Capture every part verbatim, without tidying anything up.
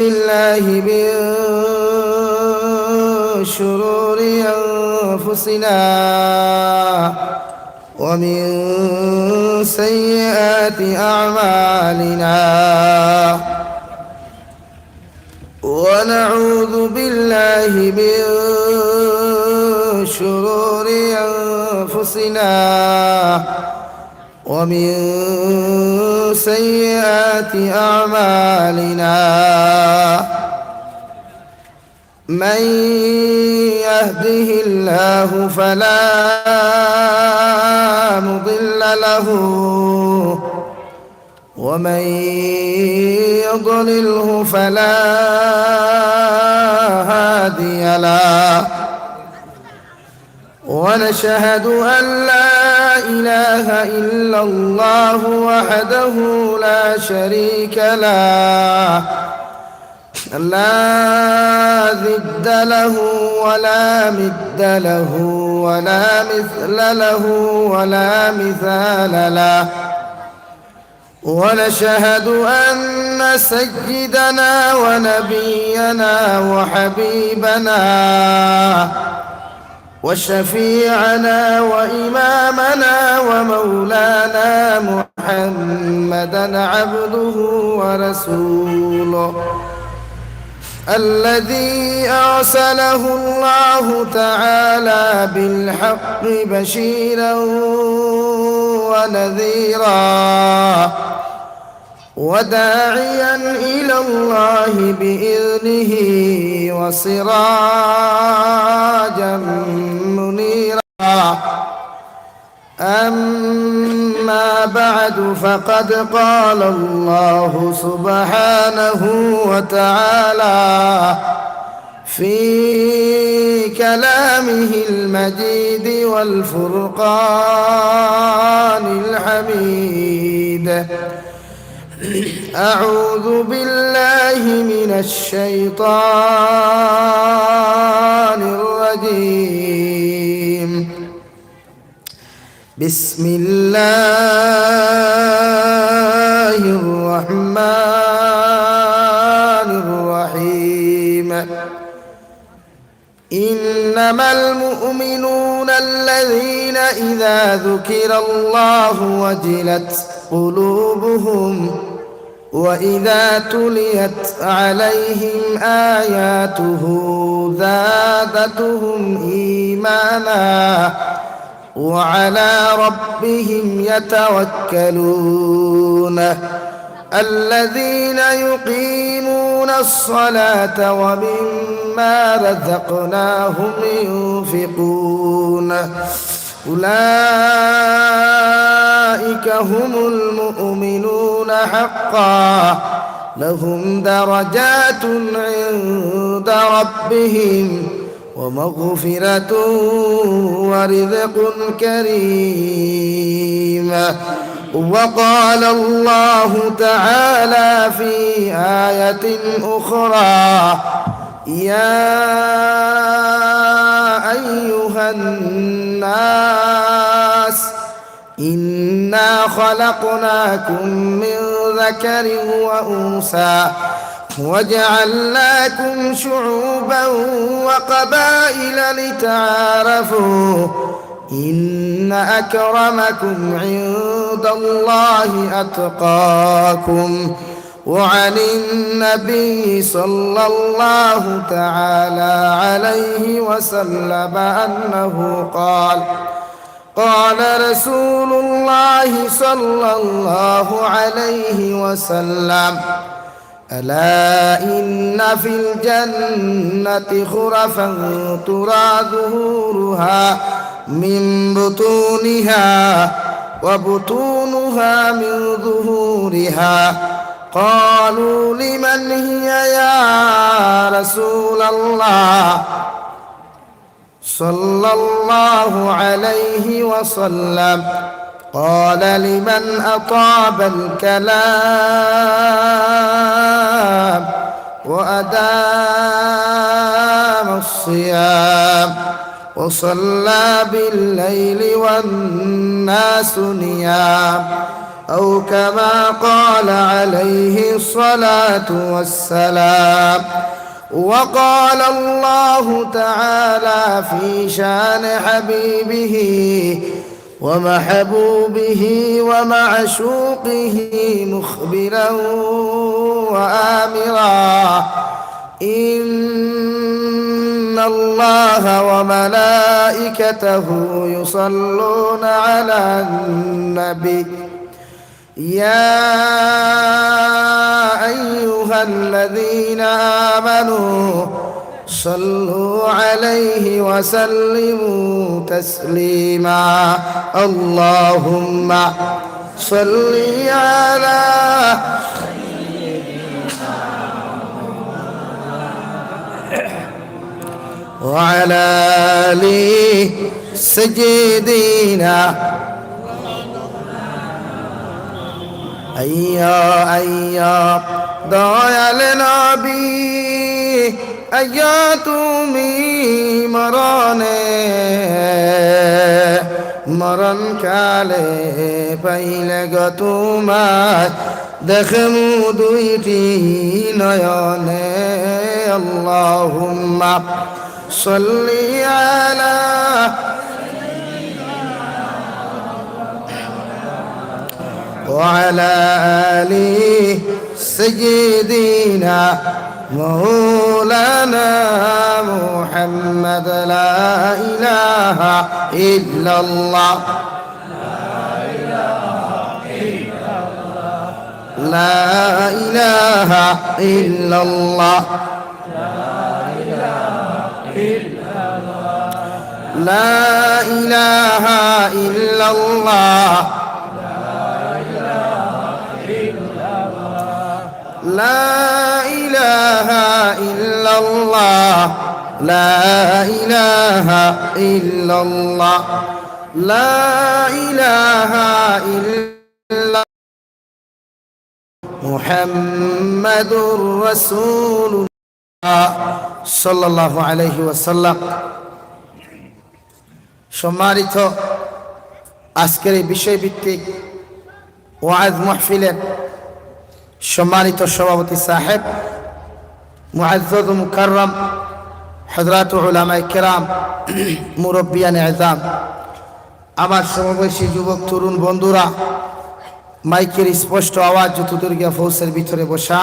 بالله من شرور أنفسنا ومن سيئات أعمالنا، ونعوذ بالله من شرور أنفسنا ومن سيئات أعمالنا. من يهده الله فلا مضل له، ومن يضلله فلا هادي له. ونشهد أن لا إله إلا الله وحده لا شريك له، لا ضد له ولا ند له ولا مثل له ولا مثال له. ونشهد أن سيدنا ونبينا وحبيبنا وشفيعنا وإمامنا ومولانا محمدا عبده ورسوله، الذي أرسله الله تعالى بالحق بشيرا ونذيرا، وداعيا إلى الله بإذنه وسراجا منيرا. أما بعد، فقد قال الله سبحانه وتعالى في كلامه المجيد والفرقان الحميد: أعوذ بالله من الشيطان الرجيم. بسم الله الرحمن الرحيم. إنما المؤمنون الذين إذا ذكر الله وجلت قلوبهم وإذا تليت عليهم آياته زادتهم إيمانا وعلى ربهم يتوكلون. الذين يقيمون الصلاة ومما رزقناهم ينفقون. أولئك هم المؤمنون حقا، لهم درجات عند ربهم ومغفرة ورزق كريم. وقال الله تعالى في آية أخرى: يا أيها الناس إنا خلقناكم من ذكر وأنثى وجعلناكم شعوبا وقبائل لتعارفوا إن أكرمكم عند الله أتقاكم. وعن النبي صلى الله تعالى عليه وسلم أنه قال: قال رسول الله صلى الله عليه وسلم: ألا إن في الجنة غرفا ترى ظهورها من بطونها وبطونها من ظهورها. قالوا: لمن هي يا رسول الله؟ صلى الله عليه وسلم. قال: لمن أطاب الكلام وأدام الصيام وصلى بالليل والناس نيام. أو كما قال عليه الصلاة والسلام. وقال الله تعالى في شان حبيبه ومحبوبه ومعشوقه مخبرا وآمرا: إن الله وملائكته يصلون على النبي، يا أيها الذين آمنوا صلوا عليه وسلموا تسليما. اللهم صل على وعلى آل سيدنا। আইয়ো, আইয়ো, দয়াল নবী, আইয়ো তুমি মরণে, মরণ কালে পাইলে গো তোমায়, দেখমু দুইটি নয়নে। اللهم صل على وعلى آل سيدنا مولانا محمد. لا إله إلا الله. لا إله إلا الله. لا إله إلا الله. لا إله إلا الله. لا إله إلا الله. لا إله إلا محمد رسول الله صلى الله عليه وسلم। সম্মানিত আজকের এই বিষয়ভিত্তিক ওয়াজ মাহফিলের সম্মানিত সভাপতি সাহেব, মুআজ্জাজ ও মুকাররম হযরত উলামায়ে কেরাম, মুরব্বিয়ানে এজাম, আমার সমবয়সী যুবক তরুণ বন্ধুরা, মাইকের স্পষ্ট আওয়াজ যতদূর গিয়া পৌঁছের ভিতরে বসা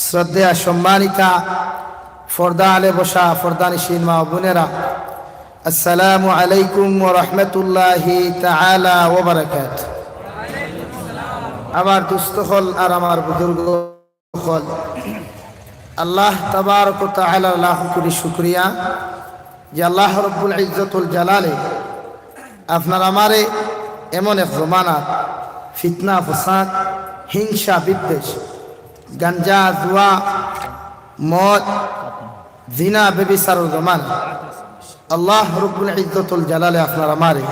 শ্রদ্ধেয়া সম্মানিতা, পর্দা আলে বসা পর্দানিশীন মা ও বোনেরা, আসসালামু আলাইকুম ওয়া রাহমাতুল্লাহি তাআলা ওয়া বারাকাতুহু। আমার দোস্ত অকল আর আমার বুজুর্গ অকল, আল্লাহ তাবারক ওয়া তাআলার লাখ কোটি শুকরিয়া যে আল্লাহ রব্বুল ইজ্জতুল জালালে আপনার আমারে এমন এক জমানাত ফিতনা, ফসাদ, হিংসা, বিদ্বেষ, গাঞ্জা, জুয়া, মদ, জিনা, ব্যভিচারর জমানাত আল্লাহ রব্বুল ইজ্জতুল জালালে আপনার আমারে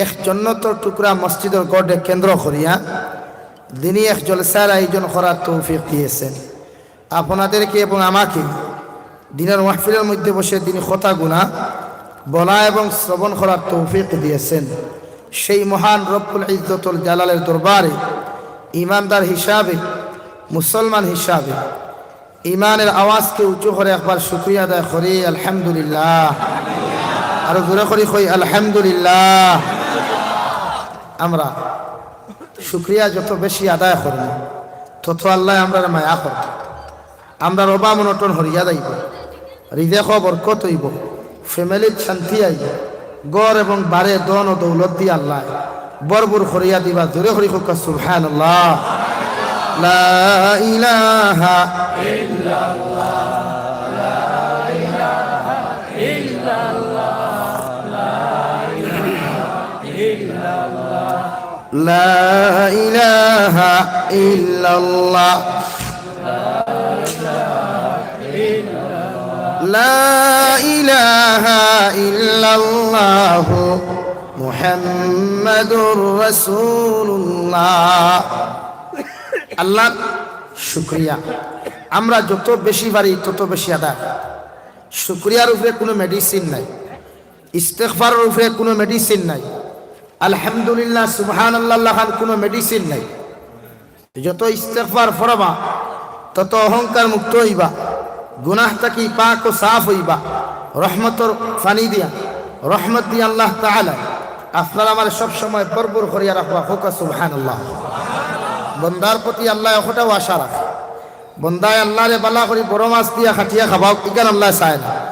এক জন্নতর টুকরা মসজিদর গড়ে কেন্দ্র করিয়া দিনি এক জলসার আয়োজন করার তৌফিক দিয়েছেন। আপনাদেরকে এবং আমাকে দিনর মাহফিলের মধ্যে বসে দিনি কথাগুলা বলা এবং শ্রবণ করার তৌফিক দিয়েছেন। সেই মহান রব্বুল ইজ্জতুল জালালের দরবারে ইমানদার হিসাবে, মুসলমান হিসাবে, ইমানের আওয়াজকে উঁচু করে একবার শুকরিয়া আদায় করি, আলহামদুলিল্লাহ। আরো জোরে করি কই, আলহামদুলিল্লাহ। আমরা শুকরিয়া যত বেশি আদায় করব, তত আল্লাহ আমরারে মায়া করব। আমরার অভাব অনটন হরিয়া যাইব, রিজেকো বরকত অইব, ফ্যামিলিত শান্তি আইব, ঘর এবং বারে ধন ও দৌলত দিয়া আল্লাহ ভরপুর করিয়া দিবা। জোরে করি কউক্কা সুবহানাল্লাহ। লা ইলাহা لا إله إلا الله. لا إله إلا الله محمد رسول الله. আল্লাহর শুকরিয়া। আমরা যত বেশি পারি তত বেশি আদায়। শুকরিয়ার উপরে কোনো মেডিসিন নাই, ইস্তেগফারের উপরে কোনো মেডিসিন নাই। আলহামদুলিল্লাহ, সুবহানাল্লাহ লাখান কুনু মেডিসিন নাই। যত ইস্তেগফার পড়বা, তত অহংকার মুক্ত অইবা, গুনাহ থাকি পাক ও সাফ অইবা। রহমতর পানি দিয়া, রহমত দিয়া আল্লাহ তাআলা আপনার আমারে সব সময় ভরপুর করিয়া রাখবা। কউক্কা সুবহানাল্লাহ। বন্দার প্রতি আল্লায় অখটাও আশা রাখে। বন্দায় আল্লারে বালা করি বড় মাছ দিয়া কাটিয়া খাবাউক, ইখান আল্লায় চায় না,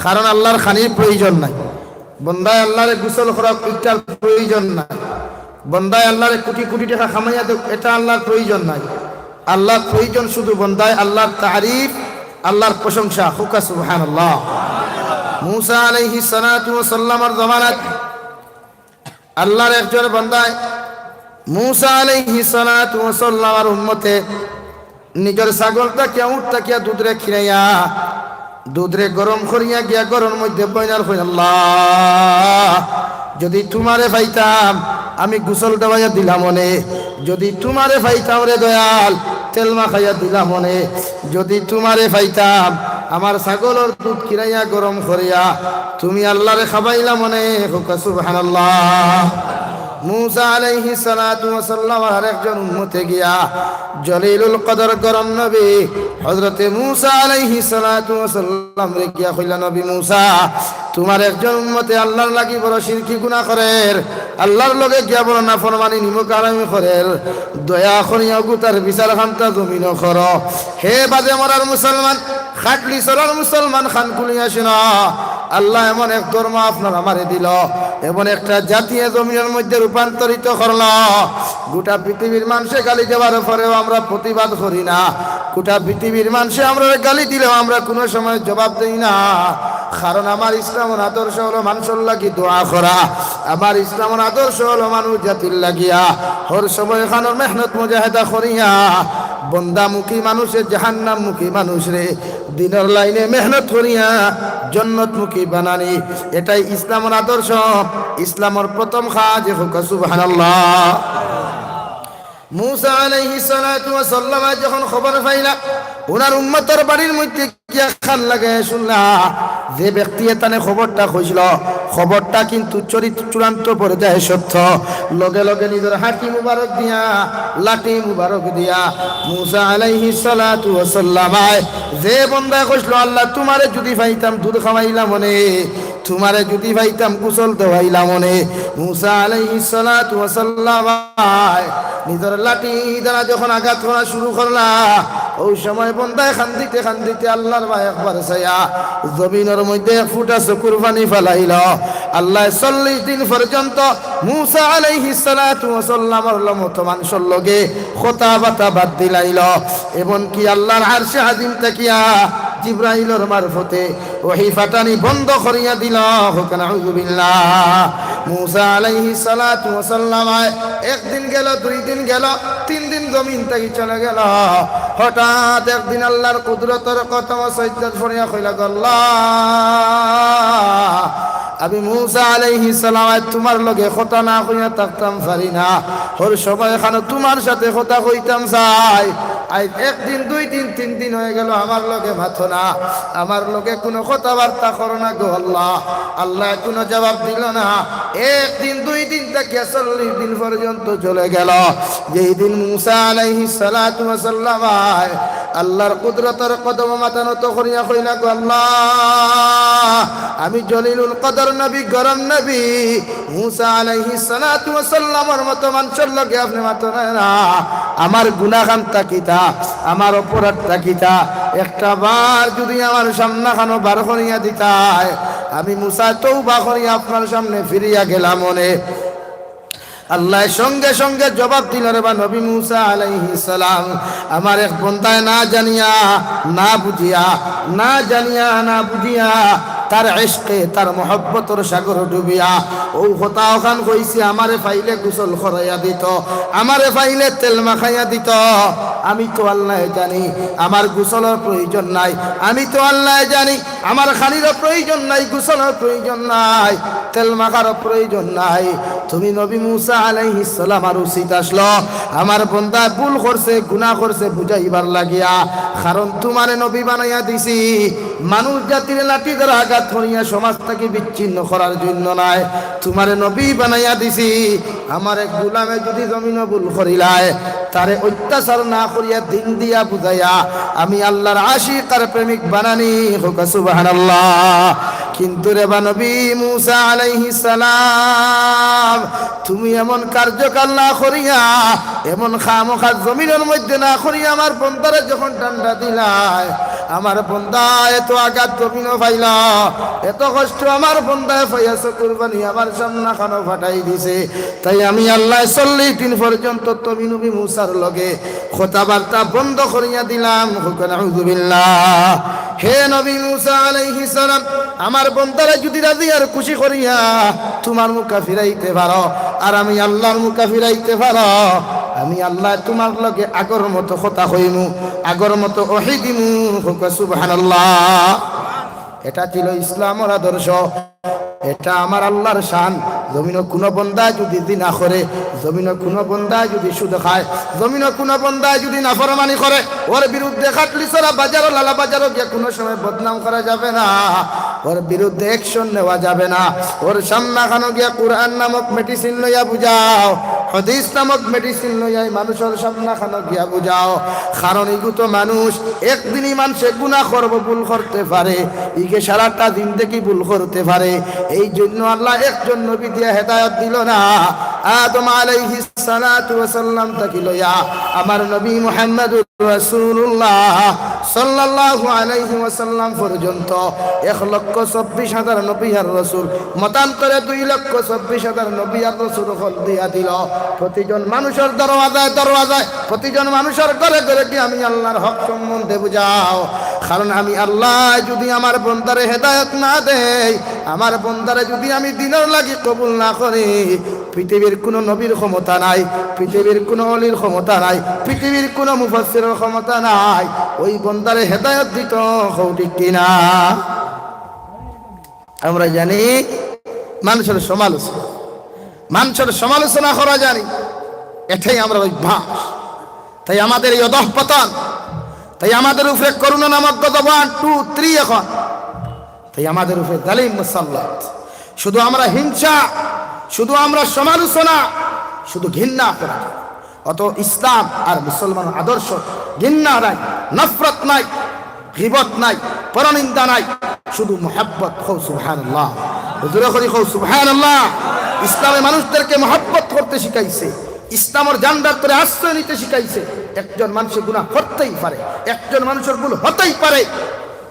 কারণ আল্লার খানির প্রয়োজন নাই। বন্দায় আল্লারে গোসল করাউক, ইটার প্রয়োজন নাই। বন্দায় আল্লারে কোটি কোটি টেকা কামাইয়া দেউক, ইটা আল্লার প্রয়োজন নাই। আল্লার প্রয়োজন শুধু বন্দায় আল্লার তারিফ, আল্লার প্রশংসা। কউক্কা সুবহানাল্লাহ। মুসা আলাইহিস সালাতু ওয়াস সালামর জমানাত আল্লার একজন বন্দায় মুসা আলাইহিস সালাতু ওয়াস সালামর উম্মতে নিজর ছাগল থাকিয়া, উট থাকিয়া দুধরে খিরাইয়া, দুধরে গরম করিয়া গিয়া ঘরর মধ্যে বইনার কইন, "আল্লাহ, যুদি তুমারে পাইতাম, আমি গোসল দেওয়াইয়া দিলাম অনে। যুদি তুমারে পাইতাম রে দয়াল, তেল মাখাইয়া দিলাম অনে। যুদি তুমারে পাইতাম, আমার ছাগলর দুধ খিরাইয়া গরম করিয়া তুমি আল্লারে খাবাইলাম অনে।" কউক্কা সুবহানাল্লাহ। মুসা আলাইহিস সালাতু ওয়াস সালামর আরেকজন উম্মতে গিয়া জলিলুল কদর গরম নবী হযরতে মুসা আলাইহিস সালাতু ওয়াস সালামরে গিয়া কইলা, "নবী মুসা, তুমার একজন উম্মতে আল্লার লাগি বড় শিরকি গুনাহ করের, আল্লার লগে গিয়া বড় নাফরমানি, নিমক হারামি করের। দয়া করিয়া অগু তার বিচার খান্তা জমিনো করো।" হে বাদে মরার মুসলমান, খাটলি চড়ার মুসলমান, কান খুলিয়া শুনো, আল্লায় এমন এক ধর্ম আপনার আমারে দিল, এমন একটা জাতি এ জমিনর মধ্যে রূপান্তরিত করল। গোটা পৃথিবীর মানষে গালি দেওয়ার পরেও আমরা প্রতিবাদ করি না। গোটা পৃথিবীর মানষে আমরারে গালি দিলেও আমরা কুনু সময় জবাব দেই না, কারণ আমার ইসলামর আদর্শ অইলো মানষর লাগি দোয়া করা। আমার ইসলামর আদর্শ অইলো মানুষ জাতির লাগিয়া হর সময় খানোর মেহনত মুজাহেদা করিয়া বন্দামুখী মানুষে জাহান্নামমুখী মানুষরে দিনর লাইনে মেহনত করিয়া জন্নতমুখী বানানি, ইটাই ইসলামর আদর্শ, ইসলামর প্রথম কাজ। কউক্কা সুবহানাল্লাহ। মুসা আলাইহিস সালাতু ওয়াস সালামে যখন খবর পাইলা, উনার উম্মতর বাড়ির মধ্যে গিয়া কান লাগাইয়া শুনলা, যে ব্যক্তিয়ে তানে খবরটা কইছিল, খবরটা কিন্তু চরিত-, চূড়ান্ত পর্যায়ে সত্য। লগে লগে নিজর হাঁটি মুবারক দিয়া, লাঠি মুবারক দিয়া মুসা আলাইহিস সালাতু ওয়াস সালামায় যে বন্দায় কইছিল, "আল্লাহ, তুমারে যুদি পাইতাম দুধ খাওয়াইলাম অনে, তুমারে যুদি পাইতাম গোসল দেওয়াইলাম অনে।" মুসা আলাইহিস সালাতু ওয়াস সালামায় নিজর লাঠি দ্বারা যখন আঘাত করা শুরু করলা, অউ সময় বন্দায় কান্দিতে কান্দিতে আল্লার বায় একবার চাইয়া জমিনর মধ্যে এক ফুটা চকুর পানি ফালাইল। আল্লায় চল্লিশ দিন পর্যন্ত মুসা আলাইহিস সালাতু ওয়াস সালামর মতো মানষর লগে কথাবার্তা বাদ দিলাইল। এমনকি আল্লার আরশে আজিম থাকিয়া জিব্রাইলর মারফতে ওহী ফাটানি বন্ধ করিয়া দিল। কউক্কা নাউজুবিল্লাহ। মুসা আলাইহিস সালাতু ওয়াস সালামায় একদিন গেল, দুই দিন গেল, তিন দিন জমিন থাকি চলে গেল। হঠাৎ একদিন আল্লার কুদরতর কদমো সইজদাত পড়িয়া কইলা, "গো আল্লাহ, আমি মুসা আলাইহিস সালামায় তুমার লগে কথা না কইয়া থাকতাম পারি না, হর সময় খানো তুমার সাথে কথা কইতাম চাই। আইজ একদিন, দুই দিন, তিন দিন অইগেল, আমার লগে মাতো না, আমার লগে কুনু কথাবার্তা করো না গো আল্লাহ।" আল্লায় কুনু জবাব দিল না। একদিন, দুই দিন থাকিয়া চল্লিশ দিন পর্যন্ত চলে গেল। যেই দিন মুসা আলাইহিস সালাতু ওয়াস সালামায় আল্লার কুদরতর কদমো মাথা নত করিয়া কইলা, "গো আল্লাহ, আমি জলিলুল কদর নবী, গরম নবী, মুসা আলাইহিস সালাতু ওয়াস সালামর মতো মানষর লগে আপনে মাতো না। আমার গুনাহ খানতা কিতা, আমার অপরাধটা কিতা? একটা বার যুদি আমার সামনা খানো বার করিয়া দিতায়, আমি মুসা তওবা করিয়া আপনার সামনে ফিরিয়া গেলাম অনে।" আল্লায় সঙ্গে সঙ্গে জবাব দিল, "রে বা নবী মুসা আলাইহিস সালাম, আমার এক বন্দায় না জানিয়া, না বুঝিয়া, না জানিয়া, না বুঝিয়া, তার ইশকে, তার মহব্বতর সাগর ডুবিয়া, অউ কথা অখান কইছে, আমারে পাইলে গোসল করাইয়া দিত, আমারে পাইলে তেল মাখাইয়া দিত। আমি তো আল্লায় জানি, আমার গোসলর প্রয়োজন নাই। আমি তো আল্লায় জানি, আমার খানিরও প্রয়োজন নাই, গোসলর প্রয়োজন নাই, তেল মাখারও প্রয়োজন নাই। তুমি নবী মুসা আলাইহিস সালামর উচিত আছলো, আমার বন্দায় ভুল করছে, গুনাহ করছে, বুঝাইবার লাগিয়া, কারণ তুমারে নবী বানাইয়া দিছি, মানুষ জাতিরে লাঠি দ্বারা আঘাত করিয়া সমাজ থাকি বিচ্ছিন্ন করার জন্য নায়, তুমারে নবী বানাইয়া দিছি। আমার এক গুলামে যুদি জমিনো ভুল করিলায়, তারে অত্যাচার না করিয়া দিন দিয়া বুঝাইয়া আমি আল্লার আশিক আর প্রেমিক বানানি। কউক্কা সুবহানাল্লাহ। কিন্তু রেবা নবী মুসা আলাইহিস সালাম, তুমি এমন কার্যকাল না করিয়া, এমন খামোখা জমিনর মধ্যে না করিয়া আমার বন্দারে যখন ঠান্ডা দিলায়, আমার বন্দা এত আঘাত জমিনো পাইলা, এত কষ্ট আমার বন্দায় পাইয়া চকুর পানি আমার সামনাখানো ফাটাই দিছে। তাই আমি আল্লায় চল্লিশ দিন পর্যন্ত তুমি নবী মুসার লগে কথাবার্তা বন্ধ করিয়া দিলাম। কউক্কা নাউজুবিল্লাহ। হে নবী মুসা আলাইহিস সালাম, আমার বন্দারে যুদি রাজি আর খুশি করিয়া তুমার মুখা ফিরাইতে পারো, আর আমি আল্লার মুখা ফিরাইতে পারো, আমি আল্লায় তুমার লগে আগর মতো কথা কইমু, আগর মতো ওহী দিমু। কউক্কা সুবহানাল্লাহ। এটা ছিল ইসলামর আদর্শ, এটা আমার আল্লার শান। জমিনো কুনু বন্দায় যুদি জিনা করে, জমিনো কুনু বন্দায় যুদি সুদ খায়, জমিনো কুনু বন্দায় যুদি নাফরমানি করে, ওর বিরুদ্ধে খাটলিছড়া বাজারো, লালা বাজারো গিয়া কুনু সময় বদনাম করা যাবে না, ওর বিরুদ্ধে action নেওয়া যাবে না। ওর সামনাখানো গিয়া কুরআন নামক medicine লইয়া বুঝাও, হাদিস নামক medicine লইয়া এই মানুষর সামনাখানো গিয়া বুঝাও। কারণ ইগু তো মানুষ, একদিনই মানষে গুনা করবো, ভুল করতে পারে, ইগে সারাটা জিন্দেগি ভুল করতে পারে। এই জন্য আল্লায় একজন নবী দিয়া হেদায়ত দিলো না। আদম আলাইহিস সালাতু ওয়াসাল্লাম থাকি লইয়া আমার নবী মুহাম্মদুর রাসূলুল্লাহ সাল্লাল্লাহু আলাইহি ওয়াসাল্লাম পর্যন্ত এক লক্ষ চব্বিশ হাজার নবী আর রসুল, মতান্তরে দুই লক্ষ চব্বিশ হাজার নবী আর রসুল অকল দিয়া দিলো। প্রতিজন মানুষর দরওয়াজায় দরওয়াজায়, প্রতিজন মানুষর ঘরে ঘরে গিয়া আমি আল্লার হক সম্বন্ধে বুঝাও। কারণ আমি আল্লায় যুদি আমার বন্দারে হেদায়ত না দেই, আমার বন্দারে যুদি আমি দিনর লাগি কবুল না করি, পৃথিবীর কুনু নবীর ক্ষমতা নাই, পৃথিবীর কুনু অলির ক্ষমতা নাই, পৃথিবীর কুনু মুফাসসিরর ক্ষমতা নাই ওই বন্দারে হেদায়ত দিতো। কও ঠিক কিনা? আমরা জানি মানষর সমালোচনা, মানষর সমালোচনা করা জানি, এটাই আমরার অভ্যাস। তাই আমাদের এই অধঃপতন, তাই আমাদের উপরে করোনা নামক গজব one, two, three এখন। তাই আমাদের উপরে জালিম মুসাল্লাত। শুধু আমরা হিংসা, শুধু আমরা সমালোচনা, শুধু ঘৃণা করা। অত ইসলাম আর মুসলমান আদর্শ ঘৃণা নাই, নফরত নাই, গিবত নাই, পরনিন্দা নাই, শুধু মহব্বত। কও সুবহানাল্লাহ। জোরে করি কও সুবহানাল্লাহ। ইসলামে মানুষদেরকে মহব্বত করতে শিখাইছে, ইসলামর জান্ডার তলে আশ্রয় নিতে শিখাইছে। একজন মানষে গুনা করতেই পারে, একজন মানষর ভুল হতেই পারে,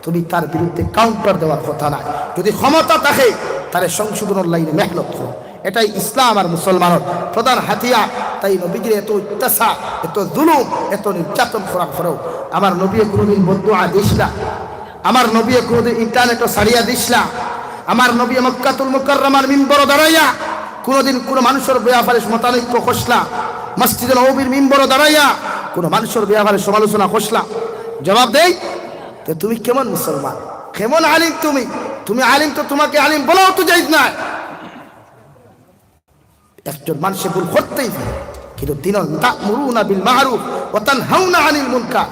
তুমি তার বিরুদ্ধে counter দেওয়ার কথা নায়। যুদি ক্ষমতা থাকে, তারে সংশোধনর লাইনে মেহনত করো। এটাই ইসলাম আর মুসলমানর প্রধান হাতিয়ার। তাই নবীজিরে এত অত্যাচার, এত জুলুম, এত নির্যাতন করার পরেও আমার নবীয়ে কুনুদিন বদদোয়া দিছলা, আমার নবীয়ে কুনুদিন internet-ও ছাড়িয়া দিছলা, আমার নবীয়ে মক্কাতুল মুকাররমার মিম্বরো দাঁড়াইয়া কুনুদিন কুনু মানষর বেয়াপারে মতানৈক্য করছলা, মসজিদে নববীর মিম্বরো দাঁড়াইয়া কুনু মানষর বেয়াপারে সমালোচনা করছলা? জবাব দেই, তে তুমি কেমন মুসলমান, কেমন আলিম তুমি? তুমি আলিম তো, তোমাকে আলিম বলাও তো জায়েজ নায়। একজন মানষে ভুল করতেই পারে, কিন্তু দিনর তা'মুরুনা বিল মা'রুফ ওয়া তানহাউনা আনিল মুনকার,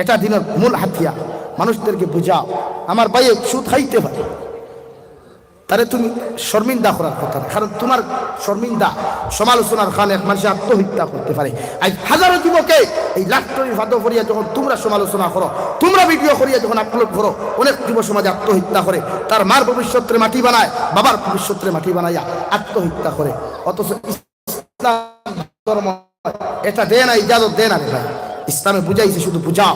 এটা দিনর মূল হাতিয়ার। মানুষদেরকে বুঝাও, আমার ভাইয়ে সুদ খাইতে পারে, তারে তুমি শর্মিন্দা করার কথা না, কারণ তোমার শর্মিন্দা সমালোচনার কারণে এক মানষে আত্মহত্যা করতে পারে। আইজ হাজারো যুবকে এই লাট্টরির ফাঁদো পড়িয়া যখন তোমরা সমালোচনা করো, তোমরা video করিয়া যখন upload করো, অনেক যুব সমাজে আত্মহত্যা করে, তার মার ভবিষ্যতরে মাটি বানায়, বাবার ভবিষ্যতরে মাটি বানাইয়া আত্মহত্যা করে। অথচ ইসলাম ধর্ম এটা দেয় না, ইজাজত দেয় না রে ভাই। ইসলামে বুঝাইছে শুধু বুঝাও,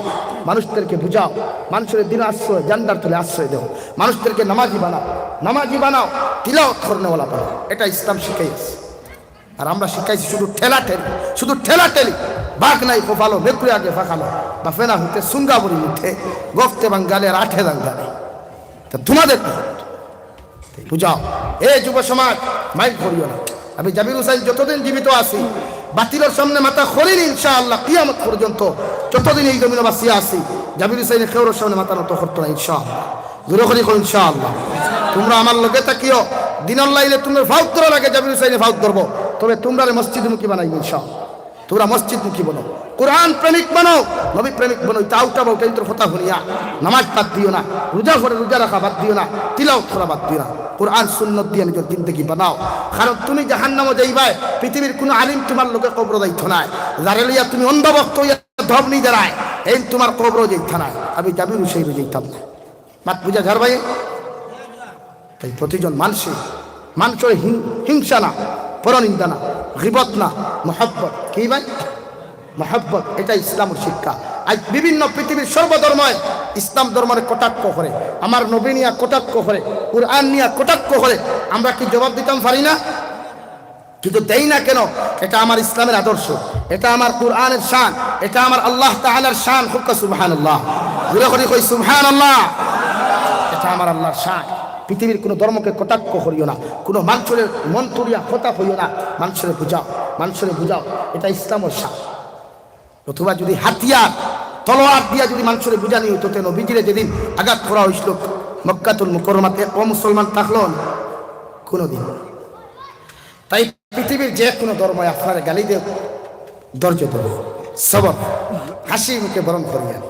মানুষদেরকে বুঝাও, মানুষের দিন আশ্রয়, জান্ডার তলে আশ্রয় দেও, মানুষদেরকে নামাজি বানাও, নামাজি বানাও, তিলাওয়াত করনেওয়ালা বানাও, এটা ইসলাম শিখাইছে। আর আমরা শিখাইছি শুধু ঠেলাঠেলি, শুধু ঠেলাঠেলি। বাঘ নাই কপালো, মেকুরে আগে ফাঁকালো, বাফে না হতে সুঙ্গা বড়ি উঠে, গফতে বাঙ্গালে আর আঠে দাঙ্গালে। তা তোমাদের কি? বুঝাও, এ যুব সমাজ, মাইন্ড করিও না। আমি জাবির হুসাইন যতদিন জীবিত আছি, বাতিলর সামনে মাথা খরিনি ইনশাআল্লাহ, কিয়ামত পর্যন্ত। যতদিন এই জমিনো বাঁচিয়া আছি, জাবির হুসাইনে কেউর সামনে মাথা নত করতো না ইনশাআল্লাহ। জোরে করি কও ইনশাআল্লাহ। তোমরা আমার লগে থাকিও, দিনর লাইলে তোমরা ফাউত ধরা লাগে, জাবির হুসাইনে ফাউত ধরবো, তবে তোমরারে মসজিদমুখী বানাইবো ইনশাআল্লাহ। তোমরা মসজিদমুখী বনো, কোরআন প্রেমিক বনো, নবী প্রেমিক বনো। ইতা আউটা বাউটা ইন্তর কথা হুনিয়া নামাজ বাদ দিও না, রোজা পড়ে রোজা রাখা বাদ দিও না, তিলাওয়াত করা বাদ দিও না। কোরআন সুন্নত দিয়া নিজর জিন্দেগি বানাও, কারণ তুমি জাহান্নামো যাইবায়। পৃথিবীর কুনু আলিম তুমার লগে কবরো যাইতো নায়, যারে লইয়া তুমি অন্ধভক্ত অইয়া ধমনি দেরায়, এইন তুমার কবরো যাইতা নায়। আমি জাবির হুসাইনও যাইতাম না। মাত বুঝা যার ভাই? তাই প্রতিজন মানষে, মানষর হিং-, হিংসা না, পরনিন্দা না, গিবত না, মহব্বত। কি ভাই? মহব্বত, এটা ইসলামর শিক্ষা। আজ বিভিন্ন পৃথিবীর সর্বধর্মে ইসলাম ধর্মরে কটাক্ষ করে, আমার নবী নিয়া কটাক্ষ করে, কোরআন নিয়া কটাক্ষ করে। আমরা কি জবাব দিতাম পারি না? কিন্তু দেই না কেন? এটা আমার ইসলামের আদর্শ, এটা আমার কোরআনের শান, এটা আমার আল্লাহ তাআলার শান। কউক্কা সুবহানাল্লাহ। জোরে করি কই সুবহানাল্লাহ। এটা আমার আল্লাহর শান। পৃথিবীর কুনু ধর্মকে কটাক্ষ করিও না, কুনু মানষরে মন তুলিয়া কথা কইও না। মানষরে বুঝাও, মানষরে বুঝাও, এটা ইসলামর শান। অথবা যদি হাতিয়ার, তলোয়ার দিয়া যদি মানষরে বুঝানি অইতো, তে নবীজিরে যেদিন আঘাত করা অইছিল মক্কাতুল মুকাররমাত, এক মুসলমান থাকলো না কুনুদিন। তাই পৃথিবীর যে কুনু ধর্মই আপনারে গালি দেউক, ধৈর্য ধরো, সবর, হাসি মুখে বরণ করিয়া।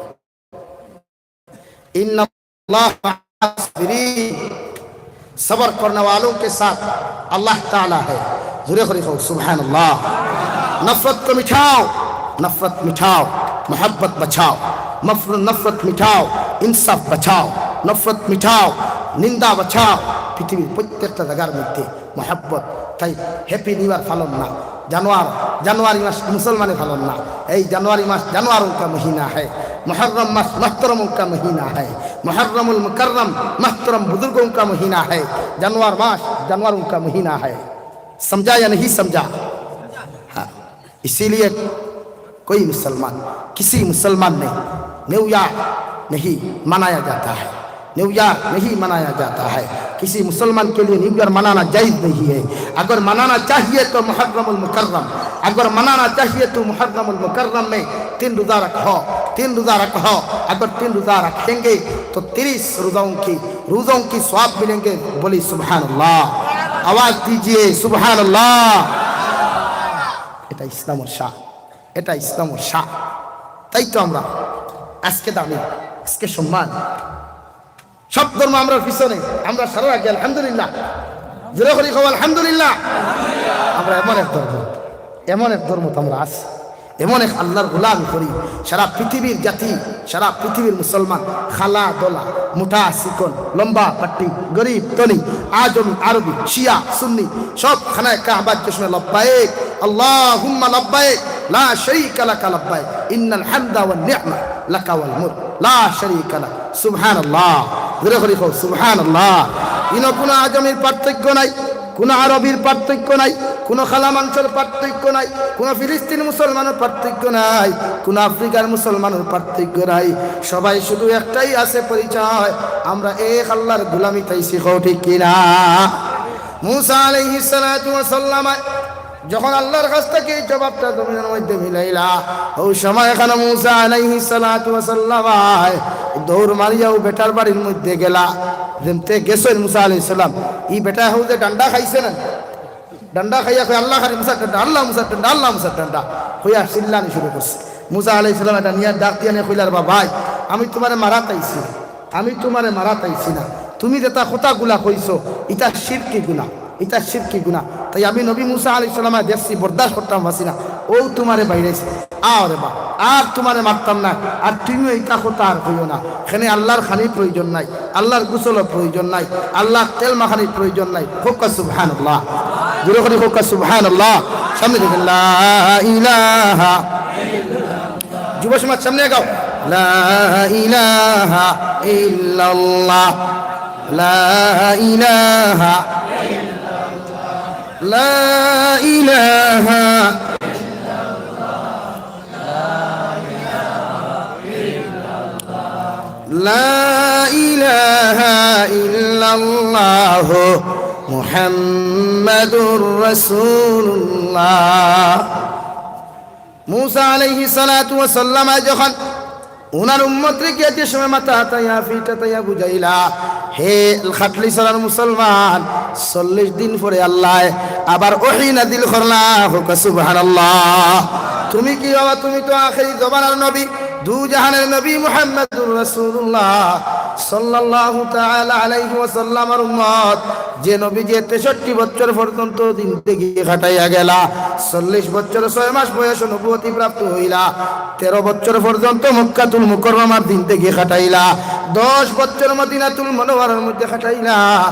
ইন্নাল্লাহা মা'আস সাবিরিন। सब्र करने वालों के साथ अल्लाह ताला है। জোরে করি কও, সুবহানাল্লাহ। नफरत को मिटाओ, नफरत मिटाओ, मोहब्बत बचाओ। मफ-, नफरत मिटाओ, इंसाफ बचाओ। नफरत मिटाओ, निंदा बचाओ। পৃথিবীর প্রত্যেকটা জায়গার মধ্যে মহব্বত। তাই হ্যাপি নিউ ইয়ার পালন না, জানুয়ার, জানুয়ারি মাস মুসলমানে পালন না। এই জানুয়ারি মাস জানুয়ারুন কা মহিনা হ্যায়, মুহররম মাস মুহতরমুন কা মহিনা হ্যায়, মুহররমুল মুকাররম মুহতরম বুজুর্গোন কা মহিনা হ্যায়। জানুয়ার মাস জানুয়ারুন কা মহিনা হ্যায়। সমঝা ইয়া নাহি সমঝা? হ্যাঁ। इसीलिए कोई मुसलमान, किसी मुसलमान ने न्यू ईयर नहीं मनाया जाता है, न्यू ईयर नहीं मनाया जाता है। किसी मुसलमान के लिए न्यू ईयर मनाना जायज़ नहीं है। अगर मनाना चाहिए तो मुहर्रमुल मुकर्रम, अगर मनाना चाहिए तो मुहर्रमुल मुकर्रम में तीन रोज़ा रखो, तीन रोज़ा रखो। अगर तीन रोज़ा रखेंगे तो तीस रोज़ों की, रोज़ों की सवाब मिलेंगे। बोली सुबहान अल्लाह, आवाज़ दीजिए सुबहान अल्लाह। এটা ইসলামর শান, এটা ইসলামর শান। তাই তো আমরা আজকে দামি, আজকে সম্মান। সব ধর্ম আমরার পিছনে, আমরা সারা রাখি আলহামদুলিল্লাহ। জোরে করি কও আলহামদুলিল্লাহ। আমরা এমন এক ধর্ম, এমন এক ধর্ম তো আমরা আছি, এমন এক আল্লাহর গোলামি করি। সারা পৃথিবীর জাতি, সারা পৃথিবীর মুসলমান, কালা ধলা, মোটা চিকন, লম্বা পাট্টি, গরিব ধনী, আজমি আরবি, শিয়া সুন্নি, সব খানায় কাবার চশমে লব্বাইক আল্লাহুম্মা লব্বাইক, লা শারীকা লাকা লব্বাইক, ইন্নাল হামদা ওয়ান নি'মা লাকা ওয়াল মুলক, লা শারীকা লাক। সুবহানাল্লাহ। জোরে করি কও সুবহানাল্লাহ। ইনো কুনু আজমির পার্থক্য নাই, কুনু আরবির পার্থক্য নাই, কুনু কালা মানষর পার্থক্য নাই, কুনু ফিলিস্তিন মুসলমানর পার্থক্য নাই, কুনু আফ্রিকার মুসলমানর পার্থক্য নাই। সবাই শুধু একটাই আছে পরিচয়, আমরা এক আল্লাহর গোলামিত আইছি। কও ঠিক কিনা? মুসা আলাইহিস সালাতু ওয়াস সালাম যখন আল্লাহর কাছ থাকি এই জবাবটা জমিনর মধ্যে মিলাইলা, অউ সময় এখানো মুসা আলাইহিস সালাতু ওয়াস সালাম দৌড় মারিয়া অউ বেটার বাড়ির মধ্যে গেলা। যেমতে গেছইন মুসা আলাইহিস সালাম, ই বেটায় অউ যে ডান্ডা খাইছে না, ডান্ডা খাইয়া কয়, "আল্লাহ খালি মুসার ডান্ডা, আল্লাহ মুসার ডান্ডা, আল্লাহ মুসার ডান্ডা," কইয়া চিল্লানি শুরু করছে। মুসা আলাইহিস সালাম এটা নিয়া ডাক দিয়া নিয়া কইলা, "রে বাবা, আমি তুমারে মারাত আইছি না, আমি তুমারে মারাত আইছি না। তুমি যেতা কথাগুলা কইছো, ইতা শিরকি গুনা, ইতা শিরকি গুনা। তাই আমি নবী মুসা আলাইহিস সালামে দেখছি, বরদাস্ত করতাম পারছি না, অউ তুমারে বাইরাইছি। আও রে বা, আর তুমারে মারতাম না, আর তুমিও ইতা কথা আর কইও না।" কেনে আল্লাহর খানির প্রয়োজন নাই, আল্লাহর গোসলর প্রয়োজন নাই, আল্লাহর তেল মাখানির প্রয়োজন নাই। কউক্কা সুবহানাল্লাহ। জোরে করি কউক্কা সুবহানাল্লাহ। সামনে দেখেন, লা ইলাহা। যুব সমাজ সামনে আগাও। লা ইলাহা ইল্লাল্লাহ। লা ইলাহা। লা ইলাহা। লা ইলাহা ইল্লাল্লাহু মুহাম্মাদুর রাসূলুল্লাহ। মুসা আলাইহিস সালাতু ওয়াস সালাম যখন উনার উম্মতরে গিয়া যে সময় মাথা আতাইয়া, পিঠ আতাইয়া বুঝাইলা, হে খাটলিছড়ার মুসলমান, চল্লিশ দিন পরে আল্লায় আবার ওহী নাজিল করলা। কউক্কা সুবহানাল্লাহ। তুমি কি বাবা, তুমি তো আখেরি জমানার নবী, দু জাহানের নবী মুহাম্মাদুর রাসূলুল্লাহ সাল্লাল্লাহু তাআলা আলাইহি ওয়াসাল্লামের উম্মত। যে নবীজি তেষট্টি বছর পর্যন্ত জিন্দেগি কাটাইয়া গেলা, চল্লিশ বছর ছয় মাস বয়স নবুয়তি প্রাপ্ত হইলা, তেরো বছর পর্যন্ত মক্কাতুল মুকাররমার জিন্দেগি কাটাইলা, দশ বছর মদিনাতুল মুনাওয়ারার মধ্যে কাটাইলা,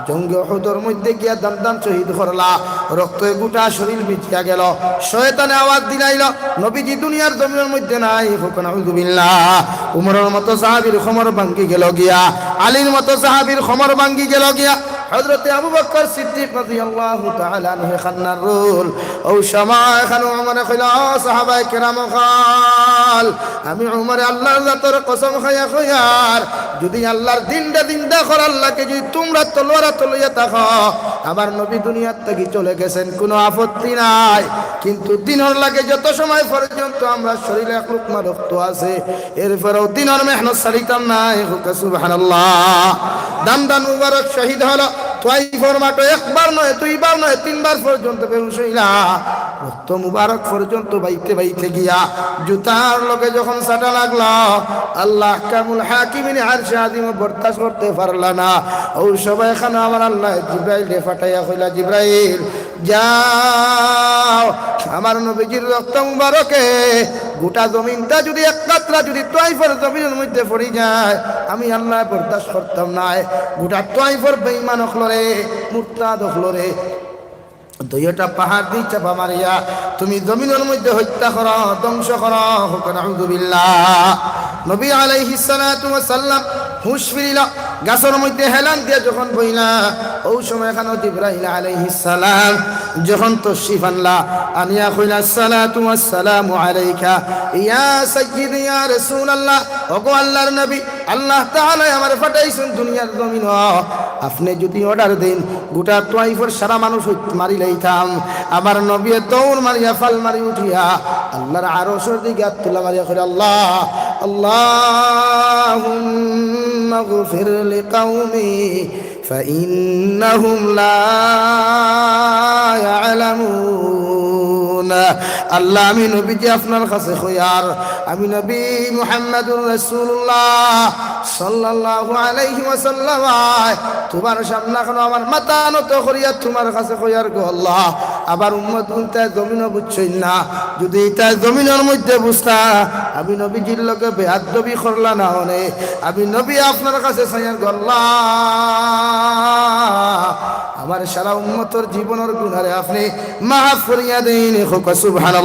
জঙ্গে উহুদর মধ্যে গিয়া দান দান শহীদ করলা, রক্তে গোটা শরীর ভিজিয়া গেল। শয়তানে আওয়াজ দিলাইল, নবীজি দুনিয়ার জমিনের মধ্যে নাই। কউক্কা নাউজুবিল্লাহ। উমরের মতো সাহাবীর কোমর ভাঙ্গি গেল গিয়া, আলীর মতো সাহাবীর কোমর ভাঙ্গি গেল গিয়া, হযরতে আবু বকর সিদ্দিক রাদিয়াল্লাহু তাআলা আনহু কান্নার রোল। অউ সময় খানো উমরে কইল, "ও সাহাবায়ে কেরাম অকল, আমি উমরে আল্লাহর জাতর কসম খাইয়া কইয়ার, যুদি আল্লাহর দিনটা জিন্দা করার লাগি যুদি তুমরা তলোয়ার আতো লইয়া থাকো, আমার নবী দুনিয়ার থাকি চলে গেছেন, কুনু আপত্তি নাই, কিন্তু দিনর লাগি যত সময় পর্যন্ত আমরার শরীরে এক লুকমা রক্ত আছে, এরপরেও দিনর মেহনত ছাড়িতাম নায়।" কউক্কা সুবহানাল্লাহ। দান দান মুবারক শহীদ হলো, তোয়াইফর মাঠে একবার নয়, দুইবার নয়, তিনবার পর্যন্ত বেহুশ হইলা। রক্ত মুবারক পর্যন্ত বাইতে বাইতে গিয়া জুতার লগে যখন চাটা লাগলো, আল্লাহ আহকামুল হাকিমিন আরশে আজিমও বরদাস্ত করতে পারলা না। অউ সময় খানো আমার আল্লাহ জিব্রাইলরে পাঠাইয়া কইলা, "জিব্রাইল, যাও, আমার নবীজির রক্ত মুবারকে গোটা জমিনটা যুদি এক কাতরা যুদি তোয়াইফর জমিনের মধ্যে পড়ি যায়, আমি আল্লাহ বরদাস্ত করতাম নায়। গোটা তোয়াইফর বেঈমান অকলরে, মুরতাদ অকলরে দুইটা পাহাড় দি চাপা মারিয়া তুমি জমিনের মধ্যে হত্যা করো, ধ্বংস করো।" কউক্কা নাউজুবিল্লাহ। নবী আলাইহিস সালাতু ওয়াস সালাম হুঁশ ফিরিলা, গাছর মধ্যে হেলান দিয়া যখন বইলা, অউ সময় খানো জিব্রাইল আলাইহিস সালাম যখন তশরিফ আনলা, আনিয়া কইলা, "আসসালাতু ওয়াস সালামু আলাইকা ইয়া সাইয়্যিদি ইয়া রাসূলুল্লাহ।" ওগো আল্লাহর নবী, আল্লাহ তাআলায় আমারে পাঠাইছইন দুনিয়ার জমিনো। আপনে যুদি অর্ডার দেইন, গোটা তোয়াইফর সারা মানুষ মারিলাইতাম। আমার নবীয়ে দৌড় মারিয়া, ফাল মারি উঠিয়া আল্লাহর আরশর দিকে আত তুলা মারিয়া কইরা, "আল্লাহ, আল্লাহুম্মাগফির লিকাওমি ফাইন্নাহুম লা ইয়ালামুন।" আল্লাহ, আমি নবীজি আপনার কাছে কইয়ার, আমি নবী মুহাম্মাদুর রাসূলুল্লাহ সাল্লাল্লাহু আলাইহি ওয়াসাল্লাম, আয়, তুমার সামনে খানো আমার মাথা নত করিয়া তুমার কাছে কইয়ার গো আল্লাহ, আমার উম্মত গুনতে জমিনো বুঝছইন না, যুদি ইতায় জমিনর মধ্যে বুঝতা, আমি নবীজির লগে বেয়াদবি করলা না অনে, আমি নবী আপনার কাছে চাইয়ার গো আল্লাহ, আমার সারা উম্মতর জীবনর গুনারে আপনে মাফ করিয়া দেইন। কউক্কা সুবহানাল্লাহ।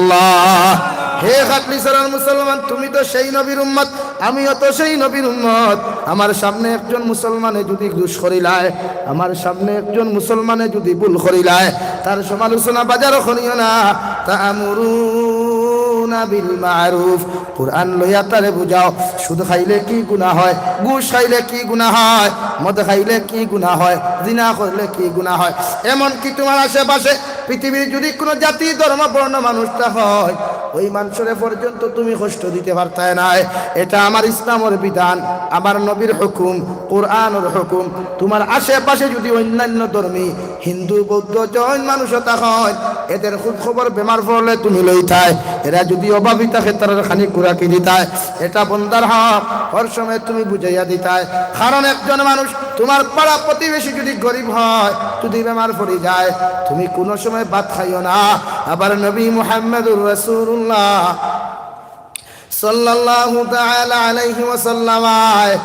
হে খাটলিছড়ার মুসলমান, তুমি তো সেই নবীর উম্মত, আমিও তো সেই নবীর উম্মত। আমার সামনে একজন মুসলমানে যুদি দুষ করিলায়, আমার সামনে একজন মুসলমানে যুদি ভুল করিলায়, তার সমালোচনা বাজারো করিও না। তা'মুরুনা বিল মা'রুফ, কুরআন লইয়া তারে বুঝাও, সুদ খাইলে কি গুনা হয়, ঘুষ খাইলে কি গুনা হয়, মদ খাইলে কি গুনা হয়, জিনা করলে কি গুনা হয়। এমনকি তুমার আশেপাশে পৃথিবীর যুদি কুনু জাতি, ধর্ম, বর্ণ মানুষ থাকইন, ওই মানুষরে পর্যন্ত তুমি কষ্ট দিতে পারতায় নায়। এটা আমার ইসলামর বিধান, আমার নবীর হুকুম, কুরআনর হুকুম। তুমার আশেপাশে যুদি অন্যান্য ধর্মী, হিন্দু, বৌদ্ধ, জৈন মানুষও থাকইন, এদের খুদ খবর বেমার পড়লে তুমি লইতায়। এরা যুদি অভাবী থাকে, তারার খানিক খুরাকি দিতায়। এটা বন্দার হক, হর সময় তুমি বুঝাইয়া দিতায়। কারণ একজন মানুষ, তুমার পাড়া প্রতিবেশী যুদি গরিব হয়, যুদি বেমার পড়ি যায়, তুমি কুনু সময় ভাত খাইও না। আবার নবী মুহাম্মাদুর রাসূলুল্লাহ সাল্লাল্লাহু তাআলা আলাইহি ওয়াসাল্লাম, আয়,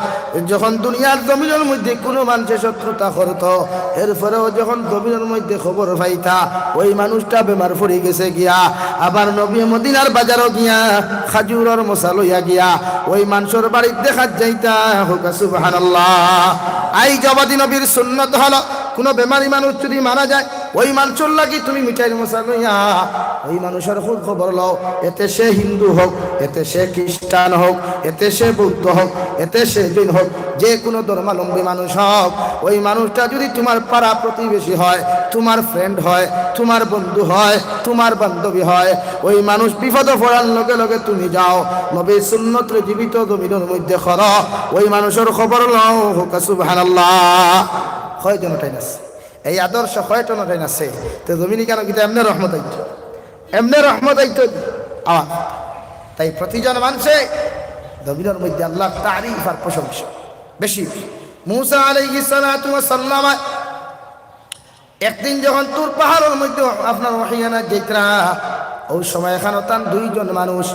যখন দুনিয়ার জমিনর মধ্যে কুনু মানষে শত্রুতা করতো, এরপরেও যখন জমিনর মধ্যে খবর পাইতা, ওই মানুষটা বেমার পড়ি গেছে গিয়া, আবার নবী মদিনার বাজারো গিয়া খাজুরর মশা লইয়া গিয়া ওই মানষর বাড়িত দেখাত যাইতা। কউক্কা সুবহানাল্লাহ। আইজ অবধি নবীর সুন্নত হলো, কুনু বেমারি মানুষ যুদি মারা যায়, ওই মানষর লাগি তুমি মিঠাইর মশা লইয়া ওই মানষর খুদ খবর লও। এতে সে হিন্দু হোক, এতে সে খ্রিস্টান হোক, এতে সে বৌদ্ধ হোক, এতে সে জৈন হোক, যে কুনু ধর্মাবলম্বী মানুষ হোক, ওই মানুষটা যুদি তুমার পাড়া প্রতিবেশী হয়, তুমার friend হয়, তুমার বন্ধু হয়, তুমার বান্ধবী হয়, ওই মানুষ বিপদো পড়ার লগে লগে তুমি যাও, নবীর সুন্নতরে জীবিত জমিনর মধ্যে করো, ওই মানষর খবর লও। কউক্কা সুবহানাল্লাহ। কয়জন উঠাই নাছে? এই আদর্শ কয়জন উঠাই নাছে? তে জমিন ইখানো কিতা এমনে রহমত আইতো? এমনে রহমত আইতো? আওয়াজ। তাই প্রতিজন মানুষে জমিনর মধ্যে আল্লাহর তারিফ আর প্রশংসা বেশি। মুসা আলাইহিস সালাতু ওয়াস সালাম একদিন যখন তুর পাহাড়র মধ্যে আপনার ওহী আনাত যাইতরা, অউ সময় এখানো তান দুইজন মানুষ,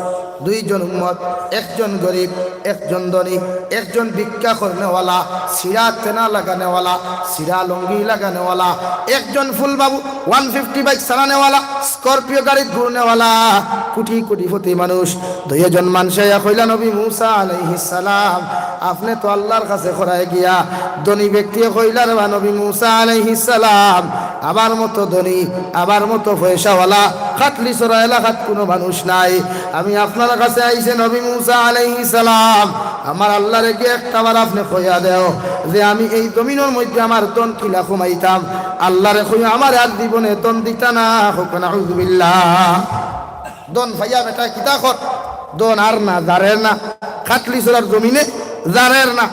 দুইজন উম্মত, একজন গরিব, একজন ধনী, একজন ভিক্ষা করনেওয়ালা, ছিঁড়া তেনা লাগানেওয়ালা, ছিঁড়া লুঙ্গি লাগানেওয়ালা, একজন ফুল বাবু ওয়ান ফিফটি বাইক চালানেওয়ালা, স্করপিও গাড়িত ঘুরনেওয়ালা, কোটি কোটিপতি মানুষ। দুইজন মানষে আইয়া কইলা, "নবী মুসা আলাইহিস সালাম, আপনে তো আল্লাহর কাছে খরায় গিয়া।" ধনী ব্যক্তিয়ে কইলা, "রে বা নবী মুসা আলাইহিস সালাম, আমার মতো ধনী, আমার মতো পয়সাওয়ালা খাটলিছড়া এলাকাত কুনু মানুষ নাই। আমি আপনার কাছে আইছি নবী মুসা আলাইহিস সালাম, আমার আল্লাহরে গিয়া একটাবার আপনে কইয়া দেও যে আমি এই জমিনর মধ্যে আমার ধন কিলা কমাইতাম। আল্লাহরে কইও আমারে আর জীবনে ধন দিতা না।" কউক্কা নাউজুবিল্লাহ। ধন পাইয়া বেটায় কিতা কর? ধন আর না, জারের না। খাটলিছড়ার জমিনে জারের না।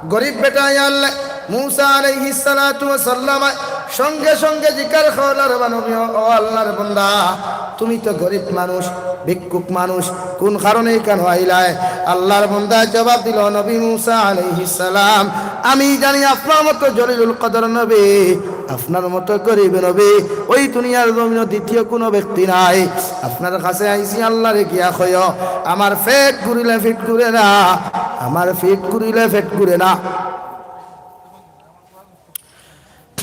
গরিব বেটায় আল্লাহ মুসা আলাইহিস সালাতু ওয়াস সালাম সঙ্গে সঙ্গে জিকার করলা, "রে বা নবী, ও আল্লাহর বান্দা, তুমি তো গরিব মানুষ, ভিক্ষুক মানুষ, কোন কারণে ইখানো আইলায়?" আল্লাহর বান্দায় জবাব দিল, "নবী মুসা আলাইহিস সালাম, আমি জানি আপনার মতো জলিলুল কদর নবী, আপনার মতো গরিব নবী, ওই দুনিয়ার জমিনো দ্বিতীয় কুনু ব্যক্তি নাই। আপনার কাছে আইছি, আল্লাহরে গিয়া কইও, আমার পেট ঘুরিলে ফিট ঘুরে না, আমার ফিট ঘুরিলে পেট ঘুরে না।"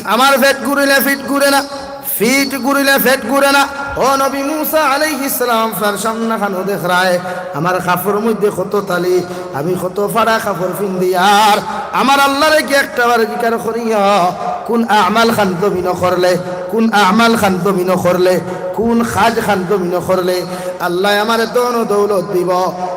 আমার পেট ঘুরিলে ফিট ঘুরে না, ফিট ঘুরিলে পেট ঘুরে না। ও নবী মুসা আলাইহিস সালাম, আপনার সামনে খানো দেখরায়, আমার কাপড়র মধ্যে কত তালি, আমি কত ফাড়া কাপড় পিন্দিয়ার। আমার আল্লাহরে গিয়া একটাবার জিকার করিও, কোন আমাল খান জমিনো করলে, কোন আমাল খান জমিনো করলে, কোন কাজ খান জমিনো করলে আল্লায় আমারে ধন দৌলত দিব।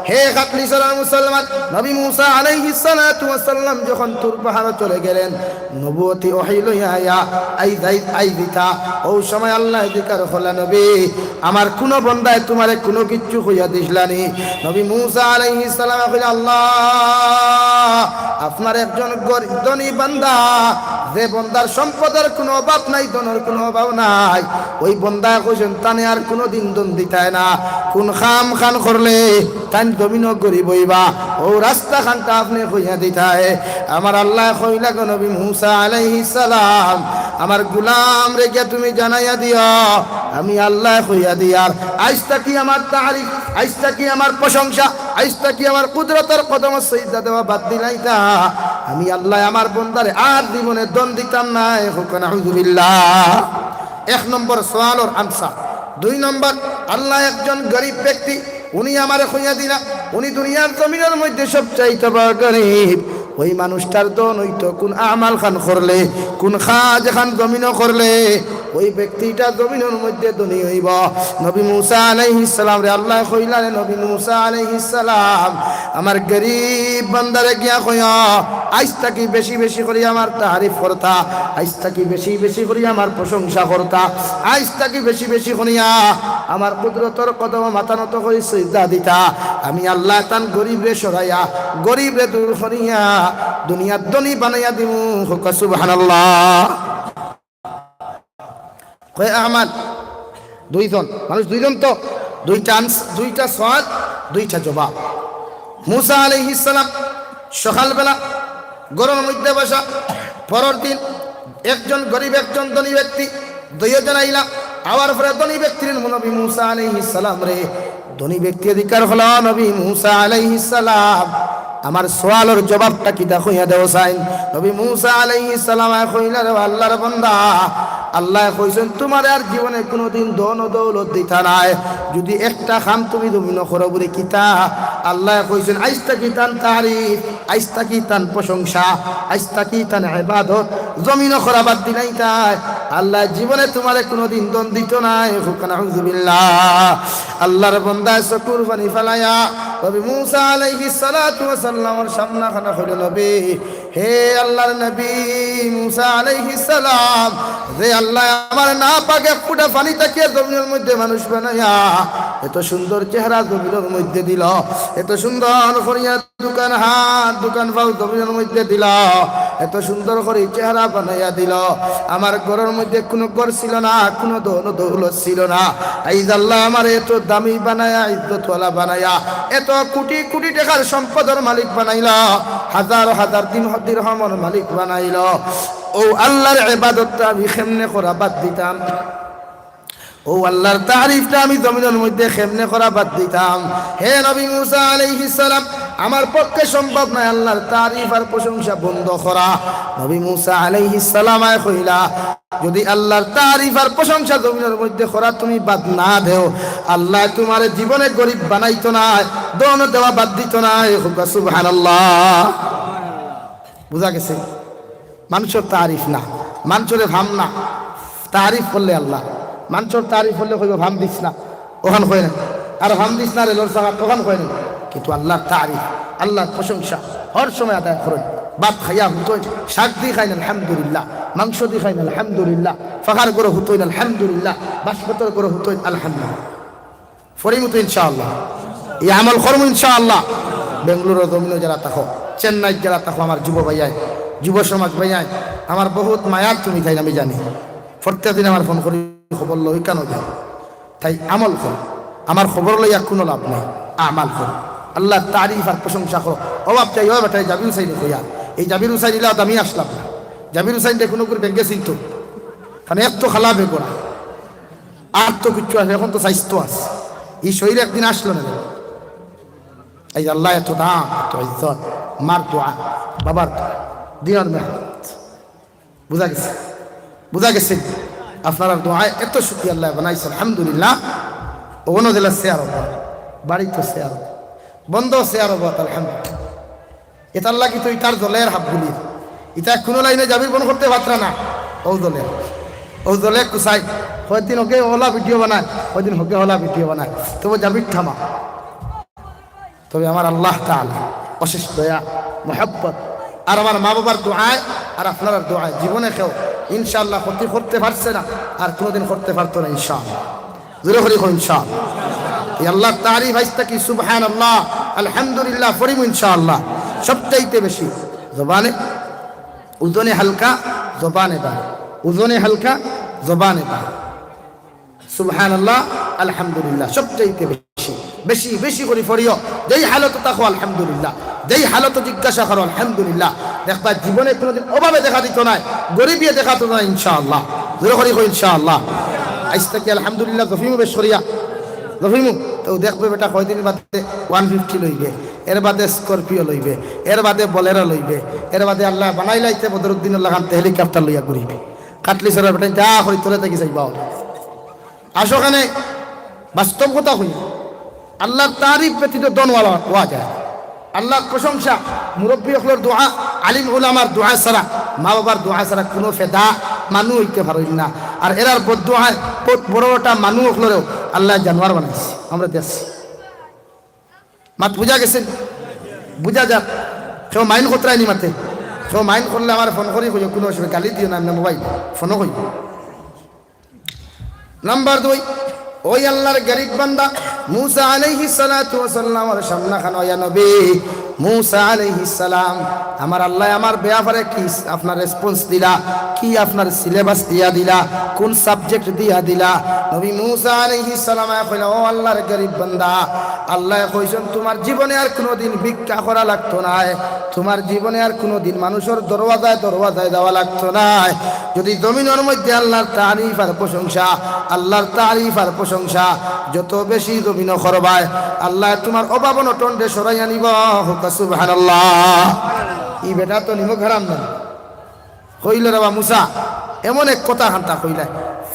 হে খাটলিছড়ার মুসলমান, নবী মুসা আলাইহিস সালাতু ওয়াস সালাম যখন তুর পাহাড়ো চলে গেলেন, নবুয়তি ওহী লইয়া আইয়া, আই যাই, আই দিতা। অউ সময় আল্লায় জিকার করলা, "নবী, আমার কুনু বন্দায় তুমারে কুনু কিচ্ছু কইয়া দিছলানি?" নবী মুসা আলাইহিস সালামে কইলা, "আল্লাহ, আপনার একজন গরিব ধনী বান্দা, যে বন্দার সম্পদর কুনু অভাব নাই, ধনর কুনু অভাব নাই, ওই বন্দায় কইছইন তানে আর কুনুদিন ধন দিতায় না, কুন কাম খান করলে তাইন জমিনো গরিব অইবা, অউ রাস্তা খানটা আপনে কইয়া দিতায়।" আমার আল্লায় কইলা গো নবী মুসা আলাইহিস সালাম, আমার গুলামরে গিয়া তুমি জানাইয়া দিও, আমি আল্লায় কইয়া দিয়ার। আইজ থাকি আমার তারিফ, আইজ থাকি আমার প্রশংসা, আইজ থাকি আমার কুদরতর কদমো সিজদা দেওয়া বাদ দিলাইতা। আমি আল্লায় আমার বন্দারে আর জীবনে ধন দিতাম নায়। কউক্কা নাউজুবিল্লাহ। এক নম্বর সওয়ালর আনসার। দুই নম্বর, আল্লায় একজন গরিব ব্যক্তি, উনি আমারে কইয়া দিলা, উনি দুনিয়ার জমিনর মধ্যে সবচাইতে বড় গরিব। ওই মানুষটার ধন অইতো কুন আমাল খান করলে, কুন কাজ খান জমিনো করলে, ওই ব্যক্তিটা জমিনর মধ্যে ধনী অইবো। নবী মুসা আলাইহিস সালামরে আল্লায় কইলা, "রে নবী মুসা আলাইহিস সালাম, আমার গরিব বান্দারে গিয়া কইও, আইজ থাকি বেশি বেশি করি আমার তারিফ করতা, আইজ থাকি বেশি বেশি করি আমার প্রশংসা করতা, আইজ থাকি বেশি বেশি করিয়া আমার কুদরতর কদমো মাথা নত করি সিজদা দিতা। আমি আল্লায় তান গরিবরে সরাইয়া, গরিবরে দূর করিয়া দুনিয়ার ধনী বানাইয়া দিমু।" কউক্কা সুবহানাল্লাহ। কয় আহমদ, দুইজন মানুষ, দুইজন তো, দুইটা আনস-, দুইটা সওয়াল, দুইটা জবাব। মুসা আলাইহিস সালাম সকালবেলা ঘরর মধ্যে বসা, পরর দিন একজন গরিব, একজন ধনী ব্যক্তি, দুইজন আইলা। আওয়ার পরে ধনী ব্যক্তির নবী মুসা আলাইহিস সালামরে ধনী ব্যক্তি জিকার করলা, "নবী মুসা আলাইহিস সালাম, আমার সওয়ালর জবাবটা কিতা কইয়া দেও চাইন।" নবী মুসা আলাইহিস সালামে কইলা, "রে আল্লাহর বান্দা, আল্লায় কইছইন তুমারে আর জীবনে কুনুদিন ধন ও দৌলত দিতা নায়, যুদি একটা কাম তুমি জমিনো করো।" বুলে, "কিতা?" আল্লায় কইছইন, আইজ থাকি তান তারিফ, আইজ থাকি তান প্রশংসা, আইজ থাকি তান ইবাদত জমিনো করা বাদ দিলাইতায়। আল্লায় জীবনে তুমারে কুনুদিন ধন দিতো নায়। কউক্কা নাউজুবিল্লাহ। আল্লাহর বান্দায় চকুর পানি ফালাইয়া নবী মুসা আলাইহিস সালাতু ওয়াস সালামর সামনে খানো কইলো, "নবী, হে আল্লাহর নবী মুসা আলাইহিস সালাম, যে আল্লায় আমারে নাপাক এক ফুটা পানি থাকিয়া জমিনর মধ্যে মানুষ বানাইয়া এত সুন্দর চেহারা জমিনর মধ্যে দিলো, এত সুন্দর করিয়া দুখান হাত, দুখান পাও জমিনর মধ্যে দিলো, এত সুন্দর করি চেহারা বানাইয়া দিল। আমার ঘরর মধ্যে কুনু ঘর ছিল না, কুনু ধন দৌলত ছিল না। আইজ আল্লায় আমারে এত দামি বানাইয়া, ইজ্জতওয়ালা বানাইয়া, এত কুটি কুটি টেকার সম্পদর মালিক বানাইল, হাজার হাজার দিন দিরহামর মালিক বানাইল। অউ আল্লার ইবাদতটা আমি কেমনে করা বাদ দিতাম? অউ আল্লার তারিফটা আমি জমিনর মধ্যে কেমনে করা বাদ দিতাম? হে নবী মুসা আলাইহিস সালাম, আমার পক্ষে সম্ভব নায় আল্লার তারিফ আর প্রশংসা বন্ধ করা। নবী মুসা আলাইহিস সালামে কইলা, যদি আল্লার তারিফ আর প্রশংসা জমিনর মধ্যে করা তুমি বাদ না দেও, আল্লায় তুমারে জীবনে গরিব বানাইতো নায়, ধন দেওয়া বাদ দিতো নায়। কউক্কা সুবহানাল্লাহ। বুঝা গেছে? মানষর তারিফ না, মানষরে ফাম না, তারিফ করলে আল্লার। মানষর তারিফ করলে কইবো, "ফাম দিস না", অখান কয় না। আর "ফাম দিস না রেলর চাকাত", অখান কয় না। কিন্তু আল্লার তারিফ, আল্লার প্রশংসা হর সময় আদায় করইন। ভাত খাইয়া হুতইন, শাক দি খাইন, আলহামদুলিল্লাহ। মাংস দি খাইন, আলহামদুলিল্লাহ। পাকার ঘরো হুতইন, আলহামদুলিল্লাহ। বাসমাতর ঘরো হুতইন, আলহামদুলিল্লাহ। পড়িমু তো ইনশাআল্লাহ। ই আমল করমু ইনশাআল্লাহ। বেঙ্গালুরর জমিনো যারা থাকো, চেন্নাইত যারা থাকো, আমার যুব ভাইয়াইন, যুব সমাজ ভাইয়াইন, আমার বহুত মায়ার তুমি তাইন, আমি জানি। প্রত্যেক দিন আমার ফোন করি, খবর লই কেনে যাই। তাই আমল করো। আমার খবর লইয়া কুনু লাভ নাই, আমল করো। আল্লার তারিফ আর প্রশংসা করো। ও বাপ, যাই ও বেটা, এই জাবির হুসাইন কইয়া, এই জাবির হুসাইন ইলা দামি আসলাম না। জাবির হুসাইনরে কুনু করি ব্যাংকে চিনতো, কারণ এক তো খালা বেগরা। আর তো কিচ্ছু আছে, অখন তো স্বাস্থ্য আছে। ই শরীর একদিন আসলো না। এই আল্লায় এত দাম, এত ইজ্জত, মার দোয়া, বাবার দোয়া, দিনর মেহনত। বুঝা গেছে? বুঝা গেছে? আপনারার দোয়ায় এত সুখী আল্লায় বানাইছে, আলহামদুলিল্লাহ। অনো দিলা শেয়ার অবো, বাড়িত শেয়ার অবো, বন্ধ শেয়ার অবো, আলহামদুলিল্লাহ। এটার লাগি তো ইতার জলের হাবগুলি, ইতা কুনু লাইনে জাবির বন্ধ করতে পারতরা না। অউ জলে, অউ জলে কুসাই, কয়দিন হকে অলা ভিডিও বানায়, কয়দিন হকে অলা ভিডিও বানায়, তবু জাবির থামা। তবে আমার আল্লাহ তাআলা অশেষ দয়া, মহব্বত, আর আমার মা বাবার দোয়ায়, আর আপনারার দোয়ায় জীবনে কেউ ইনশাআল্লাহ ক্ষতি করতে পারছে না, আর কুনুদিন করতে পারতো না ইনশাআল্লাহ। জোরে করি কও ইনশাআল্লাহ। এই আল্লার তারিফ আইজ থাকি সুবহানাল্লাহ, আলহামদুলিল্লাহ পড়িমু ইনশাআল্লাহ। সবচাইতে বেশি জবানে, ওজনে হালকা, জবানে ভার, ওজনে হালকা, জবানে ভার। সুবহানাল্লাহ, আলহামদুলিল্লাহ, সবচাইতে বেশি, বেশি, বেশি করি পড়িও। যেই হালতো থাকো, আলহামদুলিল্লাহ। যেই হালতো জিজ্ঞাসা করো, আলহামদুলিল্লাহ। দেখবা, জীবনে কুনুদিন অভাবে দেখা দিতো নায়, গরিবিয়ে দেখা দিতো নায়, ইনশাআল্লাহ। জোরে করি কও, ইনশাআল্লাহ। আইজ থাকি আলহামদুলিল্লাহ জপিমু বেশ করিয়া। জপিমু। তো দেখবে বেটা, কয়দিন বাদে ওয়ান ফিফটি লইবে, এর বাদে স্করপিও লইবে, এর বাদে বোলেরো লইবে, এর বাদে আল্লায় বানাইলাইতে বদরুদ্দিনর লাখান হেলিকপ্টার লইয়া ঘুরিবে। কাটলি সরা বেটা, যা করি তোরে থাকি যাইবা। আসো কেনে, বাস্তব কথা কই, আল্লার তারিফ ব্যতীত ধনওয়ালা অওয়া যায়। আল্লার প্রশংসা, মুরব্বি অকলর দোয়া, আলিম উলামার দোয়া ছাড়া, মা বাবার দোয়া ছাড়া কুনু ফেদা মানুষ অইতে পারইন না। আর এরার বদদোয়ায় বড় বড়টা মানুষ অকলরেও আল্লায় জানোয়ার বানাইছে। আমরা দেখছি। মাত বুঝা গেছে? বুঝা যার। কেউ মাইন্ড করতরায়নি মাতে। কেউ মাইন্ড করলে আমারে ফোন করি কইও, কুনু অসুবিধা, গালি দিও না, এমনে মোবাইল ফোনও কইও। নাম্বার দুই, ওই আল্লার গরিব বান্দা মুসা আলাইহিস সালাতু ওয়াস সালামর সামনাখানো, ইয়া নবী মুসা আলাইহিস সালাম, আমার আল্লায় আমার বেয়াপারে কি আপনার রেসপন্স দিলা, কি আপনার সিলেবাস দিয়া দিলা, কুন সাবজেক্ট দিয়া দিলা? নবী মুসা আলাইহিস সালামে কইলা, ও আল্লার গরিব বান্দা, আল্লায় কইছইন, তুমার জীবনে আর কুনুদিন ভিক্ষা করা লাগতো নায়, তুমার জীবনে আর কুনুদিন মানুষর দরওয়াজায় দরওয়াজায় যাওয়া লাগতো নায়। যদি জমিনর মধ্যে আল্লার তারিফ আর প্রশংসা, আল্লার তারিফ আর প্রশংসা যত বেশি জমিনো করবায়, আল্লায় তুমার অভাব অনটনরে সরাইয়া নিবা। কউক্কা সুবহানাল্লাহ। ই বেটা তো নিমক হারাম না। কইলা, রে বা মুসা, এমন এক কথা খান্তা কইলা,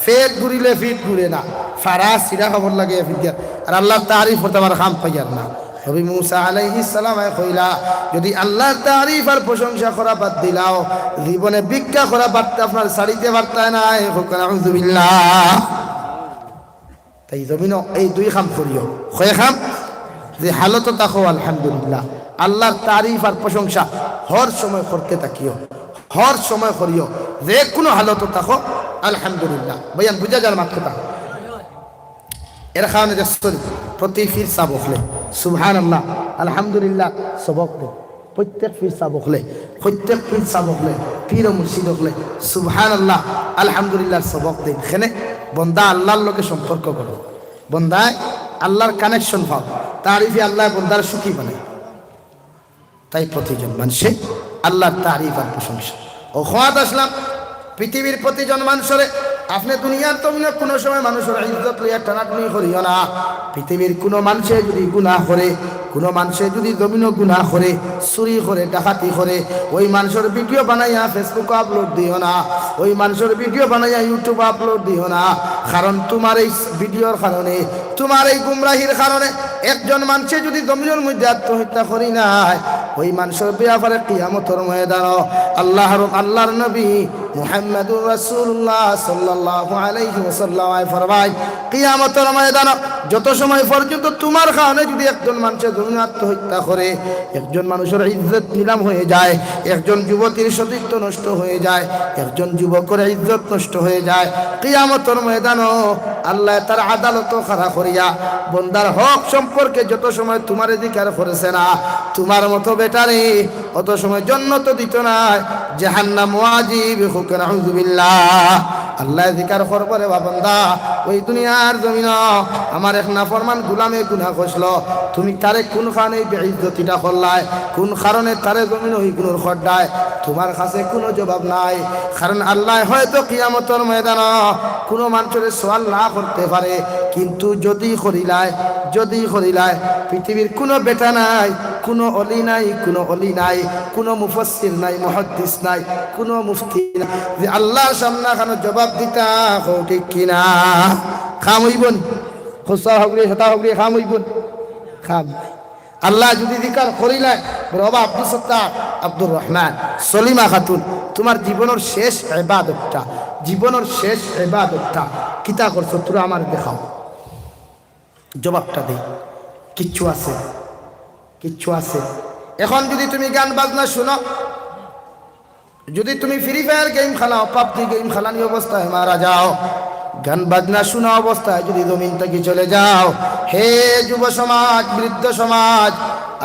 পেট ঘুরিলে পিঠ ঘুরে না, ফাড়া ছিড়া খবর লাগে পিঠ দিয়া, আর আল্লার তারিফ করতে আমার কাম পাইয়ার না। নবী মুসা আলাইহিস সালামে কইলা, যদি আল্লার তারিফ আর প্রশংসা করা বাদ দিলাও, জীবনে ভিক্ষা করা বাদ আপনার ছাড়িতে পারতায় নায়। কউক্কা নাউজুবিল্লাহ। তাই জমিনো এই দুই কাম করিও। কয় কাম? যে হালতো থাকো, আলহামদুলিল্লাহ। আল্লার তারিফ আর প্রশংসা হর সময় করতে থাকিও, হর সময় করিও। যে কুনু হালতো থাকো, আলহামদুলিল্লাহ। ভাইয়ান, বুঝা যার মাত কথা? এর কারণে দেখছইন, প্রতি পীর সাব অকলে সুবহানাল্লাহ, আলহামদুলিল্লাহ সবক দেয়। প্রত্যেক পীর সাব অকলে, প্রত্যেক পীর সাব অকলে, পীর ও মুর্শিদ অকলে সুবহানাল্লাহ, আলহামদুলিল্লাহর সবক দেইন। কেনে? বন্দা আল্লাহর লগে সম্পর্ক করো, বন্দায় আল্লাহর connection পাও, তারিফে আল্লাহ বন্দারে সুখী বানায়। তাই প্রতিজন মানষে আল্লাহর তারিফ আর প্রশংসা। অউ কথাত আসলাম, পৃথিবীর প্রতিজন মানষরে, আপনে দুনিয়ার জমিনো কুনু সময় মানষর ইজ্জত লইয়া টানাটানি করিও না। পৃথিবীর কুনু মানষে যুদি গুনাহ করে, কুনু মানষে যুদি জমিনো গুনাহ করে, চুরি করে, ডাকাতি করে, ওই মানষর video বানাইয়া Facebook-ও upload দিও না, ওই মানষর video বানাইয়া YouTube-ও upload দিও না। কারণ তুমার এই videoর কারণে, তুমার এই গুমরাহির কারণে একজন মানষে যুদি জমিনর মধ্যে আত্মহত্যা করি নেয়, ওই মানষর বেয়াপারে কিয়ামতর ময়দানো আল্লাহর, আল্লাহর নবী মুহাম্মাদুর রাসূলুল্লাহ সাল্লাল্লাহু আলাইহি ওয়াসাল্লাম ফরমায়, কিয়ামতর ময়দানো যত সময় পর্যন্ত তুমার কারণে যুদি একজন মানষে জমিনো আত্মহত্যা করে, একজন মানষর ইজ্জত নিলাম হয়ে যায়, একজন যুবতীর সতীত্ব নষ্ট হয়ে যায়, একজন যুবকর ইজ্জত নষ্ট হয়ে যায়, কিয়ামতর ময়দানো আল্লায় তার আদালতো খাড়া করিয়া বন্দার হক সম্পর্কে যত সময় তুমারে জিকার করেছে না, তুমার মতো বেটারে অত সময় জন্নতো দিতো নায়, জাহান্নাম ওয়াজিব। কউক্কা নাউজুবিল্লাহ। আল্লায় জিকার করবো, রে বা বন্দা, ওই দুনিয়ার জমিনো আমার এক নাফরমান গুলামে গুনাহ করছিল, তুমি তারে কুন কারণে এই বেইজ্জতিটা করলায়? কুন কারণে তারে জমিনো ওই গুনার খড্ডায়? তুমার কাছে কুনু জবাব নাই। কারণ আল্লায় হয়তো কিয়ামতর ময়দানো কুনু মানষরে সওয়াল না করতে পারে, কিন্তু যুদি করিলায়, যুদি করিলায়, পৃথিবীর কুনু বেটা নাই, কুনু অলি নাই, কুনু অলি নাই, কুনু মুফাসসির নাই, মুহাদ্দিস নাই, কুনু মুফতি নাই, যে আল্লাহর সামনে খানো জবাব দিতা। কও ঠিক কিনা? কাম অইবো নি? খুশা হগরে, সেটা হগরে, কাম অইবো নি? কাম নাই। আল্লায় যুদি জিকার করিলায়, বাবা আব্দুস সত্তার, আব্দুর রহমান, সলিমা খাতুন, তুমার জীবনর শেষ ইবাদতটা, জীবনর শেষ ইবাদতটা কিতা করছো? থুড়া আমারে দেখাও। জবাবটা দেই, কিচ্ছু আছে? কিচ্ছু আছে? এখন যুদি তুমি গান বাজনা শুনো, যুদি তুমি Free Fire game খেলাও, PUBG game খেলানি অবস্থায় মারা যাও, গান বাজনা শুনা অবস্থায় যুদি জমিন থাকি চলে যাও, হে যুব সমাজ, বৃদ্ধ সমাজ,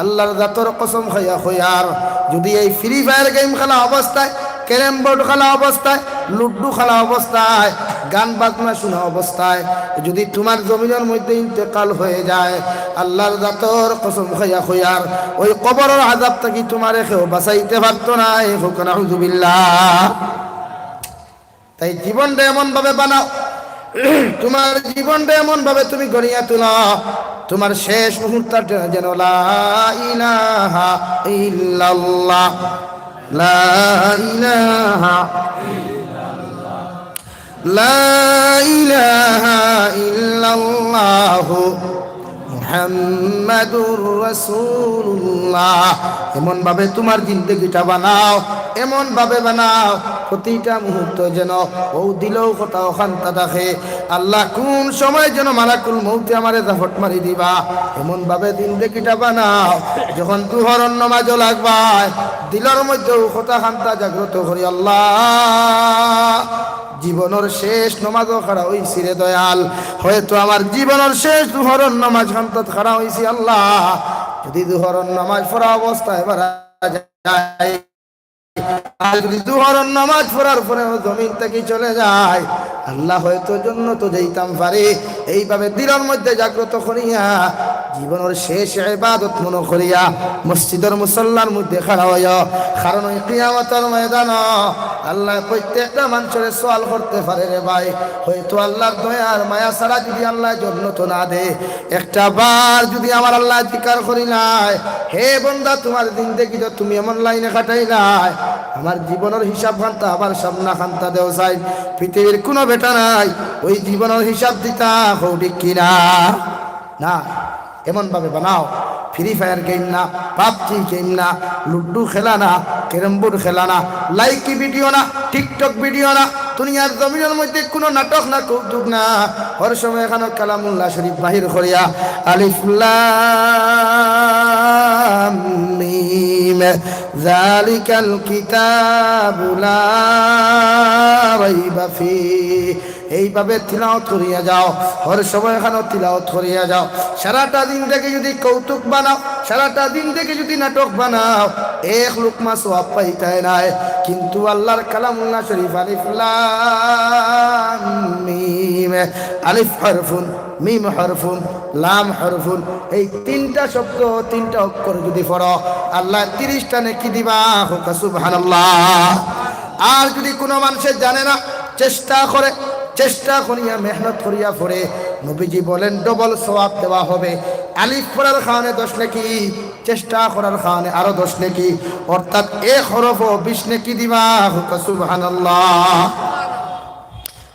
আল্লাহর জাতর কসম খাইয়া কইয়ার, যুদি এই Free Fire game খেলা অবস্থায়, carrom board খেলা অবস্থায়, লুডু খেলা অবস্থায়, গান বাজনা শুনা অবস্থায় যুদি তুমার জমিনর মধ্যে ইন্তেকাল হয়ে যায়, আল্লাহর জাতর কসম খাইয়া কইয়ার, ওই কবরর আযাব থাকি তুমারে কেউ বাঁচাইতে পারতো নায়। কউক্কা নাউজুবিল্লাহ। তাই জীবনটা এমন ভাবে বানাও, তুমার জীবনটা এমন ভাবে তুমি গড়িয়া তুলো, তুমার শেষ মুহূর্তটা যেন লা ইলাহা ইল্লাল্লাহ, লা ইলাহা, লা ইলাহা ইল্লাল্লাহু মুহাম্মাদুর রাসূলুল্লাহ। এমন ভাবে তুমার জিন্দেগিটা বানাও, এমন ভাবে বানাও, প্রতিটা মুহূর্ত যেন অউ দিলো কথা অখানতা থাকে, আল্লাহ কুন সময় যেন মালাকুল মউতে আমারে জাফট মারি দিবা, এমন ভাবে জিন্দেগিটা বানাও। যখন জুহরর নমাজো লাগবায়, দিলর মধ্যে অউ কথাখানতা জাগ্রত করি, আল্লাহ, জীবনর শেষ নমাজো খাড়া অইছি রে দয়াল, হয়তো আমার জীবনর শেষ জুহরর নমাজখানতাত খাড়া অইছি আল্লাহ, যুদি জুহরর নমাজ পড়া অবস্থায় মারা যাই, আর যুদি জুহরর নমাজ পড়ার পরে জমিন থাকি চলে যাই, আল্লাহ, হয়তো জন্নতো যাইতাম পারি। এইভাবে দিলর মধ্যে জাগ্রত করিয়া, জীবনর শেষ ইবাদত মনো করিয়া, মসজিদর মুসল্লার মধ্যে খাড়া অইও। কারণ ওই কিয়ামতর ময়দানো আল্লায় প্রত্যেকটা মানষরে সওয়াল করতে পারে রে ভাই। হয়তো আল্লাহর দয়া আর মায়া ছাড়া যুদি আল্লায় জন্নতো না দেয়, একটা বার যুদি আমার আল্লায় জিকার করিলায়, হে বন্দা, তুমার জিন্দেগিটা তুমি এমন লাইনে কাটাইলায়, আমার জীবনর হিসাবখানতা আবার সামনাখানতা দেও চাই। পৃথিবীর কুনু বেটা নাই ওই জীবনর হিসাব দিতা, কও ঠিক কিনা? না, এমন ভাবে বানাও, Free Fire game না, PUBG game না, লুডু খেলা না, carrom board খেলা না, লাইকি video না, TikTok video না, দুনিয়ার জমিনর মধ্যে কুনু নাটক না, কৌতুক না, হর সময় এখানো কালামুল্লাহ শরীফ বাহির করিয়া, আলিফ লাম মিম, যালিকাল কিতাবু লা রাইবা ফি, এইভাবে তিলাওয়াত করিয়া যাও, হর সময়খানো তিলাওয়াত করিয়া যাও। সারাটা জিন্দেগি যদি কৌতুক বানাও, সারাটা জিন্দেগি যদি নাটক বানাও, এক লুকমা সওয়াব পাইতায় নায়। কিন্তু আল্লাহর কালামুল্লাহ শরীফ, আলিফ লাম মিম, আলিফ হরফুন, মিম হরফুন, লাম হরফুন, এই তিনটা শব্দ, তিনটা অক্ষর যদি পড়ো, আল্লাহ তিরিশটা নেকি দিবা। কউক্কা সুবহানাল্লাহ। আর যদি কোনো মানুষে জানে না, চেষ্টা করে, চেষ্টা করিয়া, মেহনত করিয়া পড়ে, নবীজি বলেন, ডবল সওয়াব দেওয়া হবে। আলিফ পড়ার কারণে দশ নেকি, চেষ্টা করার কারণে আরো দশ নেকি, অর্থাৎ এক হরফও বিশ নেকি দিবা। কউক্কা সুবহানাল্লাহ।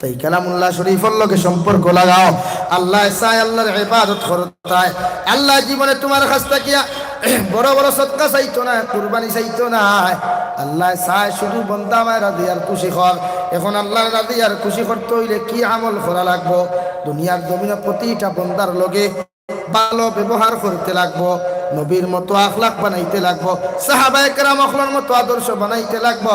তাই কালামুল্লাহ শরীফর লগে সম্পর্ক লাগাও। আল্লায় চায় আল্লাহর ইবাদত করতায়। আল্লায় জীবনে তুমার কাছ থাকিয়া বড় বড় সদকা চাইতো নায়, কুরবানি চাইতো নায়। আল্লায় চায় শুধু বন্দা আমায় রাজি আর খুশি কর। এখন আল্লাহর রাজি আর খুশি করতে অইলে কি আমল করা লাগবো? দুনিয়ার জমিনো প্রতিটা বন্দার লগে ভালো ব্যবহার করতে লাগবো, নবীর মতো আখলাক বানাইতে লাগবো, সাহাবায়ে কেরাম অকলর মতো আদর্শ বানাইতে লাগবো,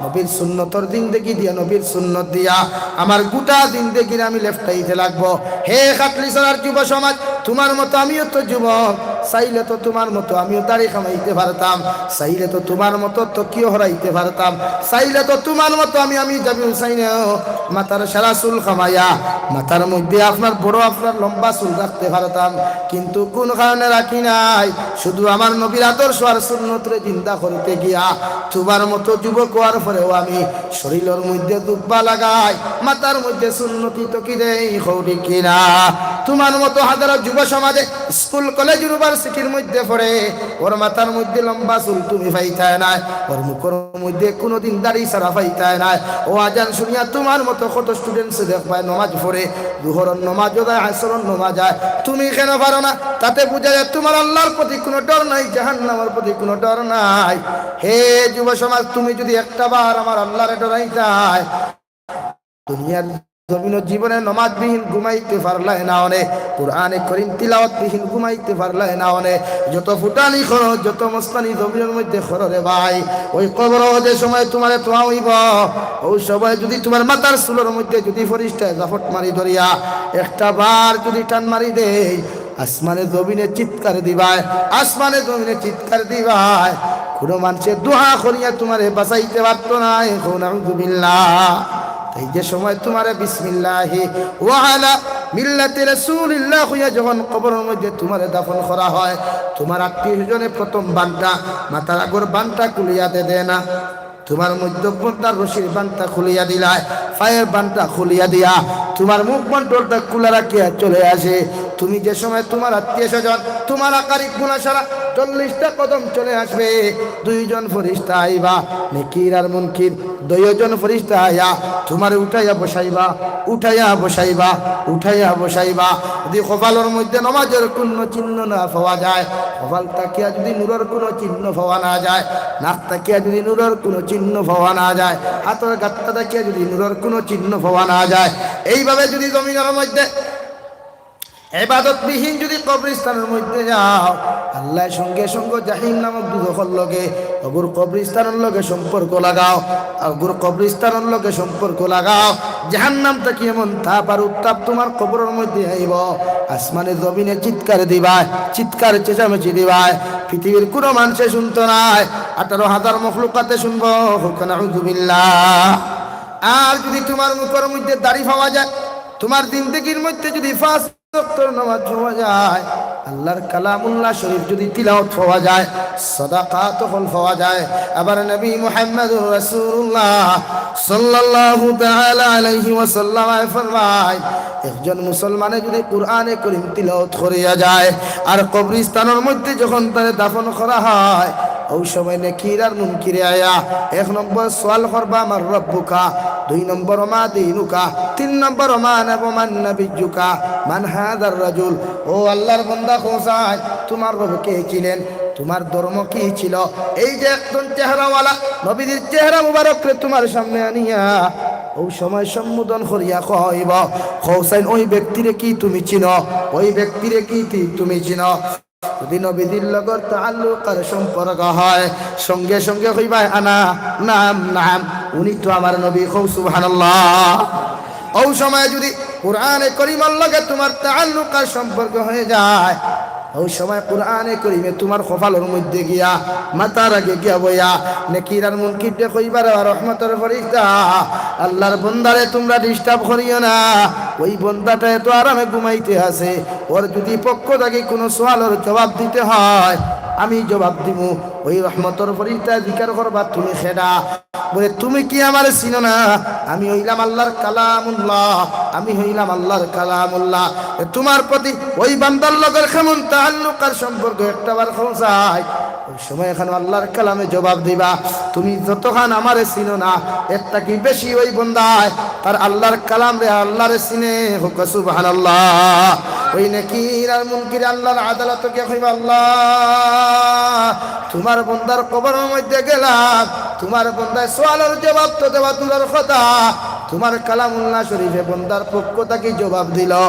নবীর সুন্নতর জিন্দেগি দিয়া, নবীর সুন্নত দিয়া আমার গোটা জিন্দেগির আমি লেফটাইতে লাগবো। হে খাটলিছড়ার যুব সমাজ, তুমার মতো আমিও তো যুবক, চাইলে তো তুমার মতো আমিও দাড়ি কামাইতে পারতাম, চাইলে তো তুমার মতো তকিও হরাইতে পারতাম, চাইলে তো তুমার মতো আমি, আমি জাবি হুসাইনেও মাথার সারা চুল কামাইয়া, মাথার মধ্যে আপনার বড়, আপনার লম্বা চুল রাখতে পারতাম, কিন্তু কোন কারণে রাখি নাই? শুধু আমার নবীর আদর্শ আর সুন্নতরে জিন্দা করতে গিয়া। তুমার মতো যুবক হওয়ার পরেও আমি শরীলর মধ্যে জুব্বা লাগাই, মাথার মধ্যে সুন্নতি তকি দেই, কও ঠিক কিনা? তুমার মতো হাজারো যুব সমাজে স্কুল, কলেজ, ইউনিভার্সিটির মধ্যে পড়ে, ওর মাথার মধ্যে লম্বা চুল তুমি পাইতায় নায়, ওর মুখর মধ্যে কোনোদিন দাড়ি ছাড়া পাইতায় নায়। ও আজান শুনিয়া তুমার মতো কত স্টুডেন্টসে দেখবায় নমাজ পড়ে, জুহরর নমাজও যায়, আসরর নমাজ যায়, তুমি কেন পারো না? তাতে বুঝা যায় তুমার আল্লাহর প্রতি কোনো ডর নাই, জাহান্নামর প্রতি কোনো ডর নাই। হে যুব সমাজ, তুমি যদি একটা বার আমার আল্লাহরে ডরাইতায়, দুনিয়ার জমিনো জীবনে নমাজ বিহীন ঘুমাইতে পারলায় না অনে, কোরআনে করিম তিলাওয়াত বিহীন ঘুমাইতে পারলায় না অনে, যত ফুটানি করো, যত মস্তানি জমিনর মধ্যে করো রে ভাই, ওই কবরো যে সময় তুমারে থওয়া অইবো, ওই সময় যদি তুমার মাথার চুলর মধ্যে যদি ফিরিস্তায় জাফট মারি ধরিয়া একটা বার যদি টান মারি দেয়, আসমানে জমিনে চিৎকার দিবায়, আসমানে জমিনে চিৎকার দিবায়। কোনো মানষে দোয়া করিয়া তুমারে বাঁচাইতে পারতো নায়, কও নাউজুবিল্লাহ। তাই যে সময় তুমারে বিসমিল্লাহি ওয়া আলা মিল্লাতি রাসূলিল্লাহ কইয়া যখন কবরর মধ্যে তুমারে দাফন করা হয়, তুমার আত্মীয় স্বজনে প্রথম বানটা, মাথার আগর বানটা খুলিয়া দে, দে না। তুমার মধ্যবর্তার রশির বানটা খুলিয়া দিলায়, পায়ের বানটা খুলিয়া দিয়া, তুমার মুখমণ্ডলটা খুলা রাখিয়া চলে আসে। তুমি যে সময় তুমার আত্মীয় স্বজন, তুমার আকারিক গুনাসারা চল্লিশটা কদম চলে আসবে, দুইজন ফিরিস্তা আইবা, নেকির আর মুনকির, দুইজন ফিরিস্তা আইয়া তুমারে উঠাইয়া বসাইবা, উঠাইয়া বসাইবা, উঠাইয়া বসাইবা। যদি কপালর মধ্যে নমাজর কোনো চিহ্ন না পাওয়া যায়, কপাল থাকিয়া যদি নূরর কোনো চিহ্ন পাওয়া না যায়, নাক থাকিয়া যদি নূরর কোনো চিহ্ন পাওয়া না যায়, হাতর গাত্তা থাকিয়া যদি নূরর কোনো চিহ্ন পাওয়া না যায়, এইভাবে যদি জমিনর মধ্যে ইবাদতবিহীন যদি কবরস্থানর মধ্যে যাও, আল্লায় সঙ্গে সঙ্গে জাহিম নামক দুজখর লগে, অগুর কবরস্থানর লগে সম্পর্ক লাগাও, অগুর কবরস্থানর লগে সম্পর্ক লাগাও। জাহান্নাম থাকি এমন তাপ আর উত্তাপ তুমার কবরর মধ্যে আইবো, আসমানে জমিনে চিৎকার দিবায়, চিৎকার চেঁচামেচি দিবায়, পৃথিবীর কোনো মানষে শুনতো নায়, আঠারো হাজার মখলুকাতে শুনবো। কও নাউজুবিল্লাহ। আর যদি তুমার মুখর মধ্যে দাড়ি পাওয়া যায়, তুমার জিন্দেগির মধ্যে যদি পাঁচ ওয়াক্তর নামাজ পাওয়া যায়, আল্লাহর কালামুল্লাহ শরীফ যদি তিলাওয়াত পাওয়া যায়, সাদাকাত হল পাওয়া যায়, আবার নবী মুহাম্মদুর রাসূলুল্লাহ সাল্লাল্লাহু তাআলা আলাইহি ওয়াসাল্লাম ফরমায়, একজন মুসলমানে যদি কোরআনে করিম তিলাওয়াত করিয়া যায় আর কবরস্থানর মধ্যে যখন তারে দাফন করা হয়, ওই সময় নেকির আর মুনকিরে আয়া এক নম্বর সওয়াল করবা, "মান রব্বুকা?" দুই নম্বর, "মা দীনুকা?" তিন নম্বর, "মা নাব-, মান নাবিয়্যুকা? মান হাযার রাজুল?" ও আল্লাহর বান্দা, কও চাই, তোমার রব কে ছিলেন? তোমার ধর্ম কি ছিল? এই যে একজন চেহারাওয়ালা নবীজির চেহারা মুবারকরে তোমার সামনে আনিয়া ও সময় সম্বোধন করিয়া কইব, কও চাই, ওই ব্যক্তিরে কি তুমি চিনো? ওই ব্যক্তিরে কি তি-, তুমি চিনো? যদি নবীজির লগর তাআল্লুক আর সম্পর্ক হয়, সঙ্গে সঙ্গে কইবায়, "আনা, নাম, নাম, উনি তো আমার নবী।" কও সুবহানাল্লাহ। অউ সময় যুদি কুরআনে করিমর লগে তুমার তাআল্লুক আর সম্পর্ক অইযায়, অউ সময় কুরআনে করিমে তুমার কপালর মধ্যে গিয়া, মাথার আগে গিয়া বইয়া, নেকির আর মুনকিররে কইবা রে, রহমতর ফিরিস্তা, আল্লার বন্দারে তুমরা disturb করিও না, অউ বন্দাটা এতো আরামে ঘুমাইতে আছে, অর যুদি পক্ষ থাকি কুনু সওয়ালর জবাব দিতে অয়, আমি জবাব দিমু। অউ রহমতর ফিরিস্তায় জিকার করবা, তুমি কেডা? বলে, তুমি কি আমারে চিনো না? আমি অইলাম আল্লার কালামুল্লাহ, আমি অইলাম আল্লার কালামুল্লাহ। এ তুমার প্রতি অউ বান্দার লগে কেমন তাআল্লুক আর সম্পর্ক, একটা বার কও চাই। অউ সময় অখানো আল্লার কালামে জবাব দিবা, তুমি যতখান আমারে চিনো না, এর থাকি বেশি অউ বন্দায় তার আল্লার কালামরে, আল্লারে চিনে। কউক্কা সুবহানাল্লাহ। অউ নেকির আর মুনকিরে আল্লার আদালতো গিয়া কইবা, আল্লাহ, তুমার বন্দার কবরর মধ্যে গেলাম, তুমার বন্দায় সওয়ালর জবাব তো দেওয়া দূরর কথা, তুমার কালামুল্লাহ শরিফে বন্দার পক্ষ থাকি জবাব দিলো।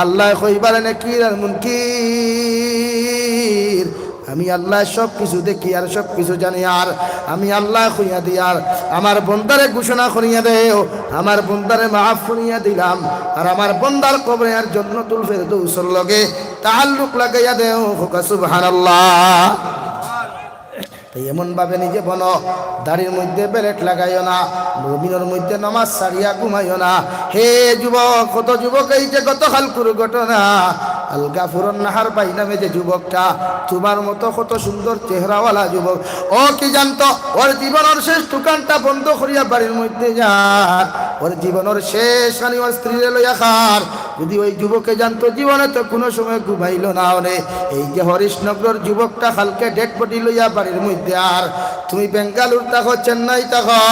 আল্লায় কইবা রে নেকির আর মুনকির, আমি আল্লায় সব কিছু দেখিয়ার, সব কিছু জানিয়ার, আমি আল্লায় কইয়া দিয়ার, আমার বন্দারে ঘোষণা করিয়া দেও, আমার বন্দারে মাফ করিয়া দিলাম, আর আমার বন্দার কবরে আর জন্নতুল ফেরদৌসর লগে তাআল্লুক লাগাইয়া দেও। কউক্কা সুবহানাল্লাহ। তাই এমন ভাবে নিজে বনো, দাড়ির মধ্যে বেলেট লাগাইও না, জমিনর মধ্যে নমাজ ছাড়িয়া ঘুমাইও না। হে যুবক, কত যুবক, এই যে গতকালকুর ঘটনা, আল গাফুরুন নাহার ভাই নামে যে যুবকটা, তুমার মতো কত সুন্দর চেহারাওয়ালা যুবক, ও কি জানতো, অর জীবনর শেষ দোকানটা বন্ধ করিয়া বাড়ির মধ্যে যার, অর জীবনর শেষ খানি অর স্ত্রীরে লইয়া খার, যুদি অউ যুবকে জানতো জীবনে তো কুনু সময় ঘুমাইলো না অনে, এই যে হরিশনগরর যুবকটা কালকে dead body লইয়া বাড়ির মধ্যে, আর তুমি বেঙ্গালুর থাকো, চেন্নাই থাকো,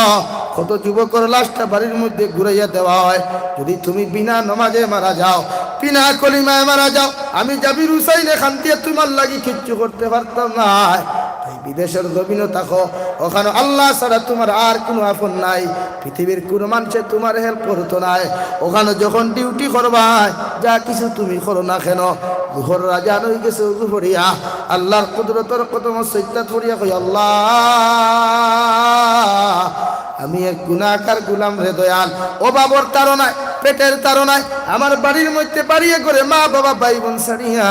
কত যুবকর লাশটা বাড়ির মধ্যে ঘুরাইয়া দেওয়া অয়। যুদি তুমি বিনা নমাজে মারা যাও, বিনা কলিমায় মারা যাও, আমি জাবির হুসাইনে কান্দিয়া তুমার লাগি কিচ্ছু করতে পারতাম নায়। তাই বিদেশর জমিনো থাকো, অখানো আল্লাহ ছাড়া তুমার আর কুনু আপন নাই। পৃথিবীর কুনু মানষে তুমার help করতো নায়। অখানো যখন duty করবায়, যা কিছু তুমি করো না কেনো, জোহরর আজান অইগেছে, অজু করিয়া আল্লার কুদরতর কদমো সইজদাত করিয়া কই, আল্লাহ, আমি এক গুনাহগার গুলাম রে দয়াল, অভাবর তাড়নায়, পেটের তাড়নায় আমার বাড়ির মধ্যে, বাড়ি ঘরে মা বাবা ভাই বোন ছাড়িয়া,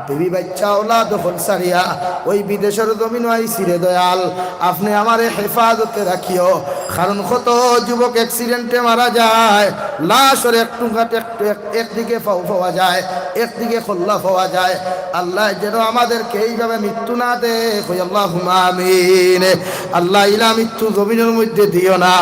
বিবি বাচ্চা আওলাদ অকল ছাড়িয়া অউ বিদেশর জমিনো আইছি রে দয়াল, আপনে আমারে হেফাজতে রাখিও। কারণ কত যুবক accident-এ মারা যায়, লাশর এক টুকরা এক-, এক-, একদিকে পাও পাওয়া যায়, একদিকে কল্লা পাওয়া যায়। আল্লাহ যেন আমাদেরকে এইভাবে মৃত্যু না দেয়, কই আল্লাহুম্মা আমিন। আল্লাহ ইলা মৃত্যু জমিনর মধ্যে দিও না,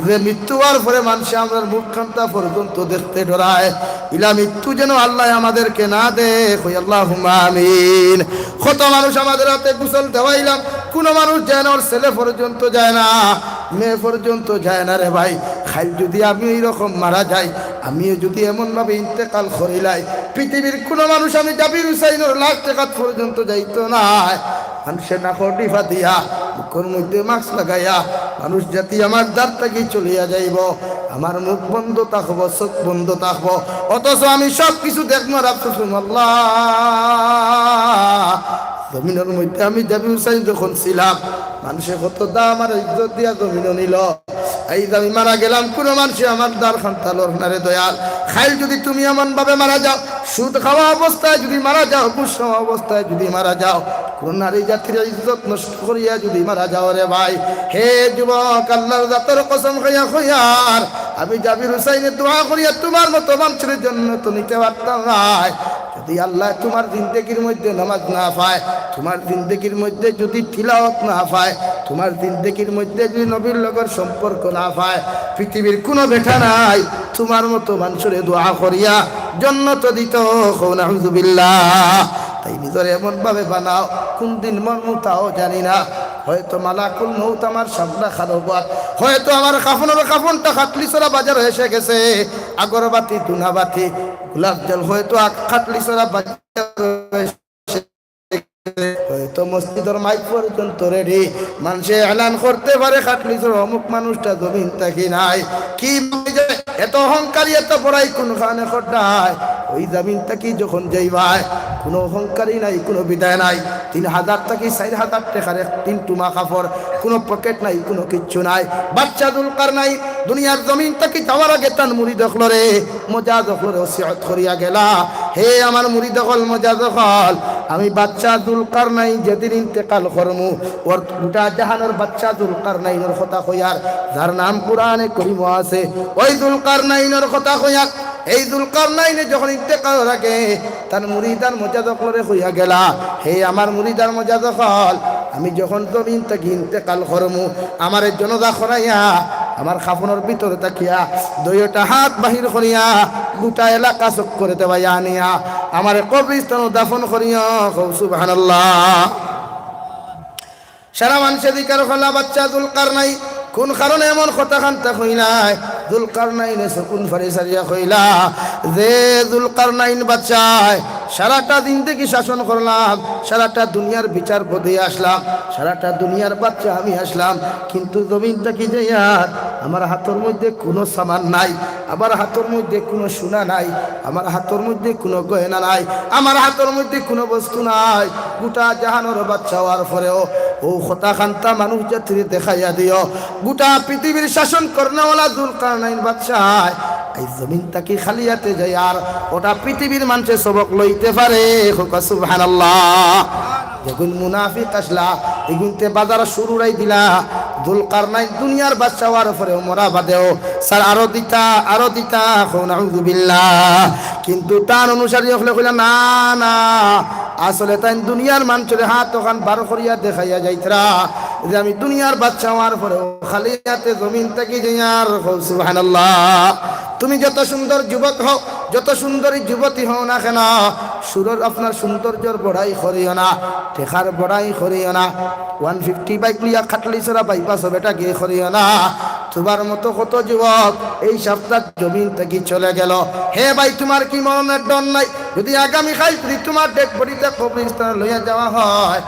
যে মৃত্যু অওয়ার পরে মানষে আমরার মুখখানটা পর্যন্ত দেখতে ডরায়। ইলা মৃত্যু যেন আল্লাহ আমাদেরকে না দেয়, কই আল্লাহুম্মা আমিন। কত মানুষ আমাদের হাতে গোসল দেওয়াইলাম, কুনু মানুষ যায় না, অর ছেলে পর্যন্ত যায় না, মেয়ে পর্যন্ত যায় না রে ভাই। কাইল যুদি আমি অউ রকম মারা যাই, আমিও যুদি এমন ভাবে ইন্তেকাল করিলাই, পৃথিবীর কুনু মানুষ আমি জাবির হুসাইনর লাশ দেখাত পর্যন্ত যাইতো নায়। মানষে নাকো ডিফা দিয়া, মুখর মধ্যে mask লাগাইয়া, মানুষ জাতি আমার দ্বার থাকি চলিয়া যাইবো, আমার মুখ বন্ধ থাকবো, চোখ বন্ধ থাকবো, অথচ আমি সব কিছু দেখমু আর আফসোস করমু। আল্লাহ, জমিনর মধ্যে আমি জাবির হুসাইন যখন ছিলাম, মানষে কত দাম আর ইজ্জত দিয়া জমিনো নিলো। আইজ আমি মারা গেলাম, কুনু মানষে আমার দ্বারখান তালার না রে দয়াল। কাইল যুদি তুমি এমন ভাবে মারা যাও, সুদ খাওয়া অবস্থায় যুদি মারা যাও, ঘুষ খাওয়া অবস্থায় যুদি মারা যাও, কুনু নারী জাতির ইজ্জত নষ্ট করিয়া যুদি মারা যাও রে ভাই, হে যুবক, আল্লার জাতর কসম খাইয়া কইয়ার, আমি জাবির হুসাইনে দোয়া করিয়া তুমার মতো মানষরে জন্নতো নিতে পারতাম নায়। যুদি আল্লায় তুমার জিন্দেগির মধ্যে নামাজ না পায়, তুমার জিন্দেগির মধ্যে যুদি তিলাওয়াত না পায়, তুমার জিন্দেগির মধ্যে যুদি নবীর লগর সম্পর্ক না পায়, পৃথিবীর কুনু বেটা নাই তুমার মতো মানষরে দোয়া করিয়া জন্নতো দিতো। কও নাউজুবিল্লাহ। তাই নিজরে এমন ভাবে বানাও, কুন দিন মরমু তাও জানি না। হয়তো মালাকুল মউত আমার সামনে খাড়া অইবো, হয়তো আমার কাফনর কাফনটা খাটলিছড়া বাজারো এসে গেছে, আগরবাতি, ধুনাবাতি, গোলাপ জল হয়তো আ-, খাটলিছড়া বাজারো এসে গেছে, হয়তো মসজিদর মাইক পর্যন্ত ready, মানষে এলান করতে পারে, খাটলিছড়া অমুক মানুষটা জমিন থাকি নাই। কি বুঝে? এত অহংকারী, এত বড়াই কুনখানে কররায়? অউ জমিন থাকি যখন যাইবায়, কুনু অহংকারী নাই, কুনু বিদায় নাই। তিন হাজার থাকি চাইর হাজার টেকার এক তিন টুমা কাপড়, কুনু pocket নাই, কুনু কিচ্ছু নাই। বাদশা জুলকারনাইন দুনিয়ার জমিন থাকি যাওয়ার আগে তান মুরিদ অকলরে, মজাজ অকলরে ওসিয়ত করিয়া গেলা, "হে আমার মুরিদ অকল, মজাজ অকল, আমি বাদশা জুলকারনাইন যেদিন ইন্তেকাল করমু, অর গুটা জাহানর বাদশা জুলকারনাইনর কথা কইয়ার, যার নাম কুরআনে করিমো আছে, ওই জুলকারনাইনর কথা কইয়ার।" এই জুলকারনাইনে যখন ইন্তেকালর আগে তান মুরিদ আর মজাজ অকলরে কইয়া গেলা, "হে আমার মুরিদ আর মজাজ অকল, আমি যখন জমিন থাকি ইন্তেকাল করমু, আমারে জনাজা করাইয়া, আমার কাফনর ভিতরে থাকিয়া দুইওটা হাত বাহির করিয়া গুটা এলাকা চক্করে দেওয়াইয়া আনিয়া আমারে কবরিস্তানো দাফন করিও।" কও সুবহানাল্লাহ। সারা মানষে জিকার করলা, "বাদশা জুলকারনাইন, কুন কারণে এমন কথা খান্তা কইলায়?" জুলকারনাইনে চকুন ফাড়ি সারিয়া কইলা, "যে জুলকারনাইন বাদশায় সারাটা জিন্দেগি শাসন করলাম, সারাটা দুনিয়ার বিচারপতি আসলাম, সারাটা দুনিয়ার বাদশা আমি আসলাম, কিন্তু জমিন থাকি যাইয়ার আমার হাতর মধ্যে কুনু সামান নাই, আমার হাতর মধ্যে কুনু সোনা নাই, আমার হাতর মধ্যে কুনু গয়না নাই, আমার হাতর মধ্যে কুনু বস্তু নাই। গুটা জাহানর বাদশা অওয়ার পরেও অউ কথা খান্তা মানুষ জাতিরে দেখাইয়া দিও, গুটা পৃথিবীর শাসন করনেওয়ালা জুলকারনাইন বাদশায় এই জমিন থাকি খালি আতে যাইয়ার অটা পৃথিবীর মানষে সবক লইতে পারে।" কউক্কা সুবহানাল্লাহ। যেগুন মুনাফিক আসলা, ইগুনতে বাজার সুর উড়াই দিলা। জুলকারনাইন দুনিয়ার বাদশা অওয়ার পরেও, মরা বাদেও, স্যার, আরো দিতা, আরো দিতা, কও নাউজুবিল্লাহ। কিন্তু তান অনুসারী অকলে কইলা, "না, না, আসলে তাইন দুনিয়ার মানষরে হাত অখান বার করিয়া দেখাইয়া যাইতরা যে আমি দুনিয়ার বাদশা অওয়ার পরেও খালি আতে জমিন থাকি যাইয়ার।" কও সুবহানাল্লাহ। তুমি যত সুন্দর যুবক হও, যত সুন্দরী যুবতী হও না কেন, সুরর আপনার সৌন্দর্যর বড়াই করিও না, টেকার বড়াই করিও না, ওয়ান ফিফটি বাইক লইয়া খাটলিছড়া বাইপাসো বেটা গিয়ে করিও না। তুমার মতো কত যুবক এই সপ্তাহ জমিন থাকি চলে গেল। হে ভাই, তুমার কি মরণের ডর নাই? যদি আগামীকাল যদি তুমার ডেড বডিটা কবরস্থানে লইয়া যাওয়া হয়,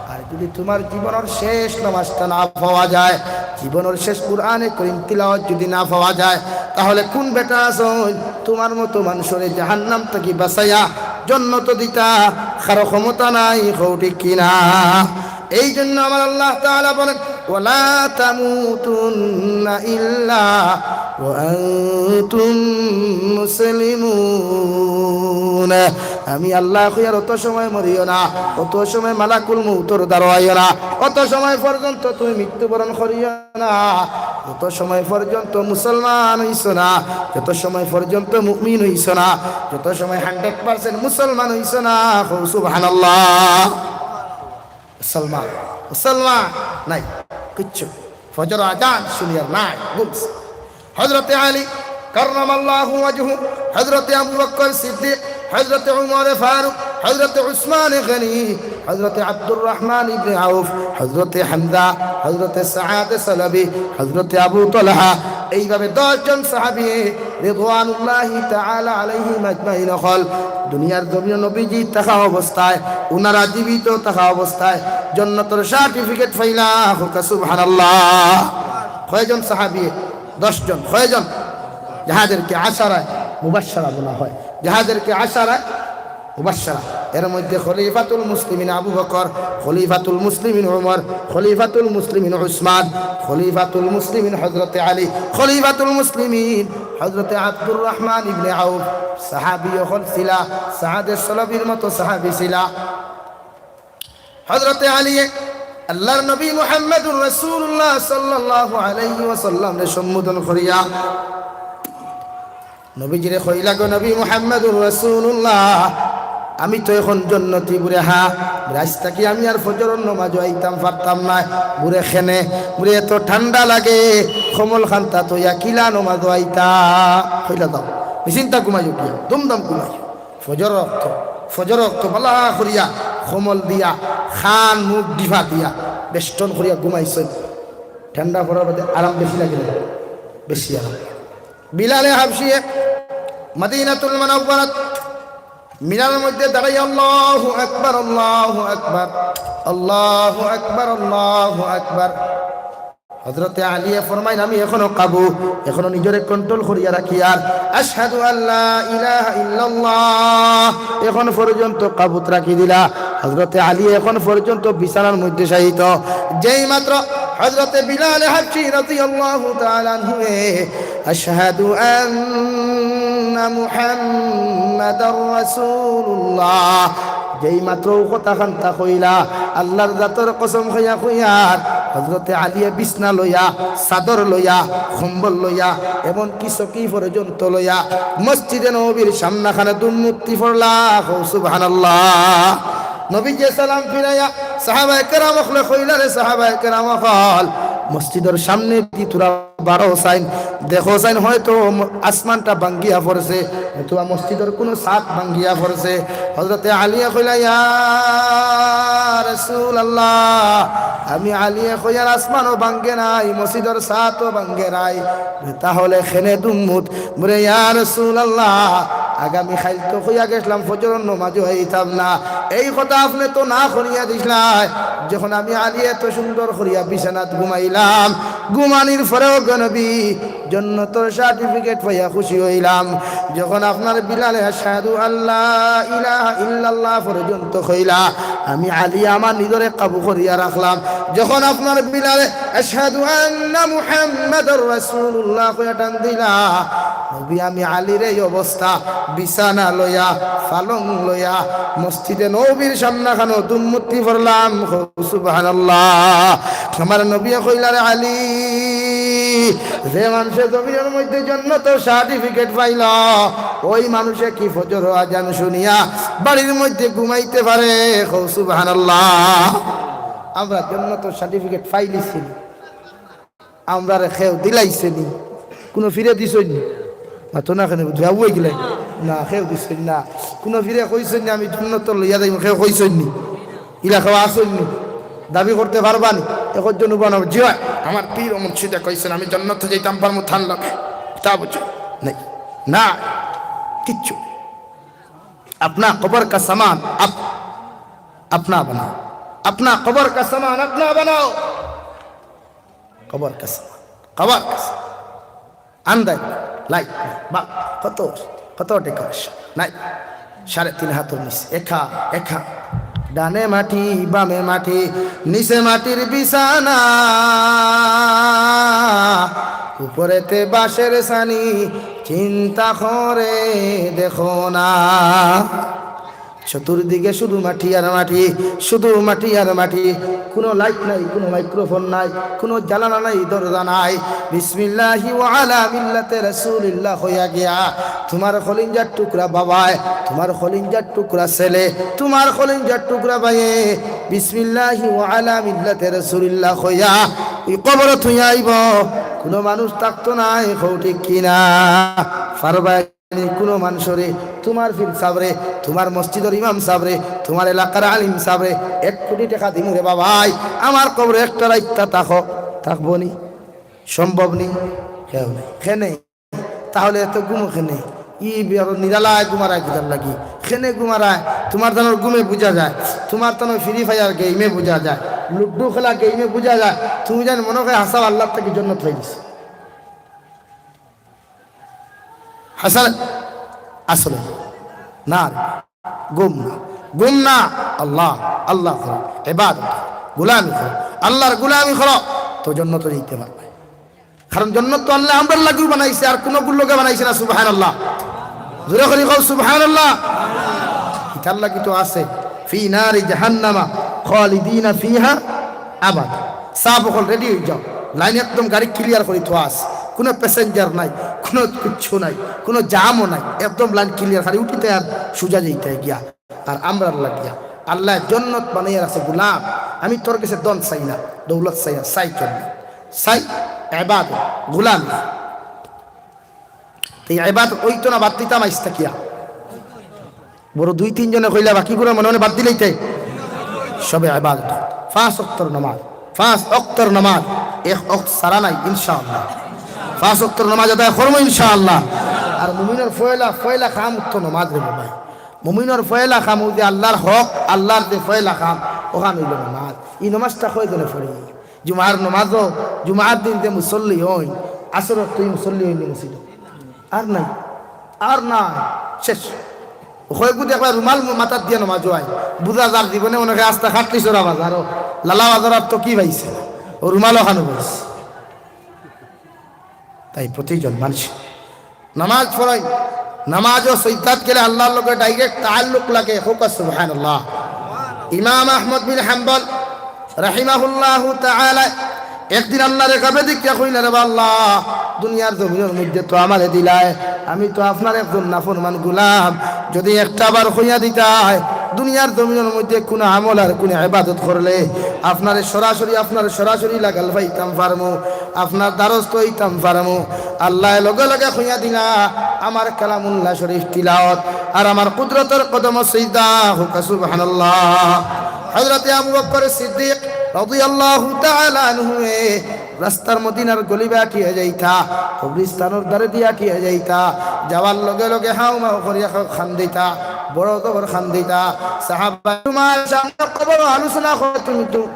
আর যদি তুমার জীবনর শেষ নামাজটা না পাওয়া যায়, জীবনর শেষ কুরআনে করিম তিলাওয়াত যদি না পাওয়া যায়, তাহলে কুন বেটা আছইন তুমার মতো মানষরে জাহান্নাম থাকি বাঁচাইয়া জন্নত দিতা? কারো ক্ষমতা নাই, কও ঠিক কিনা? এই জন্য আমার আল্লাহ তাআলা বলেন, "ওয়ালা তামুতুন্না ইল্লা ওয়া আনতুম মুসলিমুন।" আমি আল্লাহ কইয়ার অত সময় মরিও না, অত সময় মালাকুল মউতর দ্বারো আইও না, অত সময় পর্যন্ত তুমি মৃত্যুবরণ করিও না, যত সময় পর্যন্ত মুসলমান হইছো না, যত সময় পর্যন্ত মুমিন হইছো না, যত সময় হান্ড্রেড পার্সেন্ট মুসলমান হইছো না। কও সুবহানাল্লাহ। মুসলমান, মুসলমান নাই কিচ্ছু। ফজর আজান শুনিয়ার নাই, ঘুমছে। হযরতে আলী কাররামাল্লাহু ওয়াজহু, হযরতে আবু বকর সিদ্দিক, হযরতে উমর ফারুক, হযরতে উসমান গনি, হযরতে আব্দুর রহমান ইবনে আউফ, হযরতে হামজা, হযরতে সাদ সালাবি, হযরতে আবু তালহা, এইভাবে দশ জন সাহাবী রিদওয়ানুল্লাহি তাআলা আলাইহিম আজমাইন অকল দুনিয়ার জমিনো নবীজি থাকা অবস্থায়, উনারা জীবিত থাকা অবস্থায় জন্নতর সার্টিফিকেট পাইলা। কও সুবহানাল্লাহ। কয়জন সাহাবী? দশ জন। কয়জন? যাদেরকে আশারায়ে মুবাশশারা বলা হয়, যাদেরকে আশারায়ে মুবাশশারা। এর মধ্যে খলিফাতুল মুসলিমিন আবু বকর, খলিফাতুল মুসলিমিন উমর, খলিফাতুল মুসলিমিন উসমান, খলিফাতুল মুসলিমিন হযরতে আলী, খলিফাতুল মুসলিমিন হযরতে আব্দুর রহমান ইবনে আউফ, সাহাবী অকল ছিলা, সাদে সালাবির মতো সাহাবী ছিলা। হযরতে আলীয়ে আল্লাহর নবী মুহাম্মাদুর রাসূলুল্লাহ সাল্লাল্লাহু আলাইহি ওয়াসাল্লামরে সম্বোধন করিয়া নবীজিরে কইলা, "গো নবী মুহাম্মাদুর রাসূলুল্লাহ, আমি তো এখন জন্নতি বুড়ে, হা, আইজ থাকি আমি আর ফজরর নমাজো আইতাম পারতাম নায়। বুড়ে কেনে, বুড়ে এত ঠান্ডা লাগে, কম্বল খান্তা থইয়া কিলা নমাজো আইতা?" কইলা, "যাও, নিশ্চিন্তা ঘুমাইও গিয়া, দুমদাম ঘুমাইও।" ফজর অক্ত, ফজর অক্ত বালা করিয়া কম্বল দিয়া, কান মুখ ডিফা দিয়া, বেষ্টন করিয়া ঘুমাইছইন। ঠান্ডা পড়ার বাদে আরাম বেশি লাগে না? বেশি আরাম। বিলালে হাবশিয়ে মদিনাতুল মুনাওয়ারাত মিনারর মধ্যে দাঁড়াইয়া আল্লাহু আকবার, আল্লাহু আকবার, আল্লাহু আকবার, আল্লাহু আকবার। হযরতে আলীয়ে ফরমাইন, "আমি এখনো কাবু, এখনো নিজরে কন্ট্রোল করিয়া রাখিয়ার, আশহাদু আল্লা ইলাহা ইল্লাল্লাহ।" এখন পর্যন্ত কাবুত রাখি দিলা। হযরতে আলী এখন পর্যন্ত বিছানার মধ্যে শায়িত। যেই মাত্র হযরতে বিলালে হাবশী রাদিয়াল্লাহু তাআলা আনহুয়ে, "আশহাদু আন্না মুহাম্মাদার রাসূলুল্লাহ।" যেই মাত্র অউ কথাখানতা কইলা, আল্লার জাতর কসম খাইয়া কইয়ার, হযরতে আলীয়ে বিছনা লইয়া, চাদর লইয়া, কম্বল লইয়া, এমনকি চকি পর্যন্ত লইয়া, মসজিদে নববীর সামনাখানে দুমমুত্তি পড়লা। কও সুবহানাল্লাহ। নবীজিয়ে সালাম ফিরাইয়া সাহাবায়ে কেরাম অকলরে কইলা, "রে সাহাবায়ে কেরাম অকল, মসজিদর সামনেদি তুরা বারো চাইন, দেখো চাইন, হয়তো ম-, আসমানটা ভাঙ্গিয়া পড়ছে, অথবা মসজিদর কুনু ছাদ ভাঙ্গিয়া পড়ছে।" হযরতে আলীয়ে কইলা, "ইয়া রাসূলুল্লাহ, আমি আলীয়ে কইয়ার আসমানও ভাঙ্গে নাই, মসজিদর ছাদও ভাঙ্গে নাই, তাহলে কেনে দুমমুত?" বলে, "ইয়া রাসূলুল্লাহ, আগামী কাইল তো কইয়া গেছলাম ফজরর নমাজও আইতাম না, এই কথা আপনে তো না করিয়া দিছলায়। যখন আমি আলীয়ে এত সুন্দর করিয়া বিছানাত ঘুমাইলাম, ঘুমানির পরেও গো নবী, জন্নতর সার্টিফিকেট পাইয়া খুশি অইলাম। যখন আপনার বিলালে আশহাদু আল্লা ইলাহা ইল্লাল্লাহ পর্যন্ত কইলা, আমি আলীয়ে আমার নিজরে কাবু করিয়া রাখলাম। যখন আপনার বিলালে আশহাদু আন্না মুহাম্মাদার রাসূলুল্লাহ কইয়া টান দিলা, নবী, আমি আলীর এই অবস্থা, বিছানা লইয়া, পালং লইয়া, মসজিদে নববীর সামনাখানো দুমমুত্তি পড়লাম।" কও সুবহানাল্লাহ। আমার নবীয়ে কইলা, "রে আলী, যে মানষে জমিনর মধ্যে জন্নতর সার্টিফিকেট পাইল, ওই মানুষে কি ফজরর আজান শুনিয়া বাড়ির মধ্যে ঘুমাইতে পারে?" কও সুবহানাল্লাহ। আমরা জন্নতর সার্টিফিকেট পাইলিছি নি? আমরারে কেউ দিলাইছে নি? কুনু ফিরে দিছইন নি? মাতো না কেনে, বুঝা অইগেলে? না, কেউ দিছইন না। কুনু ফিরে কইছইন নি, "আমি জন্নতো লইয়া যাইমু", কেউ কইছইন নি? ইলা কেউ আছইন নি? দাবি করতে পারবা নি? একজন উবা না, "জি অয়, আমার পীর ও মুর্শিদে কইছইন, আমি জন্নতো যাইতাম পারমু তান লগে।" তা বুঝো? নাই। না, কিচ্ছু। अपना कब्र का सामान आप अपना बनाओ, अपना कब्र का सामान अपना बनाओ। কবর কাছে, কবর কাছে। আন্দাজ, লাইট নাই। বা, কত, কত ডেকোরেশন নাই। সাড়ে তিন হাতর নিচে, একা, একা। ডানে মাটি, বামে মাটি, নিচে মাটির বিছানা। উপরেতে বাঁশের ছানি, চিন্তা করে দেখো না। চতুর্দিকে শুধু মাটি আর মাটি, শুধু মাটি আর মাটি। কুনু লাইট নাই, কুনু মাইক্রোফোন নাই, কুনু জানালা নাই, দরজা নাই। বিসমিল্লাহি ওয়া আলা মিল্লাতে রাসূলিল্লাহ কইয়া গিয়া, তুমার কলিজার টুকরা বাবায়, তুমার কলিজার টুকরা ছেলে, তুমার কলিজার টুকরা ভাইয়ে, বিসমিল্লাহি ওয়া আলা মিল্লাতে রাসূলিল্লাহ কইয়া ওই কবরো থুইয়া আইবো। কুনু মানুষ থাকতো নায়, কও ঠিক কিনা? পারবায় নি কুনু মানষরে, তুমার পীর সাবরে, তুমার মসজিদর ইমাম সাবরে, তুমার এলাকার আলিম সাবরে এক কোটি টেকা দিমু রে বাবাই, আমার কবরো একটা রাইত থাকো, থাকবো নি? সম্ভব নি? কেউ নাই। কেনে? তাহলে এত ঘুমো কেনে? ই বড় নিরালায় ঘুমারায় কিতার লাগি? কেনে ঘুমারায়? তুমার তানর ঘুমে বুঝা যায়, তুমার তানর ফ্রি ফায়ার গেইমে বুঝা যায়, লুডু খেলা গেইমে বুঝা যায়। তুমি জানো মনো অয় হাছা আল্লার থাকি জন্নত পাই গেছো। হাছা, আসলে না রে, ঘুম না, ঘুম না। আল্লাহ, আল্লাহ করো, ইবাদত, গুলামি করো, আল্লার গুলামি করো, তো জন্নতো যাইতে পারবায়। কারণ জন্নত তো আল্লায় আমরার লাগিউ বানাইছে, আর কুনুগুর লাগি বানাইছে না। সুবহানাল্লাহ, জোরে করি কও সুবহানাল্লাহ। ইতার লাগি তো আছে, ফি নারি জাহান্নামা খালিদিনা ফিহা আবাদা। সাব অকল রেডি অই যাও, লাইন একদম গাড়ি ক্লিয়ার করি থোয়া আছে, কুনু প্যাসেঞ্জার নাই, কুনু কিচ্ছু নাই, কুনু জামও নাই, একদম লাইন ক্লিয়ার, খালি উঠিতে আর সুজা যাইতে গিয়া। আর আমরার লাগিয়া আল্লায় জন্নত বানাইয়া রাখছে গুলাম। আমি তোর গেছে ধন চাই না, দৌলত চাই না, চাই কেনে? চাই ইবাদত, গুলামি। তো এই ইবাদত অইতো না, বাদ দিতাম আইজ থাকিয়া। বড় দুই তিন জনে কইলা, বাকিগুলা মনে মনে বাদ দিলাইতে। সবে ইবাদত, পাঁচ অক্তর নামাজ, পাঁচ অক্তর নামাজ, এক অক্ত ছাড়া নাই ইনশাআল্লাহ। পাঁচ অক্তর নামাজ আদায় করমু ইনশাআল্লাহ। আর মুমিনর পয়লা, পয়লা কাম তো নামাজ রে বাবা। মুমিনর পয়লা কাম অউ যে আল্লার হক, আল্লার যে পয়লা কাম, অখান অইলো নামাজ। ই নামাজটা কয়জনে পড়ি? জুমার নামাজও, জুমার দিন যে মুসল্লি অইন, আসরর তো ই মুসল্লি অইন নি মসজিদো? আর নাই, আর নাই, শেষ। কয়গু দেখবা রুমাল মাথাত দিয়া নামাজো আইন, বুঝা যার জীবনে মনে অয় আস্তা খাটলিছড়া বাজারো, লালা বাজারো আর তো কি পাইছে। ও রুমাল অখানো বইছে। তাই প্রতিজন মানুষ নামাজ পড়ইন, নামাজ ও সইজদাত গেলে আল্লাহর লগে direct তাআল্লুক লাগে। কউক্কা সুবহানাল্লাহ। ইমাম আহমদ বিন হাম্বল রাহিমাহুল্লাহু তাআলা একদিন আল্লাহরে খাবে দেখিয়া কইলা, "রে বা আল্লাহ, দুনিয়ার জমিনর মধ্যে তো আমারে দিলায়, আমি তো আপনার একজন নাফরমান গোলাম। যদি একটা বার কইয়া দিতায়, দুনিয়ার জমিনর মধ্যে কুনু আমল আর কুনু ইবাদত করলে আপনারে সরাসরি, আপনারে সরাসরি লাগাল পাইতাম পারমু, আপনার দ্বারস্থ অইতাম পারমু।" আল্লায় লগে লগে কইয়া দিলা, আমার কালামুল্লাহ শরীফ তিলাওয়াত আর আমার কুদরতর কদমো সিজদা। কউক্কা সুবহানাল্লাহ। হযরতে আবু বকর সিদ্দিক রাদিয়াল্লাহু তাআলা আনহুয়ে রাস্তার মদিনার গলি বায় আটিয়া যাইতা, কবরস্থানর ধারে দিয়া আটিয়া যাইতা, যাওয়ার লগে লগে হাউ মাউ করিয়া কান্দিতা, বড় জবর কান্দিতা। সাহাবা, তোমার সামনে কবর আলোচনা করে, তুমি তো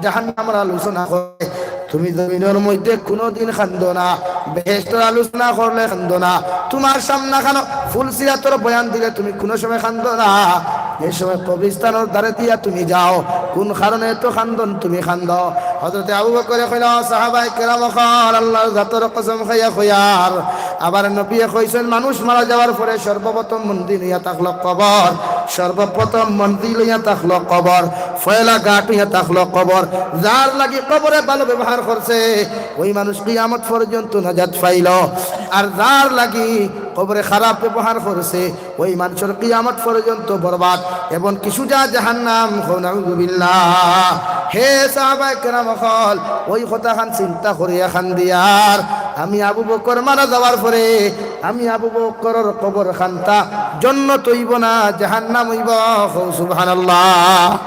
জাহান্নামর আলোচনা করে, তুমি জমিনর মধ্যে কুনুদিন কান্দো না, বেহেশতর আলোচনা করলে কান্দো না, তোমার সামনে খানো ফুলসিরাতর বয়ান দিলে তুমি কুনু সময় কান্দো না। যে সময় কবরস্থানর ধারে দিয়া তুমি যাও, কুন কারণে এত কান্দন তুমি কান্দো? হযরতে আবু বকরে কইলা, সাহাবায়ে কেরাম অকল, আল্লাহর জাতর কসম খাইয়া কইয়ার, আমার নবীয়ে কইছইন, মানুষ মারা যাওয়ার পরে সর্বপ্রথম মঞ্জিল অইয়া থাকলো কবর, সর্বপ্রথম মঞ্জিল অইয়া থাকলো কবর, পয়লা ঘাট অইয়া থাকলো কবর। যার লাগি কবরে ভালো ব্যবহার করছে, ওই মানুষ কিয়ামত পর্যন্ত নাজাত পাইলো। আর যার লাগি কবরে খারাপ ব্যবহার করছে, ওই মানুষর কিয়ামত পর্যন্ত বরবাদ, এবং কি সুজা জাহান্নাম। কও নাউজুবিল্লাহ। হে সাহাবায়ে কেরাম অকল, ওই কথাখান চিন্তা করিয়া কান্দিয়ার, আমি আবু বকর মারা যাওয়ার পরে আমি আবু বকরর কবর খানতা জন্নত অইবো না, জাহান্নাম অইবো। কও সুবহানাল্লাহ।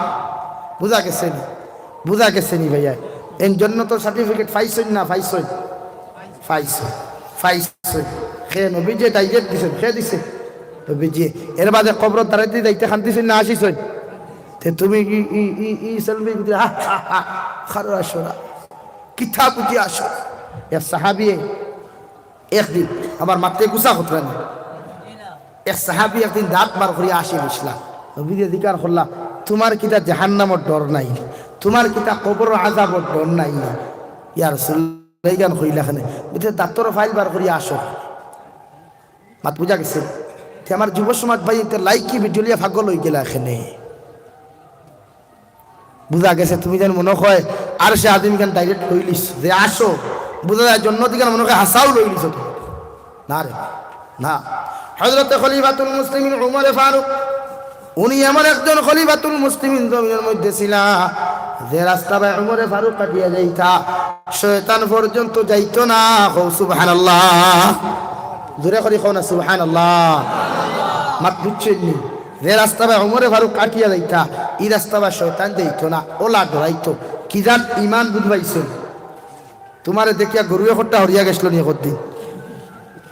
বুঝা গেছে নি? বুঝা গেছে নি ভাইয়া? এন জন্নতর certificate পাইছইন না পাইছইন? পাইছইন, পাইছইন। কে নবীজিয়ে direct দিছইন, কে দিছে? নবীজিয়ে। এর বাদে কবরর ধারেদি যাইতে কান্দিছইন না হাসিছইন? তে তুমি ই, ই, ই, ই selfie গুটি, হা, হা, হা, খারো আসো না। কিতা বুঝি আসো? এক সাহাবিয়ে একদিন, আমার মাতে গুছা কথা না। এক সাহাবি একদিন দাঁত বার করিয়া আসি বসলা। নবীজিয়ে জিকার করলা, "তোমার কিতা জাহান্নামর ডর নাই? তোমার কিতা কবরর আযাবর ডর নাই?" ইয়া রাসূলুল্লাহ, ইখান কইলা কেনে? বুঝতে দাঁতর ফাইল বার করিয়া আসো। মাত বুঝা গেছে? তে আমার যুব সমাজ ভাই, এতে লাইকি video লইয়া পাগল অইগেলা কেনে। বুঝা গেছে, তুমি যেন মনে হয় আরশে আজিম ইখান direct লইলিছ, যে আসো, বুঝা যায় জন্নত ইখান মনে হয় হাছাউ লইলিছ তুমি। না রে, না। হযরতে খলিফাতুল মুসলিমিন উমরে ফারুক, উনি এমন একজন খলিফাতুল মুসলিমিন জমিনর মধ্যে ছিলা, যে রাস্তা বায় উমরে ফারুক কাটিয়া যাইতা, শয়তান পর্যন্ত যাইতো না। কও সুবহানাল্লাহ। জোরে করি কও না সুবহানাল্লাহ। মাত বুঝছইন নি? যে রাস্তা বায় উমরে ফারুক কাটিয়া যাইতা, ই রাস্তা বায় শয়তান যাইতো না, অউলা ডরাইতো। কি জাত ইমান বুঝ পাইছইন? তোমারে দেখিয়া গরু একটা হরিয়া গেছিল নি একদিন।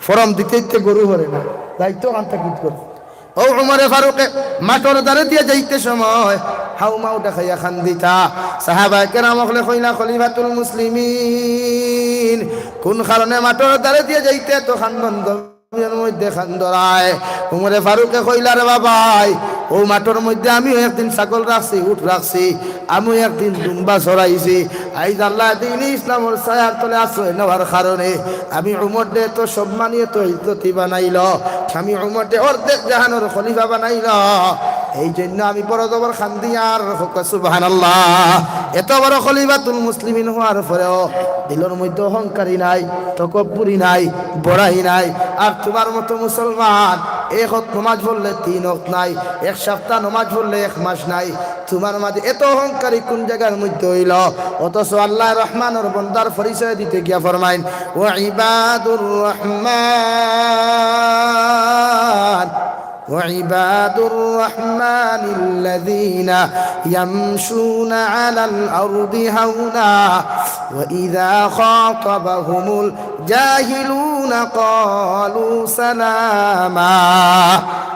ফরম দিতে দিতে গরু হরে না, যাইতো কান্তা কিত করে। ও উমরে ফারুকে মাঠর ধারে দিয়া যাইতে সময় হাউ মাউ ডাকাইয়া কান্দিতা। সাহাবায়ে কেরাম অকলে কইলা, "খলিফাতুল মুসলিমিন, কোন কারণে মাঠর ধারে দিয়া যাইতে এত কান্দন?" জমিনর মধ্যে কান্দরায়। উমরে ফারুকে কইলা, "রে বাবাই, অউ মাঠর মধ্যে আমিও একদিন ছাগল রাখছি, উট রাখছি, আমিও একদিন দুম্বা চরাইছি। আইজ আল্লায় দ্বীনে ইসলামর ছায়ার তলে আশ্রয় নেওয়ার কারণে আমি উমররে এত সম্মানী, এত ইজ্জতি বানাইলো, আমি উমররে অর্ধেক জাহানর খলিফা বানাইলো। এই জন্য আমি বড় জবর কান্দিয়ার।" কউক্কা সুবহানাল্লাহ। এত বড় খলিফাতুল মুসলিমিন হওয়ার পরেও দিলর মধ্যে অহংকারী নাই, তকব্বুরি নাই, বড়াই নাই। আর তোমার মতো মুসলমান এক অক্ত নমাজ পড়লে তিন অক্ত নাই, এক সপ্তাহ নমাজ পড়লে এক মাস নাই। তোমার মাঝে এত অহংকারী কোন জাগার মধ্যে অইলো? অথচ আল্লায় রহমানর বন্দার পরিচয় দিতে গিয়া ফরমাইন, "ওয়া ইবাদুর রহমান, ওয়া ইবাদুর রহমানিল্লাযীনা ইয়ামশুনা আলাল আরদি হাওনা, ওয়া ইযা খাতাবাহুমুল জাহিলুনা قالوا سلاما।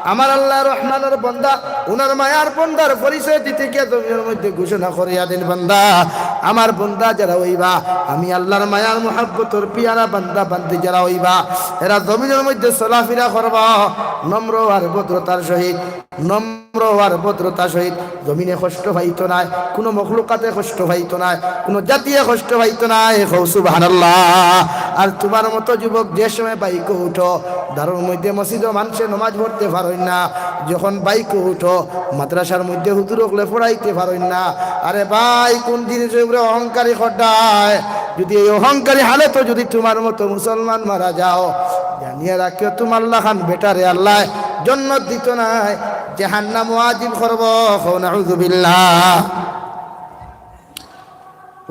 আমার আল্লাহ রহমানর বান্দা, উনার মায়ার বান্দার পরিচয় দিতে গিয়া জমিনর মধ্যে ঘোষণা করিয়া দেইন, বান্দা, আমার বান্দা যারা অইবা, আমি আল্লাহর মায়ার মহব্বতর পিয়ারা বান্দা বান্দি যারা অইবা, এরা জমিনর মধ্যে চলাফিরা করবা নম্র আর ভদ্রতার সহিত। নম্র আর ভদ্রতা সহিত। জমিনে কষ্ট পাইতো নায়, কুনু মখলুকাতে কষ্ট পাইতো নায়, কুনু জাতিয়ে কষ্ট পাইতো নায়। কও সুবহানাল্লাহ। আর তুমার মতো যুবক যে সময় বাইকো উঠো, দারুর মধ্যে মসজিদো মানষে নমাজ পড়তে পারইন না, যখন বাইকো উঠো, মাদ্রাসার মধ্যে হুজুর অকলে পড়াইতে পারইন না। আরে ভাই, কুন জিনিসর উপরে অহংকারী খড্ডায়? যদি এই অহংকারী হালতো যদি তুমার মতো মুসলমান মারা যাও, জানিয়া রাখিও, তুমার লাখান বেটারে আল্লায় জন্নত দিতো নায়, জাহান্নাম ওয়াজিব করবো। কও নাউজুবিল্লাহ।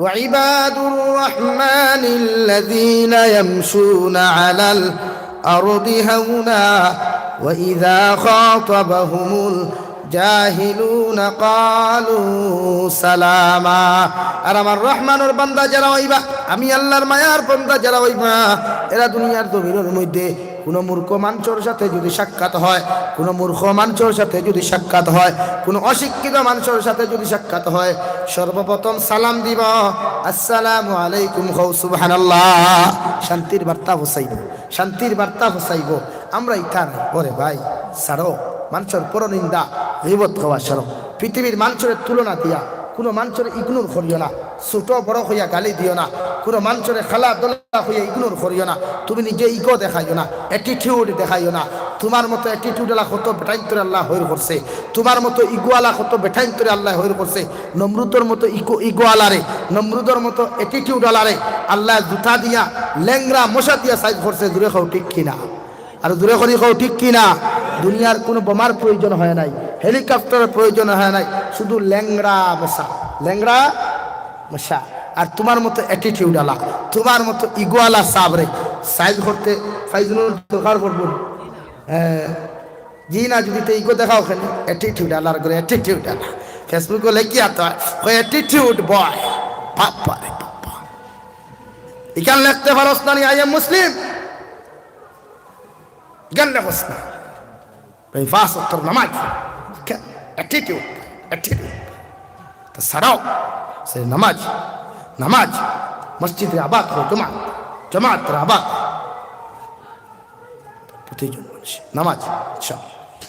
وعباد الرحمن الذين يمشون على الأرض هونا وإذا خاطبهم الجاهلون قالوا سلاما। আর আমার রহমানর বান্দা যারা অইবা, আমি আল্লাহর মায়ার বান্দা যারা অইবা, এরা দুনিয়ার জমিনর মধ্যে কুনু মূর্খ মানষর সাথে যদি সাক্ষাৎ হয়, কুনু মূর্খ মানষর সাথে যদি সাক্ষাৎ হয়, কুনু অশিক্ষিত মানষর সাথে যদি সাক্ষাৎ হয়, সর্বপ্রথম সালাম দিবা, "আসসালামু আলাইকুম।" কও সুবহানাল্লাহ। শান্তির বার্তা পৌঁছাইবো, শান্তির বার্তা পৌঁছাইবো। আমরা ইতা নাই, ওরে ভাই, ছাড়ো, মানষর পরনিন্দা, গীবত কওয়া ছাড়ো। পৃথিবীর মানষরে তুলনা দিয়া কুনু মানষরে ignore করিও না, ছোট বড় কইয়া গালি দিও না, কুনু মানষরে খালা দলা কইয়া ignore করিও না। তুমি নিজে ego দেখাইও না, attitude দেখাইও না। তুমার মতো attitude আলা কত বেটাইন্তরে আল্লায় হইর করছে, তুমার মতো ego আলা কত বেটাইন্তরে আল্লায় হইর করছে। নমরুদর মতো ego, ego আলারে, নমরুদর মতো attitude আলারে আল্লায় জুতা দিয়া, লেংড়া মশা দিয়া size করছে। জুরে কও ঠিক কি না? আর জুরে করি কও ঠিক কি না? দুনিয়ার কুনু বোমার প্রয়োজন হয় নাই, helicopter-র প্রয়োজন হয় নাই, শুধু লেংড়া মশা, লেংড়া মশা। আর তুমার মতো attitude আলা, তুমার মতো ego আলা সাবরে size করতে ফাইজুলর দরকার পড়বো? হ্যাঁ, জি না, যদি তে ego দেখাও কেনে, attitude আলার ঘরে attitude আলা। Facebook-ও লেখিয়া তো কয় attitude boy। বাপ্পা রে বাপ্পা। ইখান লেখতে পারস না নি, "I am Muslim"? ইখান লেখস না। এই পাঁচ ওয়াক্তর নামাজ। কে-, attitude, attitude। তো ছাড়াও, সে নামাজ, নামাজ, মসজিদরে আবাদ করো, জমাত, জমাতরে আবাদ। প্রতিজন মানুষ নামাজ, ইনশাআল্লাহ।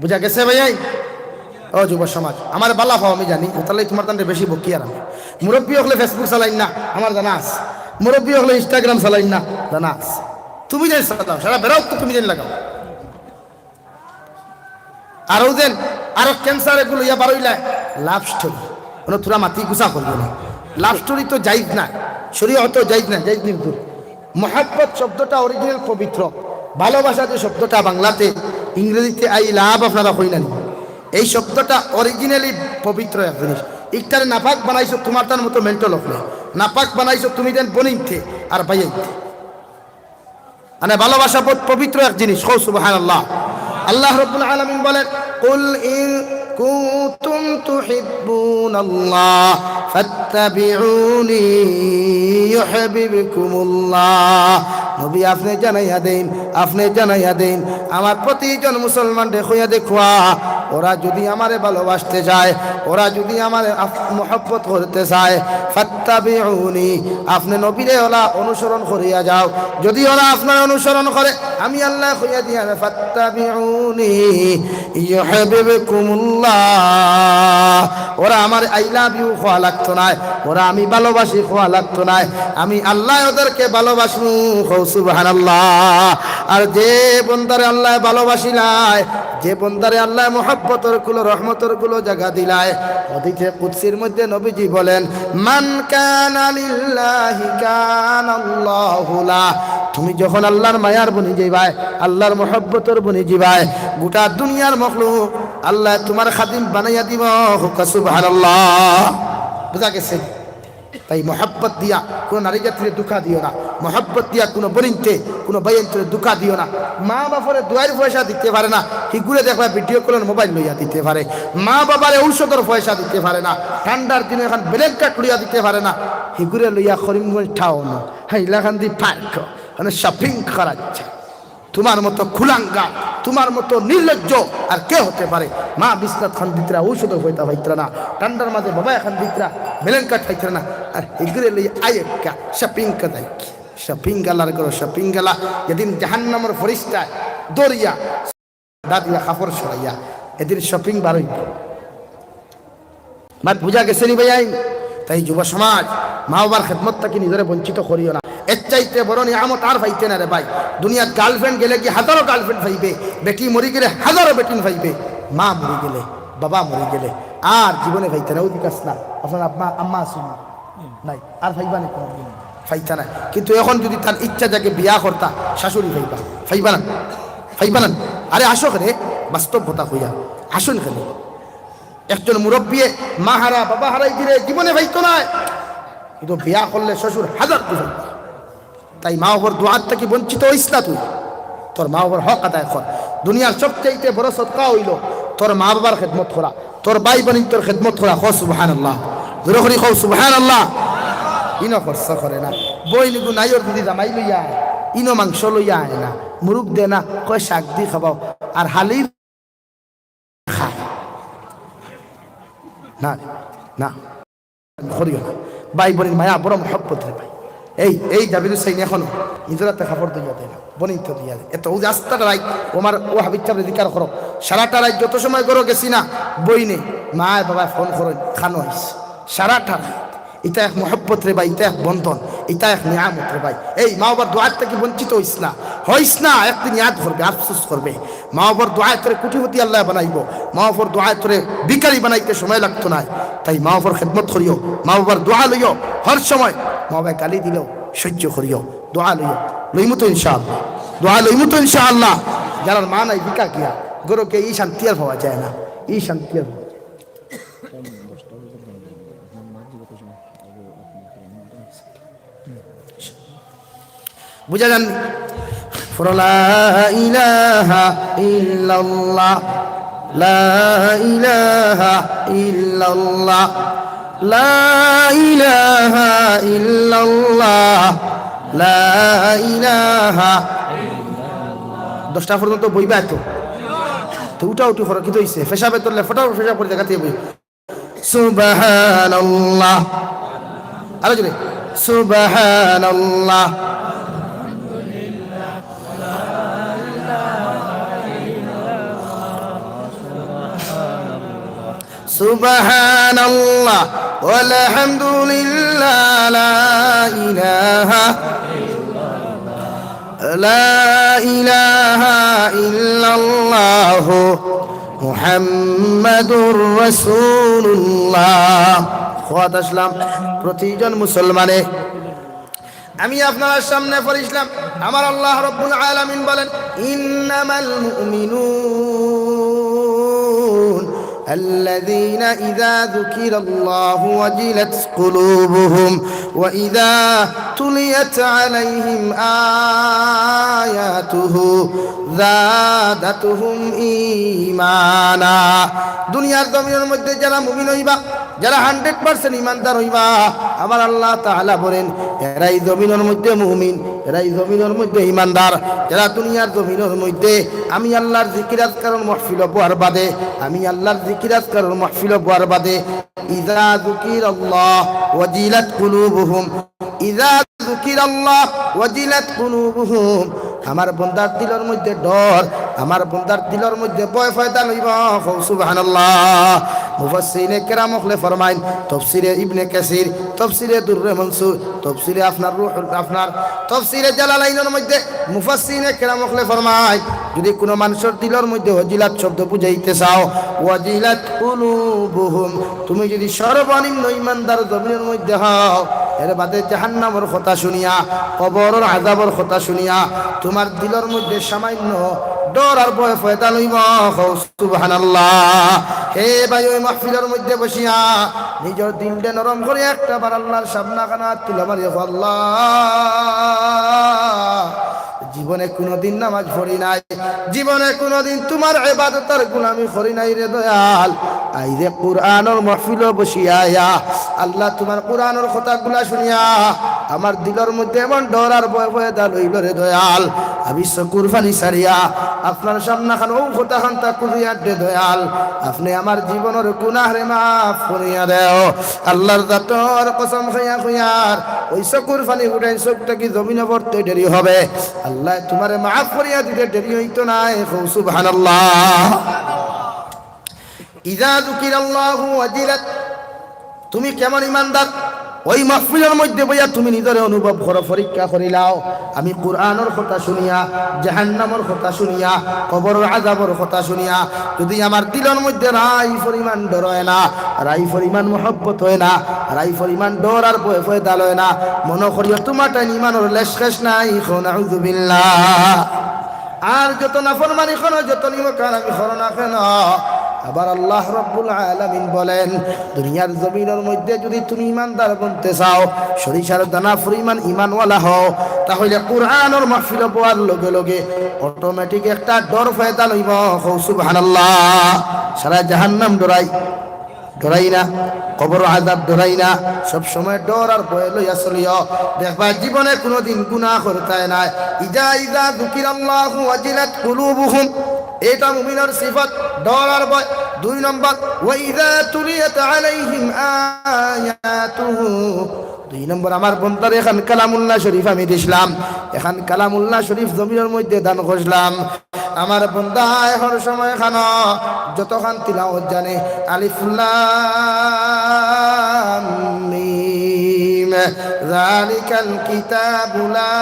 বুঝা গেছে ভাইয়াই? ও যুব সমাজ, আমারে বালা পাও আমি জানি, অতার লাগি তুমার তানরে বেশি বকি আর আমি। মুরব্বি অকলে Facebook চালাইন না, আমার জানা আছে। মুরব্বি অকলে Instagram চালাইন না, জানা আছে। তুমি যেন চালাও, সারা বেড়াও তো তুমি যেন লাগাও। আর অউ যেন আরো cancer এগু লইয়া বারইলায়, love story। মানে থুড়া মাতি গুছা করিও না। Love story তো জায়েজ নায়, শরীয়তো জায়েজ নায়, জায়েজ নি হুজুর? মহব্বত শব্দটা original পবিত্র। ভালোবাসা যে শব্দটা বাংলাতে, ইংরেজিতে I love আপনারা কইন না নি, এই শব্দটা originally পবিত্র এক জিনিস। ইকটারে নাপাক বানাইছো তুমার তান মতো mental অকলে, নাপাক বানাইছো তুমি যেন বনিনতে আর ভাইয়াইনতে। মানে ভালোবাসা বহুত পবিত্র এক জিনিস। কও সুবহানাল্লাহ। আল্লাহ রাব্বুল আলামিন বলেন, "কুল ইন কুনতুম তুহিব্বুনাল্লাহ ফাত্তাবিউনি ইউহিব্বুকুমুল্লাহ।" নবী, আপনে জানাইয়া দেইন, আপনে জানাইয়া দেইন, আমার প্রতিজন মুসলমানরে কইয়া দেখুয়া, ওরা যদি আমারে ভালোবাসতে চায়, ওরা যদি আমারে আফ-, মহব্বত করতে চায়, ফাত্তাবিউনি, আপনে নবীরে ওলা অনুসরণ করিয়া যাও। যদি ওরা আপনার অনুসরণ করে, আমি আল্লায় কইয়া দিয়া, ফাত্তাবিউনি ইউহিব্বুকুমুল্লাহ, ওরা আমারে I love you কওয়া লাগতো নায়, ওরা আমি ভালোবাসি কওয়া লাগতো নায়, আমি আল্লায় ওদেরকে ভালোবাসমু। কও সুবহানাল্লাহ। আর যে বন্দারে আল্লায় ভালোবাসিলায়, যে বন্দারে আল্লায় মহব্বতর কুলো, রহমতর কুলো জাগা দিলায়, হাদিসে কুদসির মধ্যে নবীজি বলেন, "মান কানা লিল্লাহি কানাল্লাহু লাহ।" তুমি যখন আল্লাহর মায়ার বনি যাইবায়, আল্লাহর মহব্বতর বনি যাইবায়, গোটা দুনিয়ার মখলুক আল্লায় তুমার খাদিম বানাইয়া দিবো। কও সুবহানাল্লাহ। বুঝা গেছে? তাই মহব্বত দিয়া কুনু নারী জাতিরে ধুকা দিও না, মহব্বত দিয়া কুনু বনিনতে, কুনু ভাইয়াইন্তরে ধুকা দিও না। মা বাপরে দুয়াইর পয়সা দিতে পারে না, হিগুরে দেখবা video call-র mobile লইয়া দিতে পারে। মা বাবারে ঔষধর পয়সা দিতে পারে না, ঠান্ডার দিনে এখান blanket লইয়া দিতে পারে না। হিগুরে লইয়া করিমগঞ্জ টাউন, হাইলাকান্দি পার্ক, মানে শপিং করাচ্ছে। তোমার মতো কুলাঙ্গার, তোমার মতো নির্লজ্জ আর কে হতে পারে? মা বিছনাত খান্দিত্রা, ঔষধ হইতা পাইত্রা না, ঠান্ডার মাঝে বাবা খান্দিত্রা, ব্ল্যাঙ্কেট পাইত্রা না, আর হিগুরে লইয়া আয়েক্কা শপিং করাইকি। শপিং গালার করো, শপিং গালা, যেদিন জাহান্নামর ফরিস্তায় দরিয়া দাদিয়া কাপড় সরাইয়া এদিন শপিং বারইব। মাত বুঝা গেছে নি ভাইয়াইন? তাই যুব সমাজ, মা বাবার খেদমত থাকি নিজরে বঞ্চিত করিও না। এর চাইতে বড় নিয়ামত আর পাইতে না রে ভাই। দুনিয়াত গার্লফ্রেন্ড গেলে কি হাজারো গার্লফ্রেন্ড পাইবে, বেটি মরি গেলে হাজারো বেটিন পাইবে, মা মরি গেলে, বাবা মরি গেলে আর জীবনে পাইতে না। ওদিকে আস না, আপনার আম্মা, আম্মা আসুন নাই, আর পাইবা না কোনোদিন, পাইতা না। কিন্তু এখন যদি তার ইচ্ছা জাগে বিয়া করতা, শাশুড়ি পাইবা, পাইবা না, পাইবা না। আরে আসো রে, বাস্তব কথা কইয়া, আসুন কেনে। একজন মুরব্বিয়ে মা হারা, বাবা হারাই দিলে জীবনে পাইতো না, কিন্তু বিয়া করলে শ্বশুর হাজার দিবে। তাই মা বাবার দোয়ার থাকি বঞ্চিত হইস না তুই, তোর মা বাবার হক আদায় কর। দুনিয়ার সবচাইতে বড় সদকা হইল তোর মা বাবার খেদমত করা, তোর ভাই বোন তোর খেদমত করা। কও সুবহানাল্লাহ, জোরে করি কও সুবহানাল্লাহ। ইনো খরচ করে না, বইন গু নাইর যদি জামাই লইয়া আয়, ইনো মাংস লইয়া আয় না, মুরুগ দে না, কয় শাক দি খাবাও, আর হালি খায় না, না, করিও না। ভাই বোনের মায়া বড় মহব্বত রে ভাই। এই, এই জাবির হুসাইন এখনো নিজের হাতে কাপড় ধুইয়া দেয় না, বনিন তো ধুইয়া দেয়। এত ওই যে আস্তাটা রাইত, ও আমার, ও হাবিব সাহেব জিকার করো, সারাটা রাইত যত সময় ঘরো গেছি না, বইনে, মায় বাবায় ফোন করো, খানো আইস, সারাটা রাইত। ইটা এক মহব্বত রে ভাই, ইটা এক বন্ধন, ইটা এক নিয়ামত রে ভাই। এই মা বাবার দোয়ার থাকি বঞ্চিত হইস না, হইস না। একদিন ইয়াদ করবে, আফসোস করবে। মা বাবার দোয়ায় তোরে কোটিপতি আল্লাহ বানাইবো, মা বাবার দোয়ায় তোরে ভিখারি বানাইতে সময় লাগতো নায়। তাই মা বাবার খেদমত করিও, মা বাবার দোয়া লইও, হর সময় মা বাবায় গালি দিলেও সহ্য করিও, দোয়া লইও। লইমু তো ইনশাআল্লাহ, দোয়া লইমু তো ইনশাআল্লাহ। যারার মা নাই, ভিখা গিয়া ঘরো গিয়া ই শান্তি আর পাওয়া যায় না, ই শান্তি আর পাওয়া যায় না। বুঝা যাননি? পড়ো, লা ইলাহা ইল্লাল্লাহ, লা ইলাহা ইল্লাল্লাহ, লা ইলাহা ইল্লাল্লাহ, লা ইলাহা। দশটা পর্যন্ত বইবা তো। তো উঠা উঠি করো, কিতা অইছে? পেশাবে ধরলে ফটাফট পেশাব করি জাগাত বই। সুবহানাল্লাহ। আরো জোরে। সুবহানাল্লাহ। সুবহানাল্লাহ। ওয়ালহামদুলিল্লাহ। লা ইলাহা, লা ইলাহা ইল্লাল্লাহু মুহাম্মাদুর রাসূলুল্লাহ। কওয়াত আসলাম, প্রতিজন মুসলমানে, আমি আপনারার সামনে পড়ছিলাম, আমার আল্লাহ রাব্বুল আলামিন বলেন, "ইন্নামাল মুমিনুন আল্লাযীনা ইযা যুকিরাল্লাহু ওয়াজিলাত কুলুবুহুম ওয়া ইযা তুলিয়াত আলাইহিম আয়াতুহু যাদাতহুম ঈমানা।" দুনিয়ার জমিনের মধ্যে যারা মুমিন অইবা, যারা হান্ড্রেড পার্সেন্ট ইমানদার অইবা, আমার আল্লাহ তাআলা বলেন, এরাই জমিনের মধ্যে মুমিন, এরাই জমিনের মধ্যে ইমানদার। যারা দুনিয়ার জমিনের মধ্যে আমি আল্লাহর জিকির আজকারর মাহফিল বওয়ার বাদে, আমি আল্লাহর জিকির আজকারর মাহফিল বওয়ার বাদে, ইযা যুকিরাল্লাহ ওয়াজিলাত কুলুবুহুম, ইযা যুকিরাল্লাহ ওয়াজিলাত কুলুবুহুম। আমার বন্দার দিলর মধ্যে ডর, আমার বন্দার দিলর মধ্যে ভয় পয়দা লইব। কও সুবহানাল্লাহ। মুফাসসিরিনে কেরাম অকলে ফরমাইন, তফসিরে ইবনে কাসির, তফসিরে দুররে মনসুর, তফসিরে আপনার রুহুল, আপনার তফসিরে জালালাইনর মধ্যে মুফাসসিরিনে কেরাম অকলে ফরমাইন, যদি কোনো মানুষর দিলর মধ্যে ওয়াজিলাত শব্দ বুঝাইতে চাও, ওয়াজিলাত কুলুবুহুম, তুমি যদি সর্বনিম্ন ইমানদার জমিনের মধ্যে হও, এর বাদে জাহান্নামর কথা শুনিয়া, কবরর আযাবর কথা শুনিয়া, তোমার দিলর মধ্যে সামান্য ডর আর ভয় পয়দা লইব। কও সুবহানাল্লাহ। হে ভাই, ওই মাহফিলর মধ্যে বসিয়া নিজর দিলটা নরম করি একটা বার আল্লাহর সামনে খানা তুলে মারিয়া কও, "আল্লাহ, জীবনে কোনোদিন নামাজ পড়ি নাই, জীবনে কোনোদিন তোমার ইবাদত আর গোলামি করি নাই রে দয়াল। আইজে কুরআনর মাহফিলো বসিয়া আইয়া আল্লাহ তুমার কুরআনর কথাগুলা শুনিয়া আমার দিলর মধ্যে এমন ডর আর ভয় পয়দা লইলো রে দয়াল, আমি চকুর পানি ছাড়িয়া আপনার সামনাখান অউ কথাখানতা খুজিয়ার রে দয়াল, আপনে আমার জীবনর গুনাহরে মাফ করিয়া দেও। আল্লাহর জাতর কসম খাইয়া কইয়ার, অউ চকুর পানি উঠাইন চউখ থাকি জমিনো পড়তে দেরি হবে, আল্লায় তুমারে মাফ করিয়া দিতে দেরি অইতো নায়। কও সুবহানাল্লাহ। ইযা যুকিরাল্লাহু ওয়াজিলাত। তুমি কেমন ইমানদার? অউ মাহফিলর মধ্যে বইয়া তুমি নিজরে অনুভব করো, পরীক্ষা করিলাও। আমি কুরআনর কথা শুনিয়া, জাহান্নামর কথা শুনিয়া, কবরর আযাবর কথা শুনিয়া, যুদি আমার দিলর মধ্যে রাই পরিমাণ ডর অয় না, রাই পরিমাণ মহব্বত অয় না, রাই পরিমাণ ডর আর ভয় পয়দা লয় না, মনো করিও তুমার তাইন ইমানর লেশকেশ নাই। কও নাউযুবিল্লাহ। আর যত নাফরমানি করো, যত নিমকহারামি করো না কেন, আবার আল্লাহ রাব্বুল আলামিন বলেন, দুনিয়ার জমিনর মধ্যে যুদি তুমি ইমানদার বনতে চাও, সরিষার দানা পরিমাণ ইমানওয়ালা হও, তাহলে কুরআনর মাহফিলো বওয়ার লগে লগে automatic একটা ডর পয়দা লইবো। কও সুবহানাল্লাহ। সারা জাহান্নাম ডরাই, ডরাই না, কবর আযাব ডরাই না, সব সময় ডর আর ভয় লইয়া চলিও। দেখবায় জীবনে কুনুদিন গুনাহ করতায় নায়। ইযা, ইযা যুকিরাল্লাহু ওয়াজিলাত কুলুবুহুম, ইটা মুমিনর সিফত, ডর আর ভয়। দুই নম্বর, ওয়া ইযা তুলিয়াত আলাইহিম আয়াতুহু। দুই নম্বর, আমার বন্দারে এখান কালামুল্লাহ শরীফ আমি দিছলাম, এখান কালামুল্লাহ শরীফ জমিনর মধ্যে দান করলাম। আমার বন্দায় হর সময় খানো যতখান তিলাওয়াত জানে, আলিফ লাম মিম, যালিকাল কিতাবু লা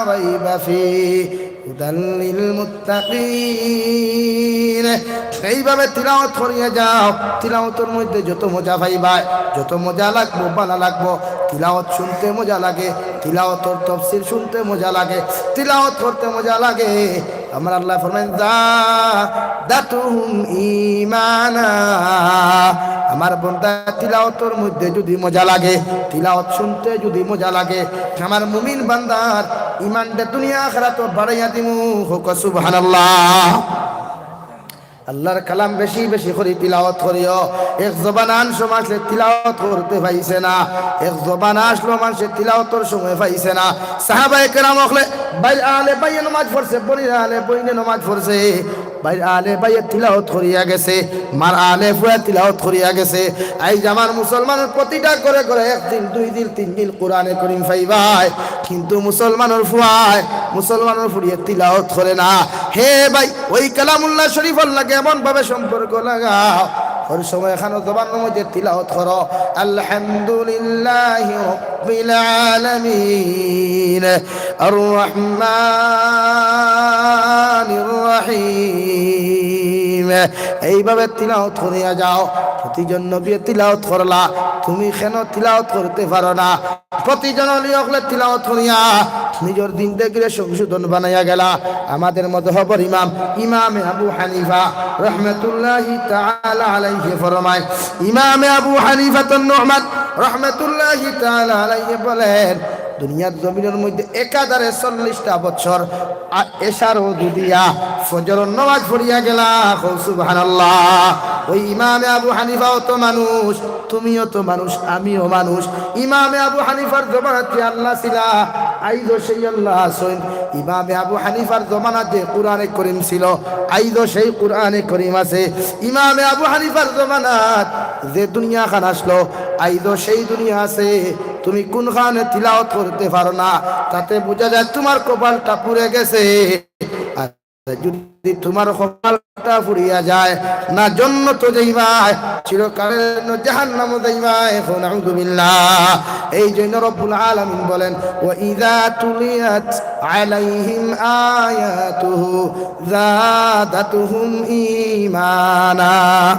রাইবা ফি, হুদাল লিল মুত্তাকিন। এইভাবে তিলাওয়াত করিয়া যাও, তিলাওয়াতর মধ্যে যত মজা পাইবায়, যত মজা লাগবো, ভালা লাগবো। তিলাওয়াত শুনতে মজা লাগে, তিলাওয়াতর তফসির শুনতে মজা লাগে, তিলাওয়াত করতে মজা লাগে। আমার আল্লায় ফরমাইন, যাদাতুহুম ঈমানা। আমার বন্দা তিলাওয়াতর মধ্যে যুদি মজা লাগে, তিলাওয়াত শুনতে যুদি মজা লাগে, আমার মুমিন বান্দার ইমানটা দুনিয়া আখিরাতো বাড়াইয়া দিমু। কও সুবহানাল্লাহ। আল্লাহর কালাম বেশি বেশি করি তিলাওয়াত করিও। এক জমানা আনছো মানষে তিলাওয়াত করতে পাইছে না, এক জমানা আছলো মানষে তিলাওয়াতর সময় পাইছে না। সাহাবায়ে কেরাম অকলে বাইর আলে বাইয়ে নমাজ পড়ছে, বইনর আলে বইনে নমাজ পড়ছে, বাইর আলে বাইয়ে তিলাওয়াত করিয়া গেছে, মার আলে ফুয়া তিলাওয়াত করিয়া গেছে। আইজ আমার মুসলমানর প্রতিটা ঘরে ঘরে এক জিল, দুই জিল, তিন জিল কোরআনে করিম পাইবায়, কিন্তু মুসলমানর ফুয়ায়, মুসলমানর ফুড়িয়ে তিলাওয়াত করে না। হে ভাই, ওই কালামুল্লাহ শরীফর লগে এমন ভাবে সম্পর্ক লাগাও, হর সময় এখানো জবানর মধ্যে তিলাওয়াত করো, আলহামদুলিল্লাহি রাব্বিল আলামিন, আর রহমানির রহিম। এইভাবে তিলাওয়াত করিয়া যাও। প্রতিজন নবীয়ে তিলাওয়াত করলা, তুমি কেন তিলাওয়াত করতে পারো না? প্রতিজন অলি অকলে তিলাওয়াত করিয়া নিজর জিন্দেগিরে সংশোধন বানাইয়া গেলা। আমাদের মজহবর ইমাম, ইমামে আবু হানিফা রহমতুল্লাহি তাআলা আলাইহি ফরমায়, ইমামে আবু হানিফাতুন নুমান রহমতুল্লাহি তাআলা আলাইহি বলেন, দুনিয়ার জমিনর মধ্যে একাধারে চল্লিশটা বছর আ-, এশার অজু দিয়া ফজরর নমাজ পড়িয়া গেলা। কও সুবহানাল্লাহ। ওই ইমামে আবু হানিফাও তো মানুষ, তুমিও তো মানুষ, আমিও মানুষ। ইমামে আবু হানিফার জমানাত যে আল্লাহ ছিলা, আইজও সেই আল্লাহ আছইন। ইমামে আবু হানিফার জমানাত যে কোরআনে করিম ছিল, আইজও সেই কোরআনে করিম আছে। ইমামে আবু হানিফার জমানাত যে দুনিয়া খান আছলো, আইজও সেই দুনিয়া আছে। তুমি কুনখানে তিলাওয়াত করতে পারো না, তাতে বুঝা যায় তুমার কপালটা পুড়ে গেছে। আর যুদি তুমার কপালটা পুড়িয়া যায়, না জন্নতো যাইবায়, চিরকালের জন্য জাহান্নামো যাইবায়। কও নাউযুবিল্লাহ। এই জন্য রব্বুল আলামিন বলেন, "ওয়া ইযা তুলিয়াত আলাইহিম আয়াতুহু যাদাতুহুম ঈমানা।"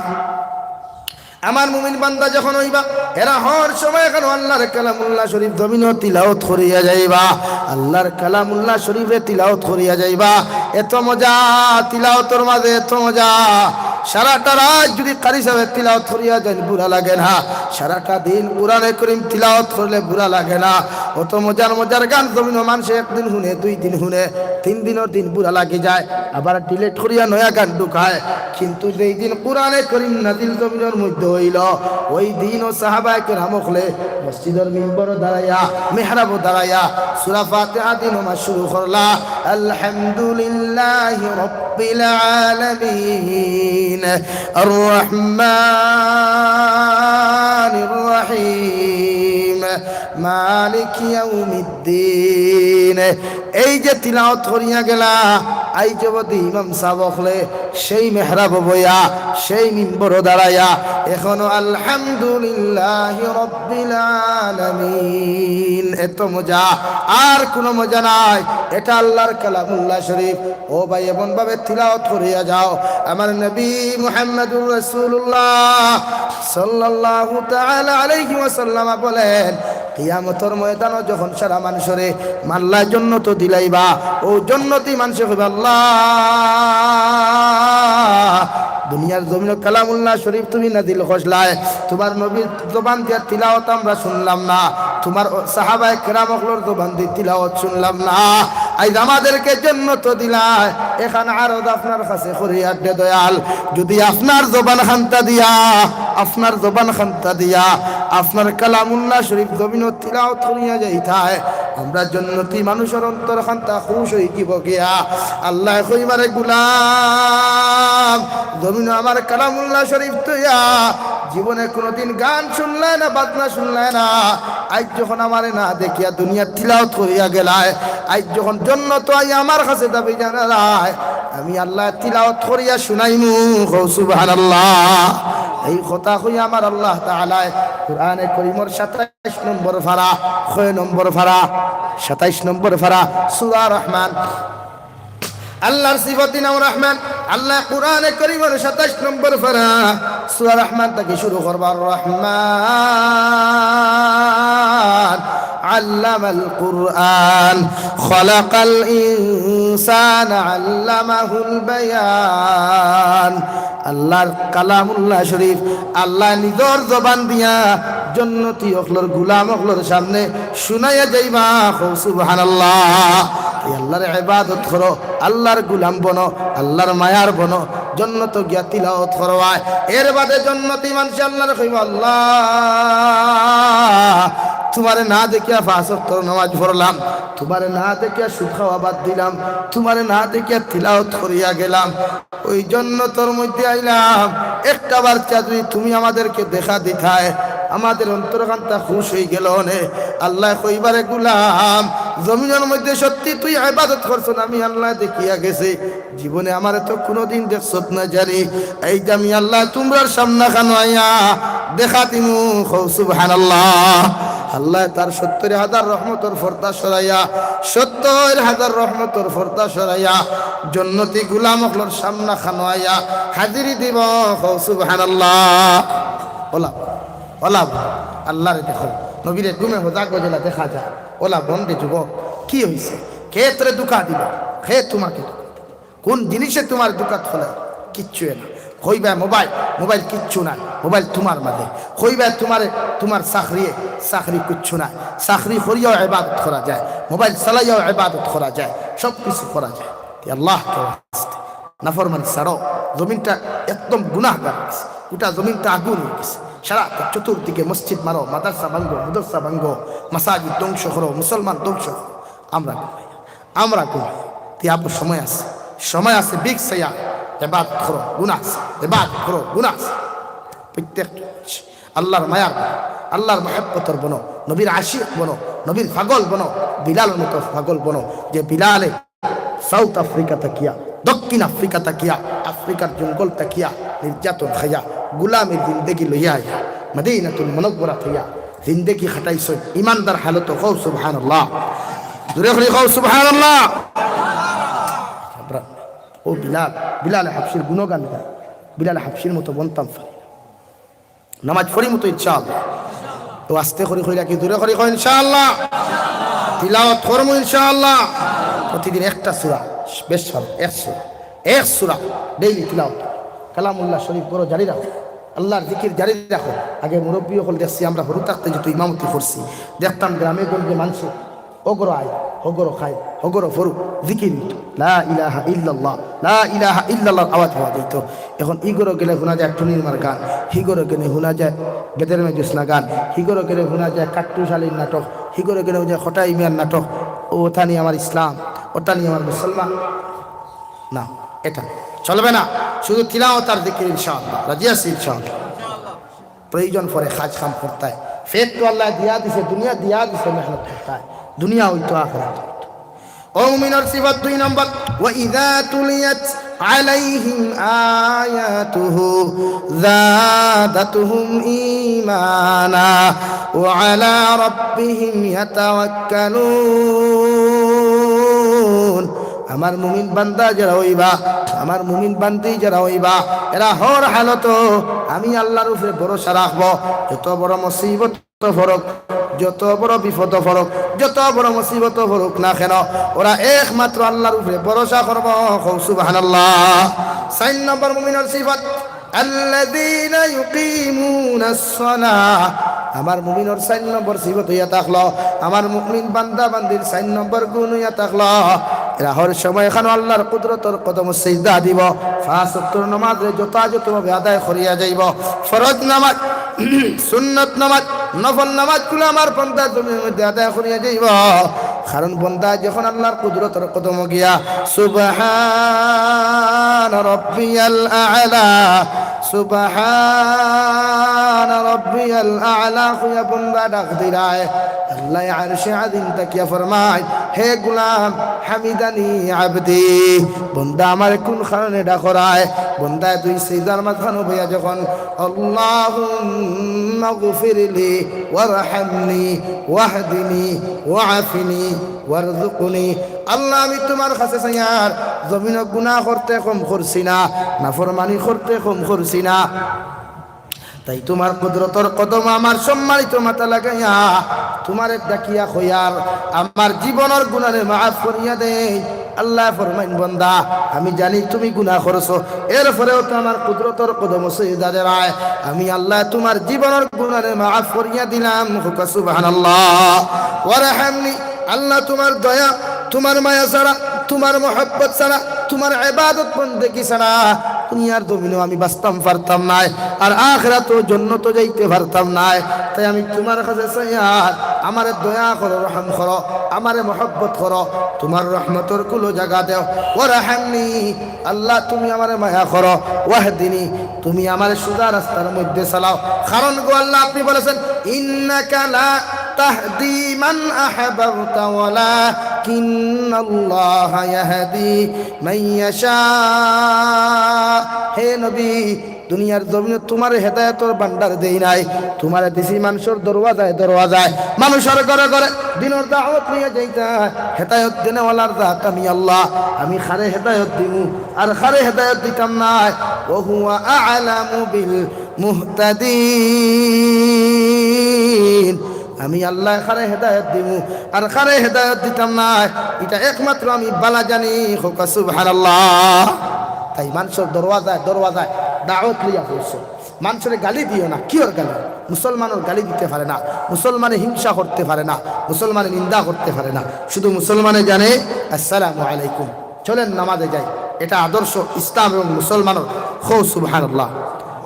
আমার মুমিন বান্দা যখন অইবা, এরা হর সময় এখানো আল্লাহর কালামুল্লাহ শরীফ জমিনো তিলাওয়াত করিয়া যাইবা, আল্লাহর কালামুল্লাহ শরীফে তিলাওয়াত করিয়া যাইবা। এত মজা তিলাওয়াতর মাঝে, এত মজা। সারাটা রাইত যুদি কারি সাবে তিলাওয়াত করিয়া যাইন, বুরা লাগে না। সারাটা দিন কোরআনে করিম তিলাওয়াত করলে বুরা লাগে না। অত মজার মজার গান জমিনো মানষে একদিন হুনে, দুই দিন হুনে, তিন দিনর দিন বুরা লাগি যায়, আবার delete করিয়া নয়া গান ঢুকায়। কিন্তু যেই দিন কোরআনে করিম নাজিল জমিনর মধ্যে অইলো, ওই দিনও সাহাবায়ে কেরাম অকলে মসজিদর মিম্বরো দাঁড়াইয়া, মেহরাবো দাঁড়াইয়া সূরা ফাতিহা দি নমাজ শুরু করলা, আলহামদুলিল্লাহি রাব্বিল আলামিন, আর রহমানির রহিম, মালিকি ইয়াউমিদ্দিন। এই যে তিলাওয়াত করিয়া গেলা, আইজ অবধি ইমাম সাব অকলে সেই মেহরাবো বইয়া, সেই মিম্বরো দাঁড়াইয়া এখনো আলহামদুলিল্লাহি রাব্বিল আলামিন। এত মজা, আর কোনো মজা নাই। এটা আল্লাহর কালামুল্লাহ শরীফ। ও ভাই, এমন ভাবে তিলাওয়াত করিয়া যাও। আমার নবী মুহাম্মদুর রাসূলুল্লাহ সাল্লাল্লাহু তাআলা আলাইহি ওয়াসাল্লাম বলেন, কিয়ামতর ময়দানো যখন সারা মানষরে আল্লায় জন্নতো দিলাইবা, ও জন্নতি মানষে কইবা, "আল্লাহ, দুনিয়ার জমিনো কালামুল্লাহ শরীফ তুমি নাজিল করছলায়, তুমার নবীর জবান দিয়া তিলাওয়াত আমরা শুনলাম না, তুমার সাহাবায়ে কেরাম অকলর জবান দি তিলাওয়াত শুনলাম না, আইজ আমাদেরকে জন্নতো দিলায়, এখান আরজ আপনার কাছে করি আড্ডে দয়াল, যুদি আপনার জবান খান্তা দিয়া, আপনার জবান খান্তা দিয়া আপনার কালামুল্লাহ শরীফ জমিনো তিলাওয়াত করিয়া যাইতায়, আমরা জন্নতি মানষর অন্তর খান্তা খুশ অইযিবো গিয়া।" আল্লায় কইবা, "রে গুলাম, জমিনো আমার কালামুল্লাহ শরীফ থইয়া জীবনে কোনোদিন গান শুনলায় না, বাজনা শুনলায় না, আইজ যখন আমারে না দেখিয়া দুনিয়াত তিলাওয়াত করিয়া গেলায়, আইজ যখন জন্নতো আইয়া আমার কাছে দাবি জানালায়, আমি আল্লায় তিলাওয়াত করিয়া শুনাইমু।" কও সুবহানাল্লাহ। এই কথা কইয়া আমার আল্লাহ তাআলায় কোরআনে করিমর সাতাইশ নম্বর পারা, কয় নম্বর পারা? সাতাইশ নম্বর পারা, সূরা রহমান। আল্লাহর সিফতি নাম রহমান। আল্লায় কোরআনে করিমর সাতাইশ নম্বর পারা, সূরা রহমান থাকি শুরু করবা, রহমান আল্লামাল কুরআন, খলাকাল ইনসানা আল্লামাহুল বায়ান। আল্লাহর কালামুল্লাহ শরীফ, আল্লায় নিজর জবান দিয়া জন্নতি অকলর, গুলাম অকলর সামনে শুনাইয়া যাইবা। কও সুবহানাল্লাহ। এই আল্লাহর ইবাদত করো, আল্লাহর গুলাম বনো, আল্লাহর মায়ার বনো, জন্নতো গিয়া তিলাওয়াত করবায়। এর বাদে জন্নতি মানষে আল্লাহরে কইবা, "আল্লাহ, তুমারে না দেখিয়া পাঁচ ওয়াক্তর নামাজ পড়লাম, তুমারে না দেখিয়া সুদ খাওয়া বাদ দিলাম, তুমারে না দেখিয়া তিলাওয়াত করিয়া গেলাম।" ওই জন্নতর মধ্যে আইলাম, একটা বার যুদি তুমি আমাদেরকে দেখা দিতায়, আমাদের অন্তরখানটা খুশ অই গেলো অনে। আল্লায় কইবা, "রে গুলাম, জমিনর মধ্যে সত্যি তুই ইবাদত করছস, আমি আল্লায় দেখিয়া গেছি, জীবনে আমারে তো কুনুদিন দেখছত না জানি, এই যে আমি আল্লায় তুমরার সামনাখানো আইয়া দেখা দিমু।" কও সুবহানাল্লাহ। আল্লায় তার সত্তর হাজার রহমতর পর্দা সরাইয়া, সত্তর হাজার রহমতর পর্দা সরাইয়া জন্নতি গুলাম অকলর সামনাখানো আইয়া হাজিরি দিবো। কও সুবহানাল্লাহ। ওলা, ওলা, আল্লাহরে দেখো, নবীরে ঘুমে হজা গজলা দেখা যায়। ওলা বন্দে যুবক, কি হইছে? কে তোরে ধোঁকা দিল? কে তোমাকে ধোঁকা দিল? কোন জিনিসে তোমার ধোঁকাত ফেলায়? কিচ্ছু না। কইবায় মোবাইল, মোবাইল কিচ্ছু না, মোবাইল তোমার মাঝে। কইবায় তোমারে, তোমার চাকরিয়ে, চাকরি কিচ্ছু না। চাকরি করিয়াও ইবাদত করা যায়, মোবাইল চালাইয়াও ইবাদত করা যায়, সব কিছু করা যায়। তে আল্লাহকে ওয়াস্তে নাফরমানি ছাড়ো। জমিনটা একদম গুনাহগার হয়ে গেছে, গোটা জমিনটা আগুন হয়ে গেছে। সারা চতুর্দিকে মসজিদ মারো, মাদ্রাসা ভাঙ্গো, মাদ্রাসা ভাঙ্গো, মাসাজিদ ধ্বংস করো, মুসলমান ধ্বংস করো। আমরা ঘুমাই, আমরা ঘুমাই। তে আবু সময় আছে, সময় আছে, বিগ সায়া, ইবাদত করো, গুনাহ আছে, ইবাদত করো, গুনাহ আছে। প্রত্যেক আল্লাহর মায়ার বনো, আল্লাহর মহব্বতর বনো, নবীর আশিক বনো, নবীর পাগল বনো, বিলালর মতো পাগল বনো, যে বিলালে সাউথ আফ্রিকা থাকিয়া, দক্ষিণ আফ্রিকা থাকিয়া, আফ্রিকার জঙ্গল থাকিয়া, নির্যাতন খাইয়া, গুলামি জিন্দেগি লইয়া আইয়া, মদিনাতুল মুনাওয়ারা থাকিয়া জিন্দেগি খাটাইছইন ইমানদার হালতো। কও সুবহানাল্লাহ। জোরে করি কও সুবহানাল্লাহ। ও বিলাল, বিলালে হাবশির গুণগান গায়, বিলালে হাবশির মতো বনতাম পারি। নামাজ পড়িমু তো ইনশাআল্লাহ। তো আস্তে করি কইলা কি, জোরে করি কও ইনশাআল্লাহ। তিলাওয়াত করমু ইনশাআল্লাহ। প্রতিদিন একটা সূরা, বেশ ভালো, এক সূরা, এক সূরা ডেইলি তিলাওয়াত। কালামুল্লাহ শরীফ পড়ো, জারি রাখো, আল্লাহর জিকির জারি রাখো। আগে মুরব্বি অকল দেখছি, আমরা হুরু থাকতে যেত ইমামতি করছি, দেখতাম গ্রামে গঞ্জে মানষে অগরো আয়, হগরো খায়, হগরো ফরু, জিকির অইতো, লা ইলাহা ইল্লাল্লাহ, লা ইলাহা ইল্লাল্লাহর আওয়াজ পাওয়া যাইতো। এখন ই ঘরো গেলে হুনা যায় টুনির মার গান, হি ঘরো গেলে হুনা যায় বেদের মে জোসনা গান, হি ঘরো গেলে হুনা যায় কাট্টুশ আলীর নাটক, হি ঘরো গেলে হুনা যায় খটাই মিয়ার নাটক। ও ওটা নিয়ে আমার ইসলাম, ওটা নিয়ে আমার মুসলমান? না, এটা চলবে না। শুধু তিলাওয়াত আর জিকির ইনশাআল্লাহ। রাজি আছি ইনশাআল্লাহ। প্রয়োজন পড়ে কাজ কাম করতায়। পেট তো আল্লায় দিয়া দিছে, দুনিয়া দিয়া দিছে, মেহনত করতায়। দুনিয়া অইতো, আখিরাত অইতো। ও মুমিনর সিফত দুই নম্বর, وإذا تليت عليهم آياته زادتهم إيمانا وعلى ربهم يتوكلون। আমার মুমিন বান্দা যারা অইবা, আমার মুমিন বান্দি যারা অইবা, এরা হর হালতো আমি আল্লাহর উপরে ভরসা রাখবো। যত বড় মুসিবত পড়ুক, যত বড় বিপদ পড়ুক, যত বড় মুসিবত পড়ুক না কেন, ওরা একমাত্র আল্লাহর উপরে ভরসা করবো। কও সুবহানাল্লাহ। চাইর নম্বর মুমিনর সিফত, الذين يقيمون الصلاة। আমার মুমিনর চাইর নম্বর সিফত অইয়া থাকলো, আমার মুমিন বান্দা বান্দির চাইর নম্বর গুণ অইয়া থাকলো, এরা হর সময় খানো আল্লাহর কুদরতর কদমো সিজদা দিবো। পাঁচ ওয়াক্তর নামাজরে যথাযথভাবে আদায় করিয়া যাইবো। ফরজ নামাজ, সুন্নত নামাজ, নফল নামাজগুলো আমার বান্দা জমিনর মধ্যে আদায় করিয়া যাইবো। কারণ বান্দা যখন আল্লাহর কুদরতর কদমো গিয়া সুবহান রব্বিয়াল আ'লা, সুবহান রব্বিয়াল আ'লা কইয়া বান্দা ডাক দিরায়, আল্লাহ আরশে আজিম থাকিয়া ফরমায়, হে গুলাম, হামিদানি আবদি, বান্দা আমারে কোন কারণে ডাকরায়? বান্দায় দুই সিজদার মাঝখানো বইয়া যখন আল্লাহুম্মা গফিরলি ওয়ারহামনি ওয়াহদিনি ওয়াআফিনি ওয়ারযুকনি, আল্লাহ, আমি তুমার কাছে চাইয়ার, জমিনো গুনাহ করতে কম করছি না, নাফরমানি করতে কম করছি না। তাই তুমার কুদরতর কদমো আমার সম্মানিত মাথা লাগাইয়া তুমারে ডাকিয়া কইয়ার, আমার জীবনর গুনারে মাফ করিয়া দেই। আল্লায় ফরমাইন, বান্দা, আমি জানি তুমি গুনাহ করছো, এরপরেও তো আমার কুদরতর কদমো সিজদা দেরায়, আমি আল্লায় তুমার জীবনর গুনারে মাফ করিয়া দিলাম। কও সুবহানাল্লাহ। ওয়ারহামনি, আল্লাহ, তুমার দয়া, তুমার মায়া ছাড়া, তুমার মহব্বত ছাড়া, তুমার ইবাদত বন্দেগি ছাড়া দুনিয়ার জমিনো আমি বাঁচতাম পারতাম নায়, আর আখিরাতো জন্নতো যাইতে পারতাম নায়। তাই আমি তুমার কাছে চাইয়ার, আমারে দয়া করো, রহম করো, আমারে মহব্বত করো, তুমার রহমতর কুলো জাগা দেও। ওয়ারহামনি, আল্লাহ, তুমি আমারে মায়া করো। ওয়াহদিনি, তুমি আমারে সুজা রাস্তার মধ্যে চালাও। কারণ গো আল্লাহ, আপনি বলেছেন, ইন্নাকা লা তাহদি মান আহবাবতা ওয়ালাকিন্নাল্লাহা ইয়াহদি মান ইয়াশা। হে নবী, দুনিয়ার জমিনো তুমারে হেদায়েতর ভান্ডার দেই নাই, তুমারে দিছি মানষর দরওয়াজায় দরওয়াজায়, মানষর ঘরে ঘরে দিনর দাওয়াত লইয়া যাইতায়। হেদায়েত দেনেওয়ালার জাত আমি আল্লাহ, আমি কারে হেদায়েত দিমু আর কারে হেদায়েত দিতাম নায়। ওয়া হুয়া আ'লামু বিল মুহতাদিন। আমি আল্লায় কারে হেদায়েত দিমু আর কারে হেদায়েত দিতাম নায়, ইটা একমাত্র আমি ভালা জানি। কও সুবহানাল্লাহ। তাই মানষর দরওয়াজায় দরওয়াজায় দাওয়াত লইয়া পড়ছো। মানষরে গালি দিও না। কিওর গালি? মুসলমানর গালি দিতে পারে না, মুসলমানে হিংসা করতে পারে না, মুসলমানে নিন্দা করতে পারে না। শুধু মুসলমানে জানে আসসালামু আলাইকুম, চলেন নামাজে যাই। এটা আদর্শ ইসলাম এবং মুসলমানর। কও সুবহানাল্লাহ।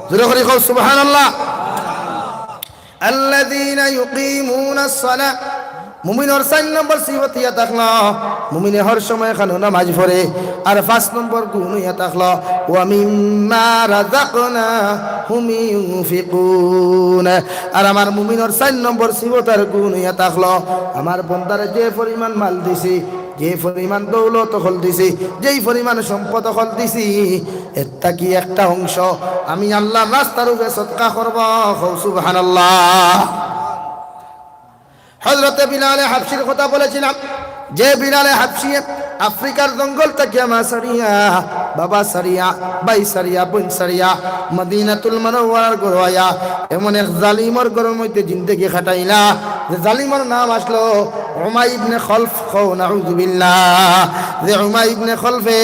জোরে করি কও সুবহানাল্লাহ। আল্লাযীনা ইউকিমুনাস সালাহ। মুমিনর চাইর নম্বর সিফত ইয়া থাকলো, মুমিনে হর সময় খানো নামাজ পড়ে। আর পাঁচ নম্বর গুণ ইয়া থাকলো, ওয়া মিম্মা রাযাকনাহুম ইউনফিকুন। আর আমার মুমিনর চাইর নম্বর সিফত আর গুণ ইয়া থাকলো, আমার বন্দারে যে পরিমাণ মাল দিছি, যে পরিমাণ দৌলত অকল দিছি, যেই পরিমাণ সম্পদ অকল দিছি, এর থাকি একটা অংশ আমি আল্লাহর রাস্তার উপরে সদকা করব। কও সুবহানাল্লাহ। হযরতে বিলালে হাবশির কথা বলেছিলাম, যে বিলালে হাবশি আফ্রিকার জঙ্গল থাকিয়া মা ছাড়িয়া, বাবা ছাড়িয়া, ভাই ছাড়িয়া, বইন ছাড়িয়া মদিনাতুল মুনাওয়ারার ঘরো আইয়া এমন এক জালিমর ঘরর মধ্যে জিন্দেগি কাটাইলা, যে জালিমর নাম আসলো উমাই ইবনে খলফ। কও নাউজুবিল্লাহ। যে উমাই ইবনে খলফে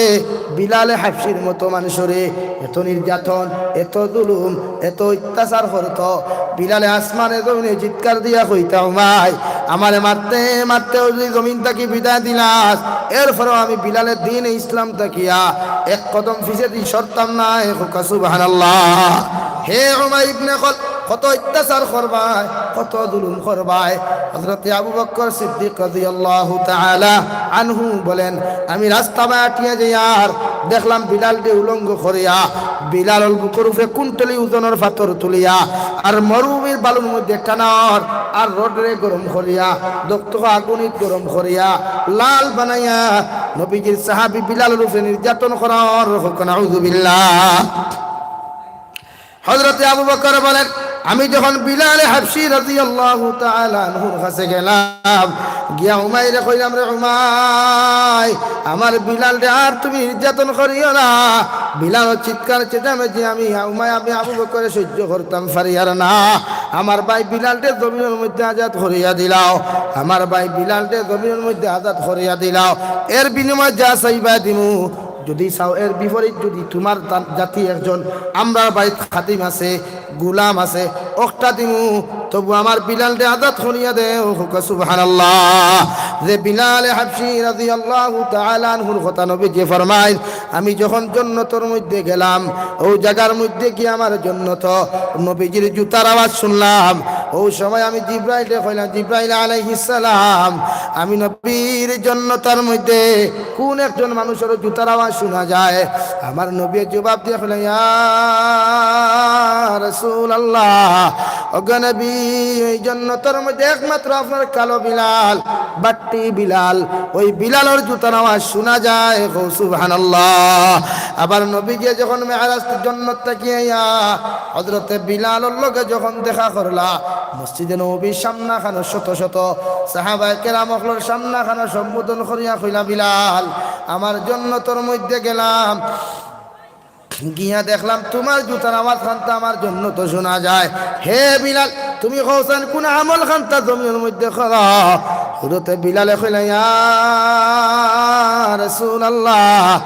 বিলালে হাবশির মতো মানুষরে এত নির্যাতন, এত জুলুম, এত অত্যাচার করতো। বিলালে আসমানে জমিনে চিৎকার দিয়া কইতা, "উমাই, আমারে মারতে মারতে যদি জমিন থাকি বিদায় দিলাস, এরপরেও আমি বিলালে দ্বীনে ইসলাম থাকিয়া এক কদম পিছেদি সরতাম নায়।" কউক্কা সুবহানাল্লাহ। হে উমাই ইবনে খলফ, কত অত্যাচার করবায়, কত জুলুম করবায়। হযরতে আবু বকর সিদ্দিক রাদিয়াল্লাহু তাআলা আনহু বলেন, আমি রাস্তা বায় আটিয়া যাইয়ার দেখলাম বিলালরে উলঙ্গ করিয়া, বিলালর বুকর উপরে কুইন্টালি ওজনর পাথর তুলিয়া, আর মরুভূমির বালুর মধ্যে টানার, আর রডরে গরম করিয়া, দগ্ধ আগুনিত গরম করিয়া, লাল বানাইয়া নবীজির সাহাবী বিলালর উপরে নির্যাতন করার। কউক্কা নাউজুবিল্লাহ। হযরতে আবু বকর বলেন, আমি যখন বিলালে হাবশি রাদিয়াল্লাহু তাআলা আনহুর কাছে গেলাম, গিয়া উমাইরে কইলাম, "রে উমাই, আমার বিলালরে আর তুমি নির্যাতন করিও না।" বিলালর চিৎকার চেঁচামেচি আমি, উমাই, আমি আবু বকরে সহ্য করতাম পারিয়ার না। আমার ভাই বিলালরে জমিনর মধ্যে আজাদ করিয়া দিলাও, আমার ভাই বিলালরে জমিনর মধ্যে আজাদ করিয়া দিলাও। এর বিনিময়ে যা চাইবায় দিমু, যদি চাও এর বিপরীত, যদি তুমার তা-, জাতি একজন আমরার বাড়িত খাদিম আছে, গুলাম আছে, অকটা দিমু, তবু আমার বিলালরে আজাদ করিয়া দেও। কউক্কা সুবহানাল্লাহ। যে বিলালে হাবশি রাদিয়াল্লাহু তাআলা আনহুর কথা নবীজিয়ে ফরমাইন, আমি যখন জন্নতর মধ্যে গেলাম, অউ জাগার মধ্যে গিয়া আমার জন্নত নবীজির জুতার আওয়াজ শুনলাম। অউ সময় আমি জিব্রাইলরে কইলাম, "জিব্রাইল আলাইহিস সালাম, আমি নবীর জন্নতর মধ্যে কুন একজন মানুষর জুতার আওয়াজ শুনা যায়?" আমার নবীয়ে জবাব দিয়া কইলা, "ইয়া রাসূলুল্লাহ, ওগো নবী, এই জন্নতর মধ্যে একমাত্র আপনার কালো বিলাল, বাট্টি বিলাল, ওই বিলালর জুতার আওয়াজ শুনা যায়।" কও সুবহানাল্লাহ। আবার নবীজিয়ে যখন মেরাজ জন্নত থাকি আইয়া হযরতে বিলালর লগে যখন দেখা করলা, মসজিদে নববীর সামনাখানো শত শত সাহাবায়ে কেরাম অকলর সামনাখানো সম্বোধন করিয়া কইলা, "বিলাল, আমার জন্নতর মধ্যে গেলাম, গিয়া দেখলাম তুমার জুতার আওয়াজ খান্তা আমার জন্নতো শুনা যায়। হে বিলাল, তুমি কওছাইন কুন আমল খান্তা জমিনর মধ্যে করো?" হযরতে বিলালে কইলা, "ইয়া রাসূলুল্লাহ,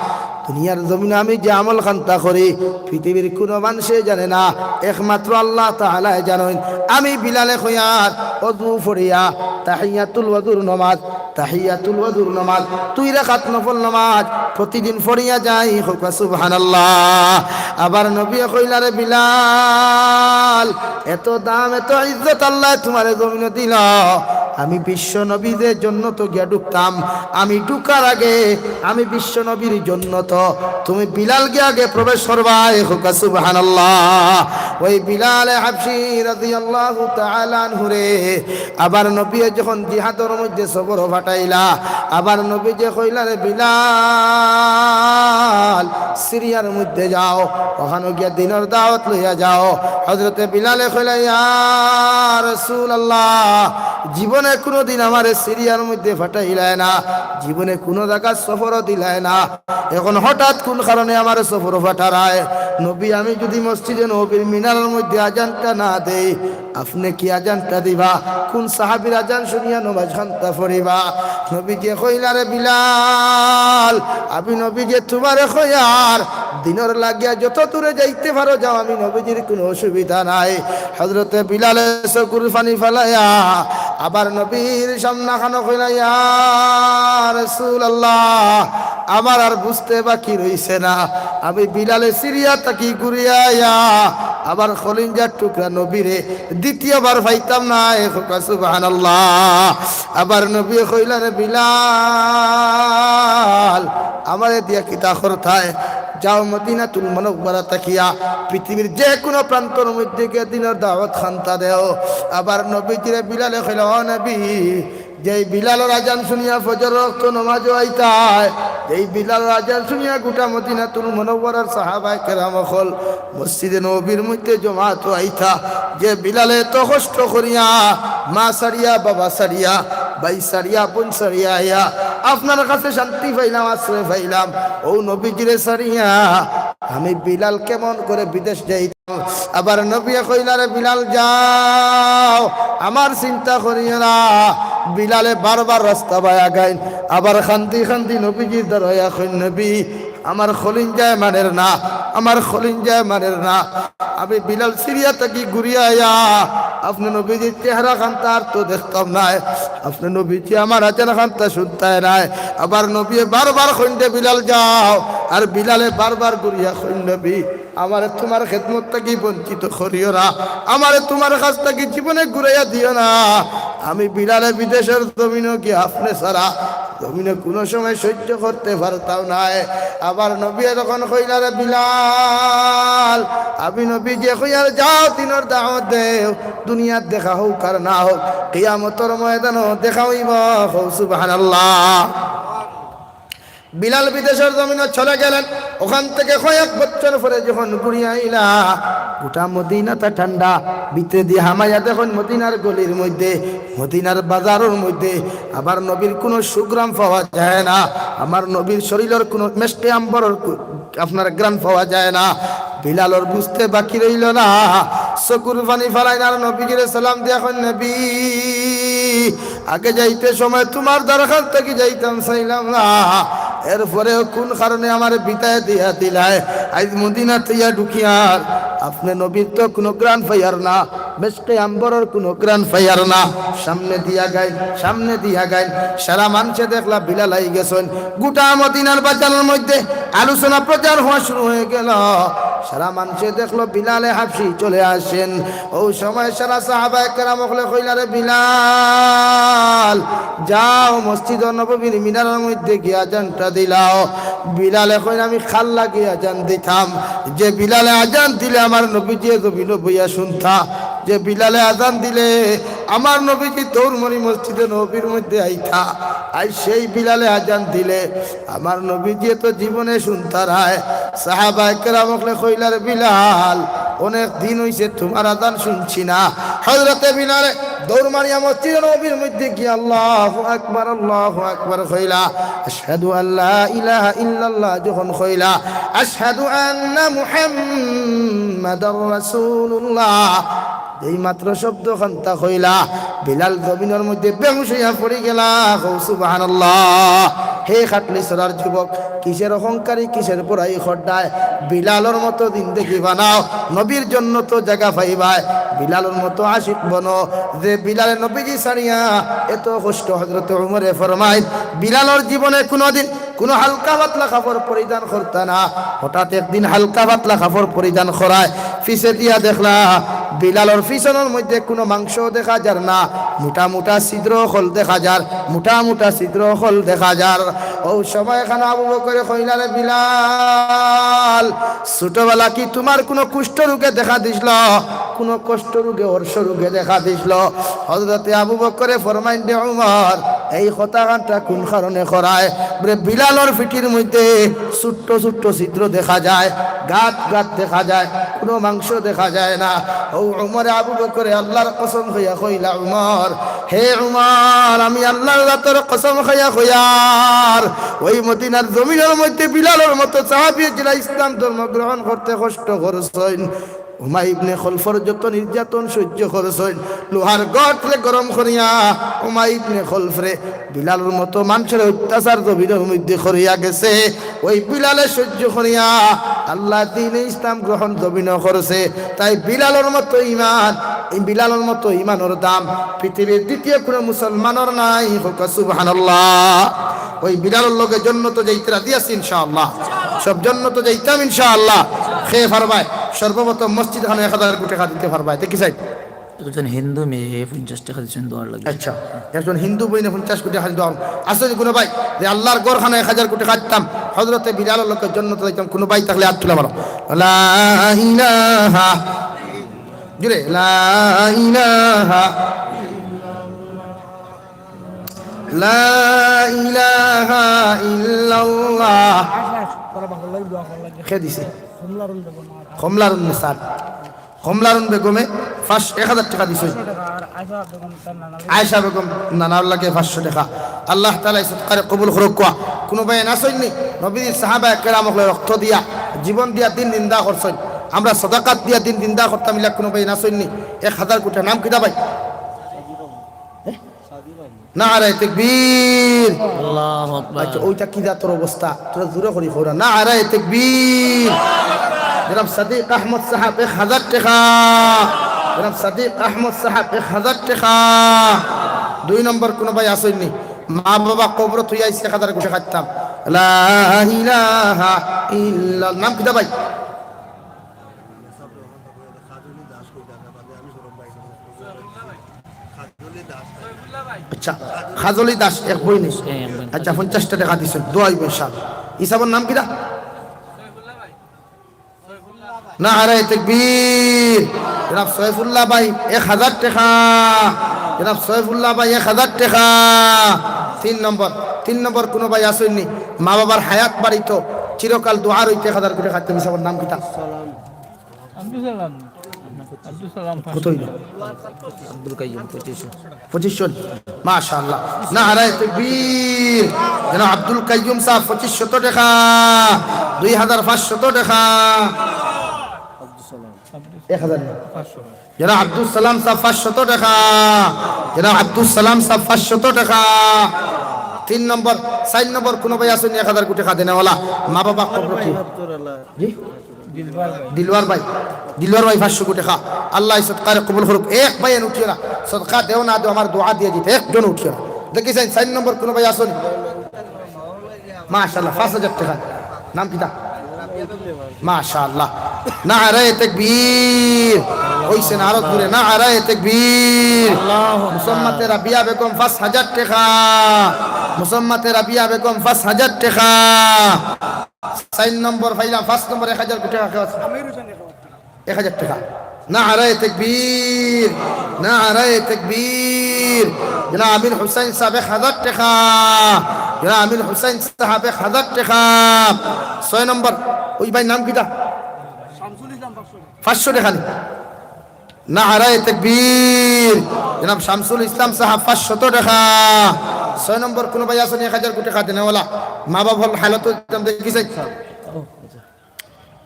দুনিয়ার জমিনো আমি যে আমল খান্তা করি, পৃথিবীর কুনু মানষে জানে না, একমাত্র আল্লাহ তাআলায় জানইন।" আমি বিলালে কইয়ার অজু পড়িয়া তাহিয়াতুল ওযুর নামাজ, তাহিয়াতুল ওযুর নামাজ, দুই রাকাত নফল নামাজ প্রতিদিন পড়িয়া যাই। কউক্কা সুবহানাল্লাহ। আবার নবীয়ে কইলা, "রে বিলাল, এত দাম, এত ইজ্জত আল্লায় তুমারে জমিনো দিলা, আমি বিশ্ব নবী যে জন্নতো গিয়া ঢুকতাম, আমি ঢুকার আগে আমি বিশ্ব নবীর জন্নত, তুমি বিলাল গিয়া আগে প্রবেশ করবায়।" কউক্কা সুবহানাল্লাহ। ওই বিলালে হাবশি রাদিয়াল্লাহু তাআলা আনহুরে আবার নবীয়ে যখন জিহাদর মধ্যে সফরো পাঠাইলা, আবার নবীজিয়ে কইলা, "রে বিলাল, সিরিয়ার মধ্যে যাও, ওখানো গিয়া দ্বীনর দাওয়াত লইয়া যাও।" হযরতে বিলালে কইলা, "ইয়া রাসূলুল্লাহ, জীবনে কুনুদিন আমারে সিরিয়ার মধ্যে পাঠাইলায় না, জীবনে কুনু জাগাত সফরো দিলায় না।" এখন হঠাৎ কুন কারণে আমারে সফরো পাঠারায়? নবী, আমি যুদি মসজিদে নববীর মিনারর মধ্যে আজানটা না দেই, আপনে কি আজানটা দিবা? কুন সাহাবীর আজান শুনিয়া নমাজ খান্তা পড়িবা? নবীজিয়ে কইলা, "রে বিলাল, আমি নবীজিয়ে তুমারে কইয়ার, দ্বীনর লাগিয়া যত দূরে যাইতে পারো যাও, আমি নবীজির কুনু অসুবিধা নাই।" হযরতে বিলালে চকুর পানি ফালাইয়া আবার নবীর সামনাখানো কইলা, "ইয়া রাসূলুল্লাহ, আমার আর বুঝতে বাকি রইছে না।" আমি বিলালে সিরিয়া থাকি ঘুরিয়া আইয়া আবার কলিজার টুকরা নবীরে দ্বিতীয়বার পাইতাম না। কউক্কা সুবহানাল্লাহ। আবার নবীয়ে কইলা, "রে বিলাল, আমারে দিয়া কিতা করতায়? যাও মদিনাতুল মুনাওয়ারা থাকিয়া পৃথিবীর যে কুনু প্রান্তর মধ্যে গিয়া দ্বীনর দাওয়াত খান্তা দেও।" আবার নবীজিরে বিলালে কইলা, "ও নবী, যেই বিলালর আজান শুনিয়া ফজরর ওয়াক্ত নমাজো আইতায়, যেই বিলালর আজান শুনিয়া গোটা মদিনাতুল মুনাওয়ারার সাহাবায়ে কেরাম অকল মসজিদে নববীর মধ্যে জমাতো আইতা, যে বিলালে এত কষ্ট করিয়া মা ছাড়িয়া, বাবা ছাড়িয়া, ভাই ছাড়িয়া, বোন ছাড়িয়া আইয়া আপনার কাছে শান্তি পাইলাম, আশ্রয় পাইলাম, অউ নবীজিরে ছাড়িয়া আমি বিলাল কেমন করে বিদেশ যাই?" আবার নবীয়ে কইলা, "রে বিলাল, যাও, আমার চিন্তা করিও না।" বিলালে বারবার রাস্তা বায় আগাইন, আবার কান্দি কান্দি নবীজির দ্বারো আইয়া কইন, "নবী, আমার খলিঞ্জায় মানের না, আমার খলিঞ্জায় মানের না। আমি বিলাল সিরিয়া থাকি ঘুরিয়া আইয়া আপনে নবীজির চেহারা খানতা আর তো দেখতাম নায়, আপনে নবীজি আমার আজান খানতা শুনতায় নায়। আবার নবীয়ে বারবার কইন দে, "বিলাল যাও।" আর বিলালে বারবার ঘুরিয়া কইন, "নবী, আমারে তুমার খেদমত থাকি বঞ্চিত করিও না, আমারে তুমার কাছ থাকি জীবনে ঘুরাইয়া দিও না। আমি বিলালে বিদেশর জমিনো গিয়া আপনে ছাড়া জমিনো কুনু সময় সহ্য করতে পারতাম নায়।" আবার নবীয়ে তখন কইলা, "রে বিলাল, আমি নবীজিয়ে কইয়ার যাও, দিনর দাওয়াত দেও, দুনিয়াত দেখা হউক আর না হউক, কিয়ামতর ময়দানো দেখা অইবো।" কও সুবহানাল্লাহ। বিলাল বিদেশর জমিনো চলে গেলেন। ওখান থাকি কয়েক বছর পরে যখন ঘুরিয়া আইলা, গোটা মদিনাটা ঠান্ডা। ভিতরেদি হামাইয়া দেখইন মদিনার গলির মধ্যে, মদিনার বাজারর মধ্যে আবার নবীর কুনু সুঘ্রাণ পাওয়া যায় না। আমার নবীর শরীলর কুনু মেশকে আম্বরর কু-, আপনার ঘ্রাণ পাওয়া যায় না। বিলালর বুঝতে বাকি রইলো না, চকুর পানি ফালাইন আর নবীজিরে সালাম দিয়া কইন, "নবী, আগে যাইতে সময় তুমার দরখাস্ত থাকি যাইতাম চাইলাম না, এরপরেও কুন কারণে আমারে বিদায় দিয়া দিলায়? আইজ মদিনাত আইয়া ঢুকিয়ার আপনে নবীর তো কুনু ঘ্রাণ পাইয়ার না, মেশকে আম্বরর কুনু ঘ্রাণ পাইয়ার না।" সামনেদি আগাইন, সামনেদি আগাইন, সারা মানষে দেখলা বিলাল আই গেছইন। গোটা মদিনার বাজারর মধ্যে আলোচনা প্রচার হওয়া শুরু হয়ে গেল। সারা মানষে দেখলো বিলালে হাবশি চলে আসেন। অউ সময় সারা সাহাবায়ে কেরাম অকলে কইলা, "রে বিলাল, যাও মসজিদ নববীর মিনারর মধ্যে গিয়া আজানটা দিলাও।" বিলালে কইন, "আমি কার লাগি আজান দিতাম? যে বিলালে আজান দিলে আমার নবীজিয়ে জমিনো বইয়া শুনতা, যে বিলালে আজান দিলে আমার নবীজি দৌড় মারি মসজিদে নববীর মধ্যে আইতা, আর সেই বিলালে আজান দিলে আমার নবীজিয়ে তো জীবনে শুনতা নায়।" সাহাবায়ে কেরাম অকলে কইলা, "রে বিলাল, অনেক দিন অইছে তুমার আজান শুনছি না।" হযরতে বিলালে দৌড় মারিয়া মসজিদে নববীর মধ্যে গিয়া "আল্লাহু আকবার, আল্লাহু আকবার" কইলা, "আশহাদু আল্লা ইলাহা ইল্লাল্লাহ" যখন কইলা, "আশহাদু আন্না মুহাম্মাদার রাসূলুল্লাহ", যেই মাত্র শব্দ খান্তা কইলা, বিলাল জমিনর মধ্যে বেহুশ অইয়া পড়ি গেলা। কও সুবহানাল্লাহ। হে খাটলি ছড়ার যুবক, কিসের অহংকারী, কিসের বড়াই কররায়? বিলালর মতো জিন্দেগি বানাও, নবীর জন্নতো জাগা পাইবায়। বিলালর মতো আশিক বনো, যে বিলালে নবীজি ছাড়িয়া এত কষ্ট। হযরতে উমরে ফরমাইন, বিলালর জীবনে কুনুদিন কুনু হালকা পাতলা কাপড় পরিধান করতা না। হঠাৎ একদিন হালকা পাতলা কাপড় পরিধান করায়, পিছে দিয়া দেখলা বিলালর পিছনর মধ্যে কুনু মাংস দেখা যার না, মুটা মুটা ছিদ্র অকল দেখা যার, মুটা মুটা ছিদ্র অকল দেখা যার। অউ সময় খানো আবু বকরে কইলা, "রে বিলাল, ছোটবেলা কি তুমার কুনু কুষ্ঠ রোগে দেখা দিছিল? কুনু কষ্ট রোগে, অর্শ রোগে দেখা দিছিল?" হযরতে আবু বকরে ফরমাইন, "রে উমর, এই কথা খানতা কুন কারণে করায়?" বলে, "বিলালর পিঠির মধ্যে ছোট্ট ছোট্ট ছিদ্র দেখা যায়, গাত গাত দেখা যায়, কুনু মাংস দেখা যায় না।" অউ উমরে আবু বকরে আল্লার কসম খাইয়া কইলা, "উমর, হে উমর, আমি আল্লার জাতর কসম খাইয়া কইয়ার, ওই মদিনার জমিনর মধ্যে বিলালর মতো সাহাবী যেরা ইসলাম ধর্ম গ্রহণ করতে কষ্ট করছইন, উমাই ইবনে খলফর যত নির্যাতন সহ্য করছইন, লোহার গটরে গরম করিয়া উমাই ইবনে খলফরে বিলালর মতো মানষর অত্যাচার জমিনর মধ্যে করিয়া গেছে, ওই বিলালে সহ্য করিয়া আল্লার দ্বীনে ইসলাম গ্রহণ জমিনো করছে। তাই বিলালর মতো ইমান, এই বিলালর মতো ইমানর দাম পৃথিবীর দ্বিতীয় কুনু মুসলমানর নাই।" কউক্কা সুবহানাল্লাহ। ওই বিলালর লগে জন্নতো যাইতে রাজি আছি ইনশাআল্লাহ। সব জন্নতো যাইতাম ইনশাআল্লাহ। কে পারবায়? সর্বপ্রথম মসজিদ খানো এক হাজার টেকা দিতে পারবায়। দেখি চাই। একজন হিন্দু মেয়ে পঞ্চাশ টেকা দিছইন দোয়ার লাগি। আচ্ছা, একজন হিন্দু বইনে পঞ্চাশ টেকা দোয়ার। আছে নি কুনু ভাই যে আল্লার ঘর খানো এক হাজার টেকা দিতাম, হযরতে বিলালর লগে জন্নতো যাইতাম, কুনু ভাই থাকলে আত তুলা মারো। লা ইলাহা, জুরে, লা ইলাহা, লা ইলাহা ইল্লাল্লাহ। কে দিছে? কমলারুন বেগম। কমলারুন বেগমে পাঁচ, এক হাজার টেকা দিছে। আয়েশা বেগম নানার লাগি পাঁচশো টেকা। আল্লাহ তাআলা এই সদকারে কবুল করউক্কা। কুনু ভাই আছইন নি? নবীজির সাহাবায়ে কেরাম অকলে রক্ত দিয়া, জীবন দিয়া দ্বীন জিন্দা করছইন। আমরা সদকাত দিয়া দ্বীন জিন্দা করতাম, ইলা কুনু ভাই আছইন নি? এক হাজার টেকা। নাম কিতা ভাই? নারায়ে তাকবীর। আল্লাহু আকবার। আচ্ছা, ওইটা কি জাতর অবস্থা? তোরা জোরে করি কও না। নারায়ে তাকবীর। জনাব সাদিক আহমদ সাহেব এক হাজার টেকা। জনাব সাদিক আহমদ সাহেব এক হাজার টেকা। দুই নম্বর কোনো ভাই আছইন নি? মা বাবা কবরো থুইয়া আইছি এক হাজার গুটি খাইতাম। লা ইলাহা ইল্লাল্লাহ। নাম কিতা ভাই? আচ্ছা, খাজলি দাস, এক বই নেই। হ্যাঁ, এক বই। আচ্ছা, পঞ্চাশটা টেকা দিছইন, দোয়া অইবো ইনশাআল্লাহ। ইসাবর নাম কিতা? নারায়ে তাকবীর। জনাব সৈফুল্লাহ ভাই, এক হাজার টেকা। জনাব সৈফুল্লাহ ভাই, এক হাজার টেকা। তিন নম্বর, তিন নম্বর কোনো ভাই আছইন নি? মা বাবার হায়াত বাড়িত চিরকাল দোয়া রইতে এক হাজার গুটি খাইতাম। ইসাবর নাম কিতা? আব্দুল সালাম। আব্দুল সালাম। কত অইলো? আব্দুল কাইয়ুম, পঁচিশশো। পঁচিশশো। মাশাআল্লাহ। নারায়ে তাকবীর। জনাব আব্দুল কাইয়ুম সাহেব পঁচিশশত টেকা, দুই হাজার পাঁচশত টেকা। এক হাজার না। জনাব আব্দুল সালাম সাহেব পাঁচশত টেকা। জনাব আব্দুল সালাম সাহেব পাঁচশত টেকা। তিন নম্বর, চাইর নম্বর কোনো ভাই আছইন নি এক হাজার গুটি টেকা দেনেওয়ালা? মা বাবা কবরো কি? জি? দিলওয়ার ভাই, দিলওয়ার ভাই পাঁচশো গুটি টেকা। আল্লায় সদকারে কবুল করুক। এক ভাইয়াইন উঠিও না, সদকা দেও না দেও, আমার দোয়া দিয়া দিতে, একজন উঠিও না। দেখি চাইন, চাইর নম্বর কোনো ভাই আছইন নি? মাশাআল্লাহ, পাঁচ হাজার টেকা। নাম কিতা? মাশাআল্লাহ। নারায়ে তাকবীর। অইছে না আরো জোরে, নারায়ে তাকবীর। মুসাম্মাতে রাবিয়া বেগম পাঁচ হাজার টেকা। মুসাম্মাতে রাবিয়া বেগম পাঁচ হাজার টেকা। চাইর নম্বর পাইলাম, পাঁচ নম্বর এক হাজার টেকা কেউ আছে? এক হাজার টেকা। নারায়ে তাকবীর, নারায়ে তাকবীর। জনাব আমির হুসাইন সাহেব এক হাজার টেকা। জনাব আমির হুসাইন সাহেব এক হাজার টেকা। ছয় নম্বর, ওই ভাইর নাম কিতা? পাঁচশো টেকা নি? নারায়ে তাকবীর। জনাব শামসুল ইসলাম সাহেব পাঁচশত টেকা। ছয় নম্বর কোনো ভাই আছইন নি এক হাজার গুটি টেকা দেনেওয়ালা? মা বাবার হালত দেখি চাই।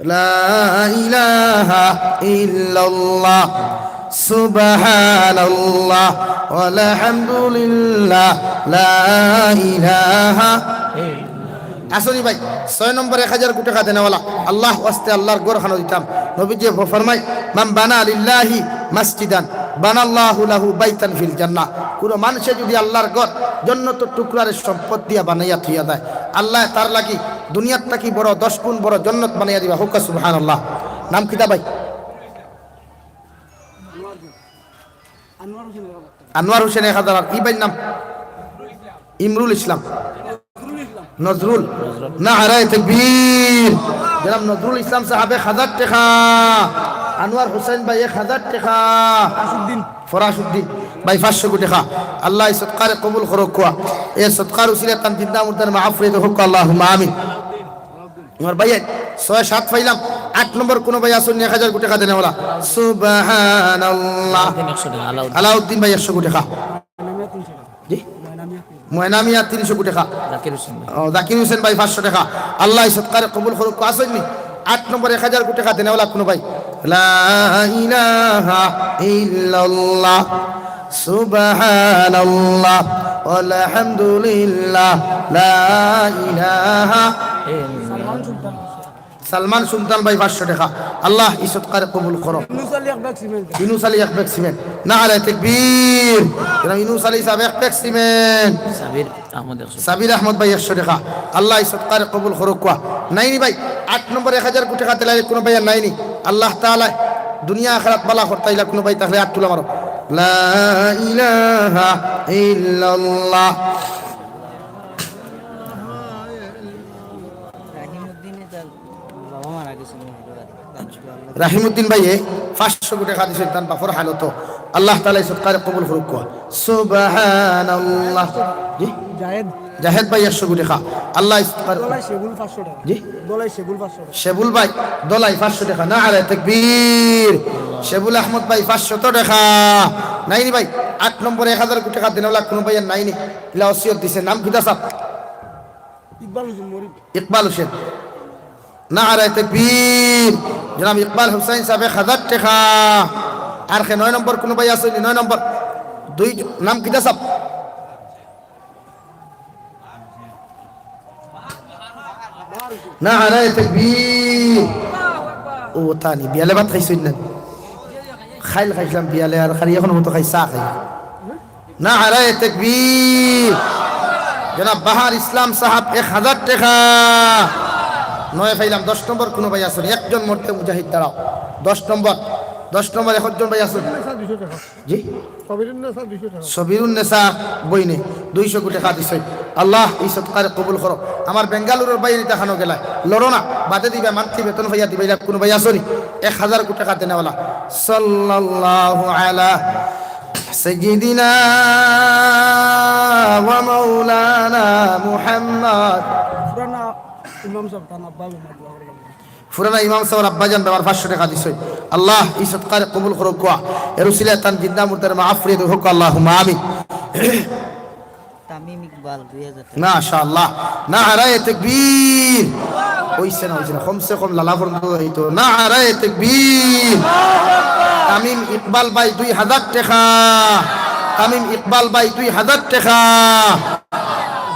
লা ইলাহা ইল্লাল্লাহ, সুবহানাল্লাহ, ওয়ালহামদুলিল্লাহ, লা ইলাহা। আছইন নি ভাই, ছয় নম্বর এক হাজার গুটি টেকা দেনেওয়ালা, আল্লাহর ওয়াস্তে আল্লাহর ঘর খানো দিতাম। নবীজিয়ে ফরমায়, "মান বানা লিল্লাহি মাসজিদান বানাল্লাহু লাহু বাইতান ফিল জান্নাহ।" কোনো মানষে যদি আল্লাহর ঘর জন্নতর টুকরারে সম্পদ দিয়া বানাইয়া থইয়া যায়, আল্লায় তার লাগি দুনিয়ার থাকি বড়, দশ গুণ বড় জন্নত বানাইয়া দিবা। কউক্কা সুবহানাল্লাহ। নাম কিতা ভাই? আনোয়ার হোসেন এক হাজার। আর ই ভাইর নাম? ইমরুল ইসলাম। নজরুল। নারায়ে তাকবীর। জনাব নজরুল ইসলাম সাহেব এক হাজার টেকা। আনোয়ার হোসেন ভাই এক হাজার টেকা। ফরাসউদ্দিন। ফরাসউদ্দিন ভাই পাঁচশো গুটি টেকা। আল্লায় ই সদকারে কবুল করউক্কা। এ সদকার উসিলায় তান জিন্দা মুর্দার মাগফিরাত কউক্কা, আল্লাহুম্মা আমিন। আমার ভাই, ছয় সাত পাইলাম। আট নম্বর কোনো ভাই আছইন নি এক হাজার গুটি টেকা দেনেওয়ালা? সুবহানাল্লাহ। আলাউদ্দিন একশো টেকা, আলাউদ্দিন। আলাউদ্দিন ভাই একশো গুটি টেকা। জি? ময়না মিয়া তিনশো গুটি টেকা। জাকির হোসেন ভাই। ও, জাকির হোসেন ভাই পাঁচশো টেকা। আল্লায় ই সদকারে কবুল করউক্কা। আছইন নি? আট নম্বর এক হাজার গুটি টেকা দেনেওয়ালা কোনো ভাই? লা ইলাহা ইল্লাল্লাহ, সুবহানাল্লাহ, ওয়ালহামদুলিল্লাহ, লা ইলাহা। সালমান সুলতান ভাই পাঁচশো টেকা। আল্লাহ ই সদকারে কবুল করো। ইউনুস আলী এক ব্যাগ সিমেন্ট। ইউনুস আলী এক ব্যাগ সিমেন্ট। নারায়ে তাকবীর। জনাব ইউনুস আলী সাহেব এক ব্যাগ সিমেন্ট। সাবির আহমদ একশো। সাবির আহমদ ভাই একশো টেকা। আল্লায় ই সদকারে কবুল করউক্কা। নাই নি ভাই, আট নম্বর এক হাজার গুটি টেকা দিলাইলে কোনো ভাইয়ার নাই নি? আল্লাহ তাআলায় দুনিয়া আখিরাত ভালা করতা অইলা কোনো ভাই থাকলে আত তুলা মারো। লা ইলাহা ইল্লাল্লাহ। রাহিমউদ্দিনে তার বাবা মারা গেছে, উনি হলো আর কি। রাহিমউদ্দিন ভাইয়ে পাঁচশো গুটি টেকা দিছইন তান বাপর হালতো। আল্লাহ তাআলায় ই সদকারে কবুল করউক্কা। সুবহানাল্লাহ। জি? জাহেদ। জাহেদ ভাই একশো গুটি টেকা। আল্লায় ই সদকারে। দলাই শেবুল পাঁচশো টেকা। জি? দলাই শেবুল পাঁচশো টেকা। শেবুল ভাই, দলাই পাঁচশো টেকা। নারায়ে তাকবীর। শেবুল আহমদ ভাই পাঁচশত টেকা। নাই নি ভাই? আট নম্বরে এক হাজার গুটি টেকা দেনেওয়ালা কোনো ভাইয়ার নাই নি? ইলা ওসিয়ত দিছে। নাম কিতা সাব? ইকবাল হোসেন মরিব। ইকবাল হোসেন। নারায়ে তাকবীর। জনাব ইকবাল হুসাইন সাব এক হাজার টেকা। আর কে নয় নম্বর কোনো ভাই আছইন নি? নয় নম্বর। দুই, নাম কিতা সাব? নারায়ে তাকবীর। ও তানি, বিয়ালে ভাত খাইছইন না? খাইল খাইছিলাম বিয়ালে, আর খালি এখন মতো খাই, চা খাই। নারায়ে তাকবীর। জনাব বাহার ইসলাম সাহেব, এক হাজার টেকা। নয় পাইলাম, দশ নম্বর কুনু ভাই আছইন? একজন মরতে মুজাহিদ দাঁড়াও। দশ নম্বর, দশ নম্বর একজন ভাই আছইন? জি? সবিরুন্নেসা বইনে দুইশো টেকা দিছইন। আল্লাহ ই সদকারে কবুল করো। আমার বেঙ্গালুরুর ভাই ইতা খানো গেলায়, লড়ো না, বাদে দিবা, মান্থলি বেতন পাইয়া দিবা, ইলা কুনু ভাই আছইন নি? এক হাজার টেকা দেনেওয়ালা। সাল্লাল্লাহু আলা সাইয়্যিদিনা ওয়া মাওলানা মুহাম্মদ। পুরানা ইমাম সাহেব তান আব্বা বেমার, দোয়া করবেন। পুরানা ইমাম সাহেবর আব্বাজান বেমার, পাঁচশো টেকা দিছইন। আল্লাহ ই সদকারে কবুল করউক্কা। এর উসিলায় তান জিন্দা মুর্দারে মাফ করিয়া দেউক্কা, আল্লাহুম্মা আমিন। তামিম ইকবাল, দুই হাজার টেকা। মাশাআল্লাহ। নারায়ে তাকবীর। অইছে না, অইছে না, কমসে কম লালা পর্যন্ত অইতো। নারায়ে তাকবীর। তামিম ইকবাল ভাই, দুই হাজার টেকা। তামিম ইকবাল ভাই, দুই হাজার টেকা।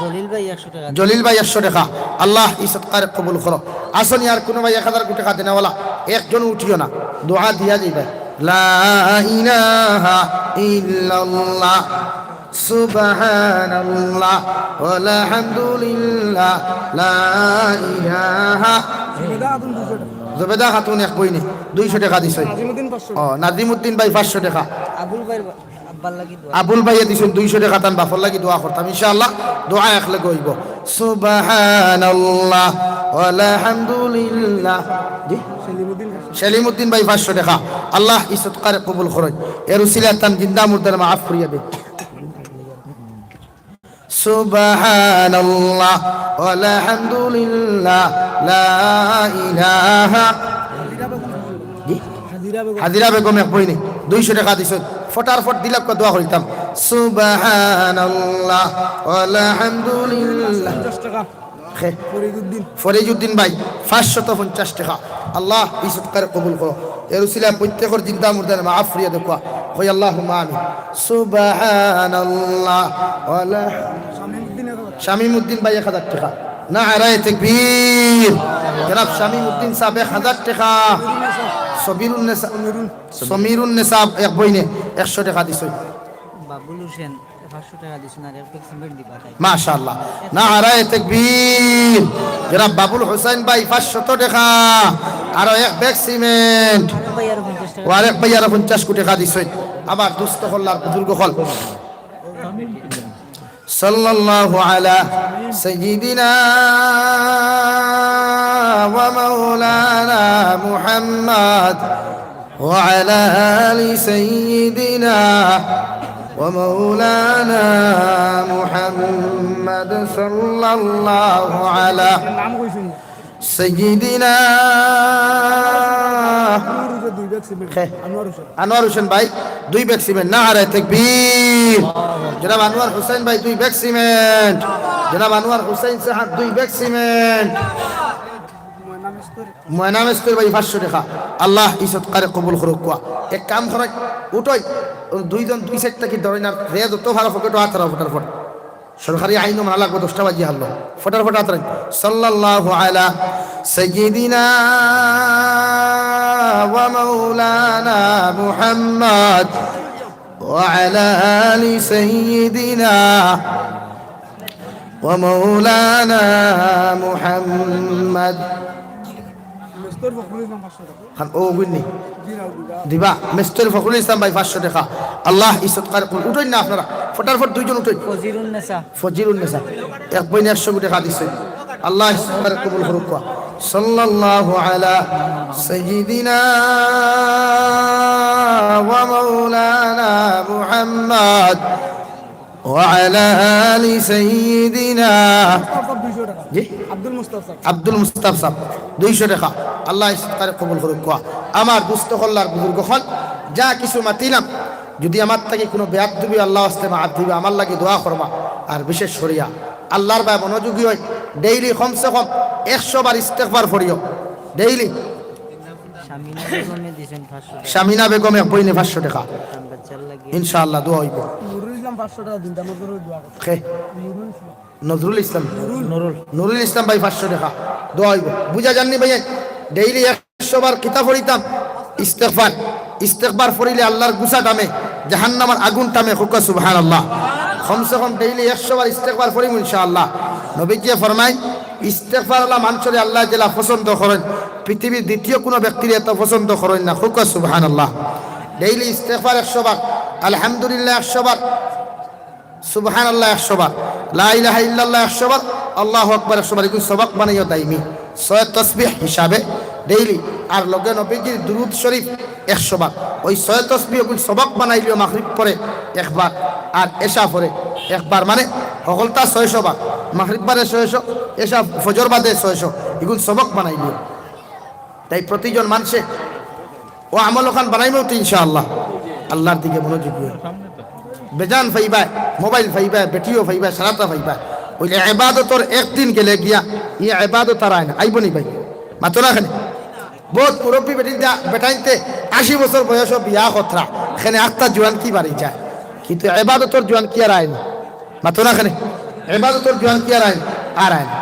জলিল ভাই, একশো টেকা। জলিল ভাই, একশো টেকা। আল্লাহ ই সদকারে কবুল করো। আছইন নি আর কুনু ভাই এক হাজার টেকা দেনেওয়ালা? একজন উঠিও না, দোয়া দিয়া যাইবা। লা ইলাহা ইল্লাল্লাহ, সুবহানাল্লাহ, ওয়াল হামদুলিল্লাহ, লা ইলাহা। জুবেদা খাতুন এক বইনে দুইশো টেকা দিছইন। নাজিমুদ্দিন পাঁচশো। ও, নাজিমুদ্দিন ভাই, পাঁচশো টেকা। আবুল ভাই আব্বার লাগি দোয়া। আবুল ভাইয়ে দিছইন দুইশো টেকা, তান বাপর লাগি দোয়া করতাম, ইনশাআল্লাহ, দোয়া একলগে অইবো। সুবহানাল্লাহ, ওয়াল হামদুলিল্লাহ। জি? সেলিমুদ্দিন ভাই, পাঁচশো টেকা। আল্লাহ ই সদকারে কবুল করইন। এর উসিলায় তান জিন্দা মুর্দারে মাফ করিয়া দেইন। সুবহানাল্লাহ, ওয়াল হামদুলিল্লাহ, লা ইলাহা। জি? হাজিরা বেগম এক বইনে দুইশো টেকা দিছইন। ফটার ফট দিলাউক্কা, দোয়া করিতাম। সুবহানাল্লাহ, ওয়াল হামদুলিল্লাহ। পঞ্চাশ টেকা। খে। ফরিদুদ্দিন। ফরিদুদ্দিন ভাই, পাঁচশত পঞ্চাশ টেকা। আল্লাহ ই সদকারে কবুল করো। এর উসিলায় প্রত্যেকর জিন্দা মুর্দারে মাফ করিয়া দেউক্কা। কই আল্লাহুম্মা আমিন। সুবহানাল্লাহ, ওয়াল শামীমুদ্দিন এক হাজার। শামীমুদ্দিন ভাই, এক হাজার টেকা। নারায়ে তাকবীর। জনাব শামীমুদ্দিন সাহেব, এক হাজার টেকা। সবিরুন্নেসা, সমীরুন। সমীরুন্নেসা এক বইনে একশো টেকা দিছইন। বাবুল হোসেন, পাঁচশো টেকা দিছইন, আর এক ব্যাগ সিমেন্ট দিবা তাই। মাশাআল্লাহ। নারায়ে তাকবীর। জনাব বাবুল হোসেন ভাই, পাঁচশত টেকা। আরো এক ব্যাগ সিমেন্ট। আরো ভাই, আরো পঞ্চাশ টেকা। ও, আরেক ভাই আরো পঞ্চাশ টেকা দিছইন। আমার দুস্ত অকল আর বুজুর্গ অকল। সাল্লাল্লাহু আলা সাইয়্যিদিনা ওয়া মাওলানা মুহাম্মদ ওয়া আলা আলি সাইয়্যিদিনা ওয়া মাওলানা মুহাম্মদ সাল্লাল্লাহু আলা সাইয়্যিদিনা। খে। আনোয়ার হোসেন। আনোয়ার হোসেন ভাই, দুই ব্যাগ সিমেন্ট। নারায়ে তাকবীর। জনাব আনোয়ার হোসেন ভাই, দুই ব্যাগ সিমেন্ট। জনাব আনোয়ার হোসেন সাহেব, দুই ব্যাগ সিমেন্ট। ময়না মিস্ত্রি ভাই, পাঁচশো টেকা। আল্লাহ ই সদকারে কবুল করউক্কা। এক কাম করইন, উঠইন, দুইজন দুই সাইড থাকি ধরইন, আর যে যত পারো পকেটো আত হারাও ফটার ফট। সরকারি আইনও মানা লাগবো, দশটা বাজি হারলো। ফটার ফট আত হারাইন। সাল্লাল্লাহু আলা সাইয়্যিদিনা ওয়া মাওলানা মুহাম্মদ ওয়া আলা আলি সাইয়্যিদিনা ওয়া মাওলানা মুহাম্মদ। খান ও গুন্নি। দিবা। মিস্টার ফখরুল ইসলাম ভাই, পাঁচশো টেকা। আল্লাহ ই সদকারে কবুল। উঠইন না আপনারা। ফটার ফট দুইজন উঠইন। ফজিলুন্নেসা। ফজিলুন্নেসা। এক বইনে একশো টেকা দিছইন। আল্লাহ ই সদকারে কবুল করউক্কা। সাল্লাল্লাহু আলা সাইয়্যিদিনা ওয়া মাওলানা মুহাম্মদ ওয়া আলা আলি সাইয়্যিদিনা। জি? আব্দুল মুস্তাফ সাহেব। আব্দুল মুস্তাফ সাহেব, দুইশো টেকা। আল্লাহ ই সদকারে কবুল করউক্কা। আমার দুস্ত অকল আর বুজুর্গ অকল, যা কিছু মাতিলাম, যুদি আমার থাকি কুনু বেয়াদবি অয়, আল্লাহ ওয়াস্তে মাফ দিবা, আমার লাগি দোয়া করবা। আর বিশেষ করিয়া আল্লাহর বায় মনোযোগী অইন, ডেইলি কমসে কম একশো বার ইস্তেগফার পড়িও, ডেইলি। শামিনা বেগমে দিছইন পাঁচশো টেকা। শামিনা বেগম এক বইনে পাঁচশো টেকা। তান বাচ্চার লাগি। ইনশাআল্লাহ দোয়া অইবো। নুরুল ইসলাম পাঁচশো টেকা দিন, তার মধ্যে দোয়া করতে। কে? নুরুল ইসলাম। নজরুল ইসলাম। নুরুল। নুরুল ইসলাম ভাই পাঁচশো টেকা। দোয়া অইবো। বুঝা যার নি ভাইয়াইন? ডেইলি একশো বার কিতা পড়িতাম? ইস্তেগফার। ইস্তেগফার পড়িলে আল্লার গুসা টামে, জাহান্নামর আগুন টামে। কউক্কা সুবহানাল্লাহ। কমসে কম ডেইলি একশো বার ইস্তেগফার পড়িমু ইনশাআল্লাহ। নবীজিয়ে ফরমাইন, ইস্তেগফার আলা মানষরে আল্লায় যেলা পছন্দ করইন, পৃথিবীর দ্বিতীয় কুনু ব্যক্তিরে এত পছন্দ করইন না। কউক্কা সুবহানাল্লাহ। ডেইলি ইস্তেগফার একশো বার, আলহামদুলিল্লাহ একশো বার, সুবহানাল্লাহ একশো বার, লা ইলাহা ইল্লাল্লাহ একশো বার, আল্লাহু আকবার একশো বার। ইগুন সবক বানাইও দাইমি, ছয় তসবিহ হিসাবে ডেইলি। আর লগে নবীজির দুরুদ শরীফ একশো বার। ওই ছয় তসবিহ ইগুন সবক বানাইলিও মাগরিব পরে একবার, আর এশা পরে একবার, মানে হকলতা ছয়শো বার। মাগরিব বাদে ছয়শো, এশা ফজর বাদে ছয়শো, ইগুন সবক বানাইলিও। তাই প্রতিজন মানষে অউ আমল অখান বানাইমু তো ইনশাআল্লাহ। আল্লার দিকে মনোযোগী অইয়া। বেজান পাইবায়, মোবাইল পাইবায়, বেটিও পাইবায়, সারাতা পাইবায়। অইলে এবাদতর একদিন গেলে গিয়া, ই এবাদত আর আয় না। আইবো নি ভাই? মাতো না কেনে? বউত মুরব্বি বেটিন্তে, বেটাইন্তে আশি বছর বয়সো বিয়া করতরা, কেনে আখতা জোয়ানকি বাড়ি যায়। কিন্তু এবাদতর জোয়ানকি আর আয় না। মাতো না কেনে? এবাদতর জোয়ানকি আর আয় না, আর আয় না।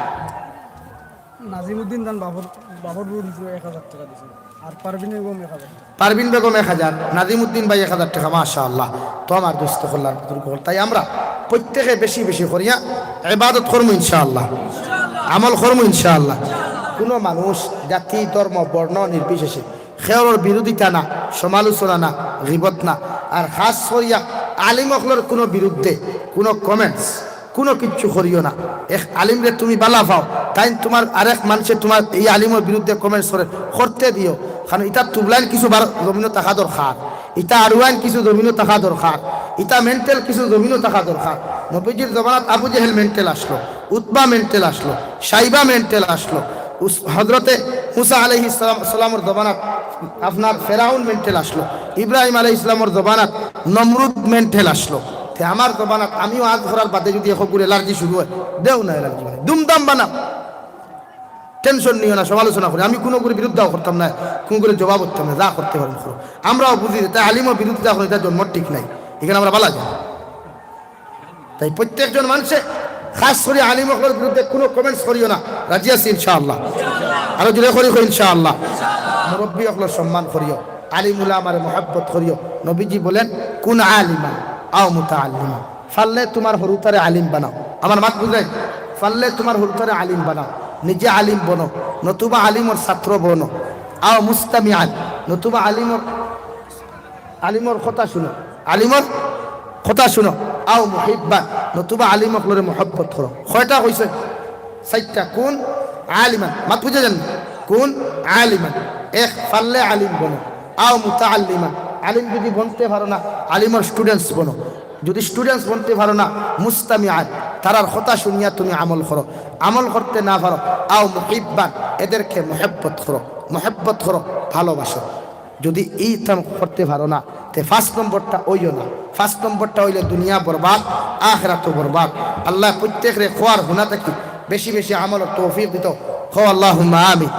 নাজিমুদ্দিন তান বাপর, বাপর বউর হিসাবে এক হাজার টেকা দিছে। আর পারভিন বেগম এক হাজার। পারভিন বেগম এক হাজার, নাজিমুদ্দিন ভাই এক হাজার টেকা, মাশাআল্লাহ। তো আমার দোস্ত কল্যাণ বুজুর্গ অকল, তাই আমরা প্রত্যেকে বেশি বেশি করিয়া ইবাদত করমু ইনশাআল্লাহ, আমল করমু ইনশাআল্লাহ। কুনু মানুষ জাতি, ধর্ম, বর্ণ নির্বিশেষে কেউর বিরোধিতা না, সমালোচনা না, গীবত না, আর খাস করিয়া আলিম অকলর কুনু বিরুদ্ধে কুনু comments, কুনু কিচ্ছু করিও না। এক আলিমরে তুমি বালা পাও, তাইন তুমার আরেক মানষে তুমার ই আলিমর বিরুদ্ধে comments করে, করতে দিও। কারণ ইতা তুবলাইন কিছু বার জমিনো থাকা দরকার, ইতা আড়ুয়াইন কিছু জমিনো থাকা দরকার, ইতা mental কিছু জমিনো থাকা দরকার। নবীজির জমানাত আবু জেহেল mental আছলো, উতবা mental আছলো, সাইবা mental আছলো। উস-, হজরতে মুসা আলাইহিস সালাম, সালামর জমানাত আপনার ফেরাউন mental আছলো, ইব্রাহিম আলাইহিস সালামর জমানাত নমরুদ mental আছলো। তে আমার জমানাত আমি ওয়াজ করার বাদে যদি একগুর allergy শুরু অয়, দেও না allergy মানে, দুমদাম বানাও, tension নিও না, সমালোচনা করি। আমি কুনুগুর বিরুদ্ধাও করতাম না, কুনুগুর জবাব দিতাম না, যা করতে পারো করো। আমরাও বুঝি যে তাই আলিমর বিরুদ্ধে যখন ইতা জন্মর ঠিক নাই, ইখান আমরা বালা যাই। তাই প্রত্যেকজন মানষে, খাস করি আলিম অকলর বিরুদ্ধে কুনু comments করিও না, রাজি আছি ইনশাআল্লাহ। আরো জোরে করি কই ইনশাআল্লাহ। মুরব্বি অকলর সম্মান করিও, আলিম উলামারে মহব্বত করিও। নবীজি বলেন, "কুন আলিমান আও মুতাআল্লিমান।" পারলে তুমার হুরুতারে আলিম বানাও। আমার মাত বুঝাই? পারলে তুমার হুরুতারে আলিম বানাও, নিজে আলিম বনো, নতুবা আলিমর ছাত্র বনো। আও মুস্তামিআন, নতুবা আলিমর আলিমর কথা শুনো, আলিমর কথা শুনো। আও মুহিব্বান, নতুবা আলিম অকলরে মহব্বত করো। কয়টা কইছে? চাইরটা। কুন আলিমান, মাত বুঝা যার নি? কুন আলিমান, এক পারলে আলিম বনো। আও মুতাআল্লিমান, আলিম যদি বনতে পারো না, আলিমর students বনো। যদি students বনতে পারো না, মুস্তামিআন, তারার কথা শুনিয়া তুমি আমল করো। আমল করতে না পারো, আও মুহিব্বান, এদেরকে মহব্বত করো, মহব্বত করো, ভালোবাসো। যদি ইতা করতে পারো না, তে পাঁচ নম্বরটা অইও না। পাঁচ নম্বরটা অইলে দুনিয়া বরবাদ, আখিরাতও বরবাদ। আল্লায় প্রত্যেকরে কওয়ার হুনা থাকি বেশি বেশি আমলর তৌফিক দিতো। কও আল্লাহুম্মা আমিন।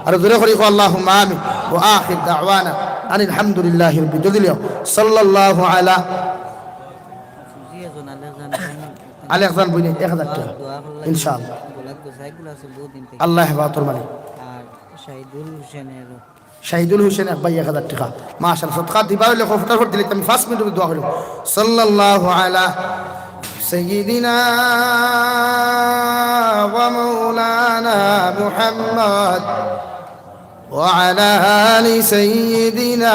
আরো জোরে করি কও আল্লাহুম্মা আমিন। ওয়া আখির দাওয়ানা আনিল হামদুলিল্লাহি রাব্বিল, জলদি লিও। সাল্লাল্লাহু আলা। আলেকজান বইনে এক হাজার টেকা। ইনশাআল্লাহ। আল্লাহ হেফাজতর মালিক। আর শাহিদুল হোসেনের শাহিদুল হোসেন এক ভাই এক হাজার টেকা। মাশাআল্লাহ, সদকা দিবা অইলে কও, ফটাফট দিলে আমি পাঁচ মিনিট দোয়া করি। সাল্লাল্লাহু আলা সাইয়্যিদিনা ওয়া মাওলানা মুহাম্মদ ওয়া আলা আলি সাইয়্যিদিনা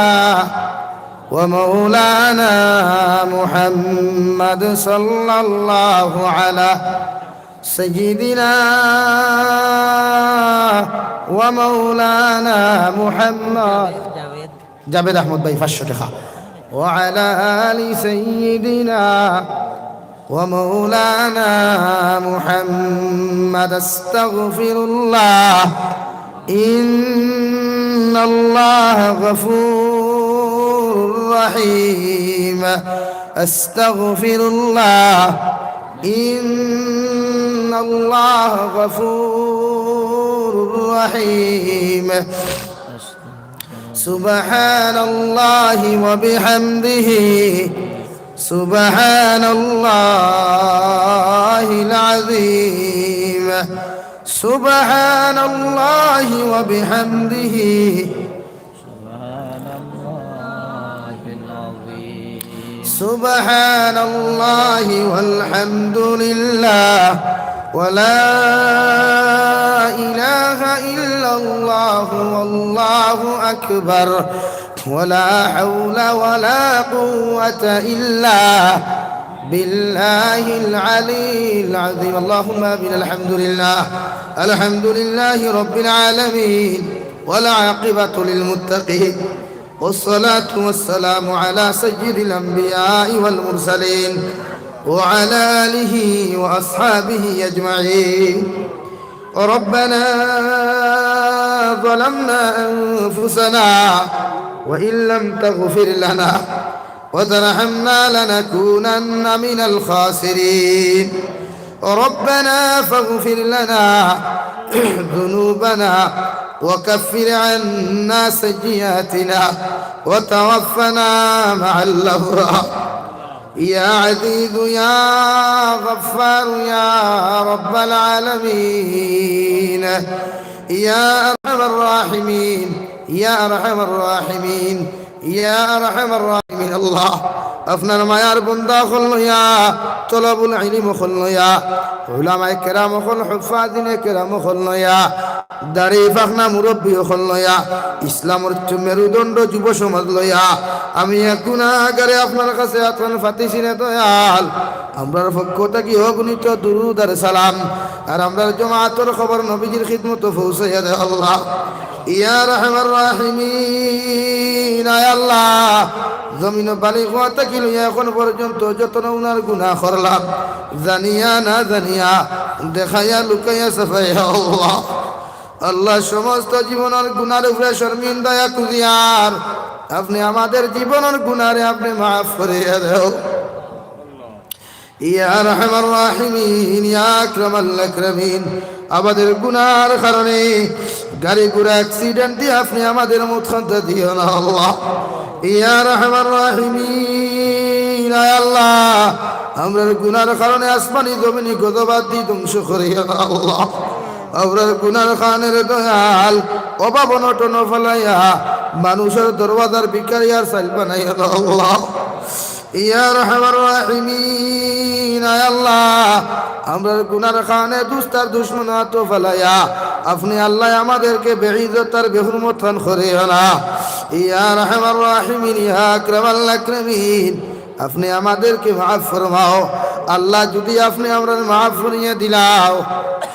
ওয়া মাওলানা মুহাম্মদ সাল্লাল্লাহু আলা সাইয়্যিদিনা ওয়া মাওলানা মুহাম্মদ। জাভেদ আহমদ ভাই পাঁচশো টেকা। ওয়া আলা আলি সাইয়্যিদিনা ওয়া মাওলানা মুহাম্মদ। আস্তাগফিরুল্লাহ। إن الله غفور رحيم. أستغفر الله. إن الله غفور رحيم. سبحان الله وبحمده. سبحان الله العظيم. سبحان الله وبحمده. سبحان الله العظيم. سبحان الله والحمد لله ولا إله إلا الله والله أكبر ولا حول ولا قوة إلا بالله العلي العظيم. اللهم آمين. الحمد لله، الحمد لله رب العالمين، والعاقبة للمتقين، والصلاة والسلام على سيد الأنبياء والمرسلين وعلى آله وأصحابه أجمعين. ربنا ظلمنا أنفسنا وإن لم تغفر لنا وترحمنا لنكونن من الخاسرين. ربنا فاغفر لنا ذنوبنا وكفر عنا سيئاتنا وتوفنا مع الأبرار. يا عزيز يا غفار يا رب العالمين، يا أرحم الراحمين، يا أرحم الراحمين، يا أرحم الراحمين. আল্লাহ, আপনার মায়ার বন্দা অকল লইয়া, তলবুল ইলম অকল লইয়া, উলামায়ে কেরাম অকল, হুফফাজিনে কেরাম অকল লইয়া, দাড়ি পাকনা মুরব্বি অকল লইয়া, ইসলামর চু-, মেরুদণ্ড যুব সমাজ লইয়া, আমি এক গুনাগারে আপনার কাছে আতখান পাতিছি রে দয়াল। আমরার পক্ষ থাকি অগণিত দুরুদ আর সালাম, আর আমরার জমাতর খবর নবীজির খিদমতো পৌঁছাইয়া দেও আল্লাহ। ইয়া আরহামার রাহিমিন, আয় আল্লাহ, জমিনো বালিগ অওয়া থাকি লইয়া এখন পর্যন্ত যত নমুনার গুনা করলাম, জানিয়া না জানিয়া, দেখাইয়া লুকাইয়া ছাপাইয়া, আল্লাহ, আল্লাহ, সমস্ত জীবনর গুনার উপরে শর্মিন্দা অইয়া খুজিয়ার, আপনে আমাদের জীবনর গুনারে আপনে মাফ করিয়া দেও। ইয়া আরহামার রাহিমিন, ইয়া আকরামাল আকরামিন, আমাদের গুনার কারণে গাড়ি ঘোড়া accident দিয়া আপনে আমাদের মউত খান্তা দিও না আল্লাহ। ইয়া আরহামার রাহিমিন, আয় আল্লাহ, আমরার গুনার কারণে আসমানি জমিনি গজব আদি ধ্বংস করিও না আল্লাহ। আমরার গুনার কারণে রে দয়াল, অভাব অনটনো ফালাইয়া, মানুষর দরওয়াজার ভিখারি আর চাইল বানাইও না আল্লাহ। ইয়া আরহামার রাহিমিন, আয় আল্লাহ, আমরার গুনার কারণে দুস্ত আর দুশমন আতো ফালাইয়া, আপনে আল্লাহ আমাদেরকে বেইজ্জত আর বেহুরমত খান করিও না। ইয়া আরহামার রাহিমিন, ইয়া আকরামাল আকরামিন, আপনে আমাদেরকে মাফ ফরমাও। আল্লাহ, যুদি আপনে আমরারে মাফ করিয়া দিলাও,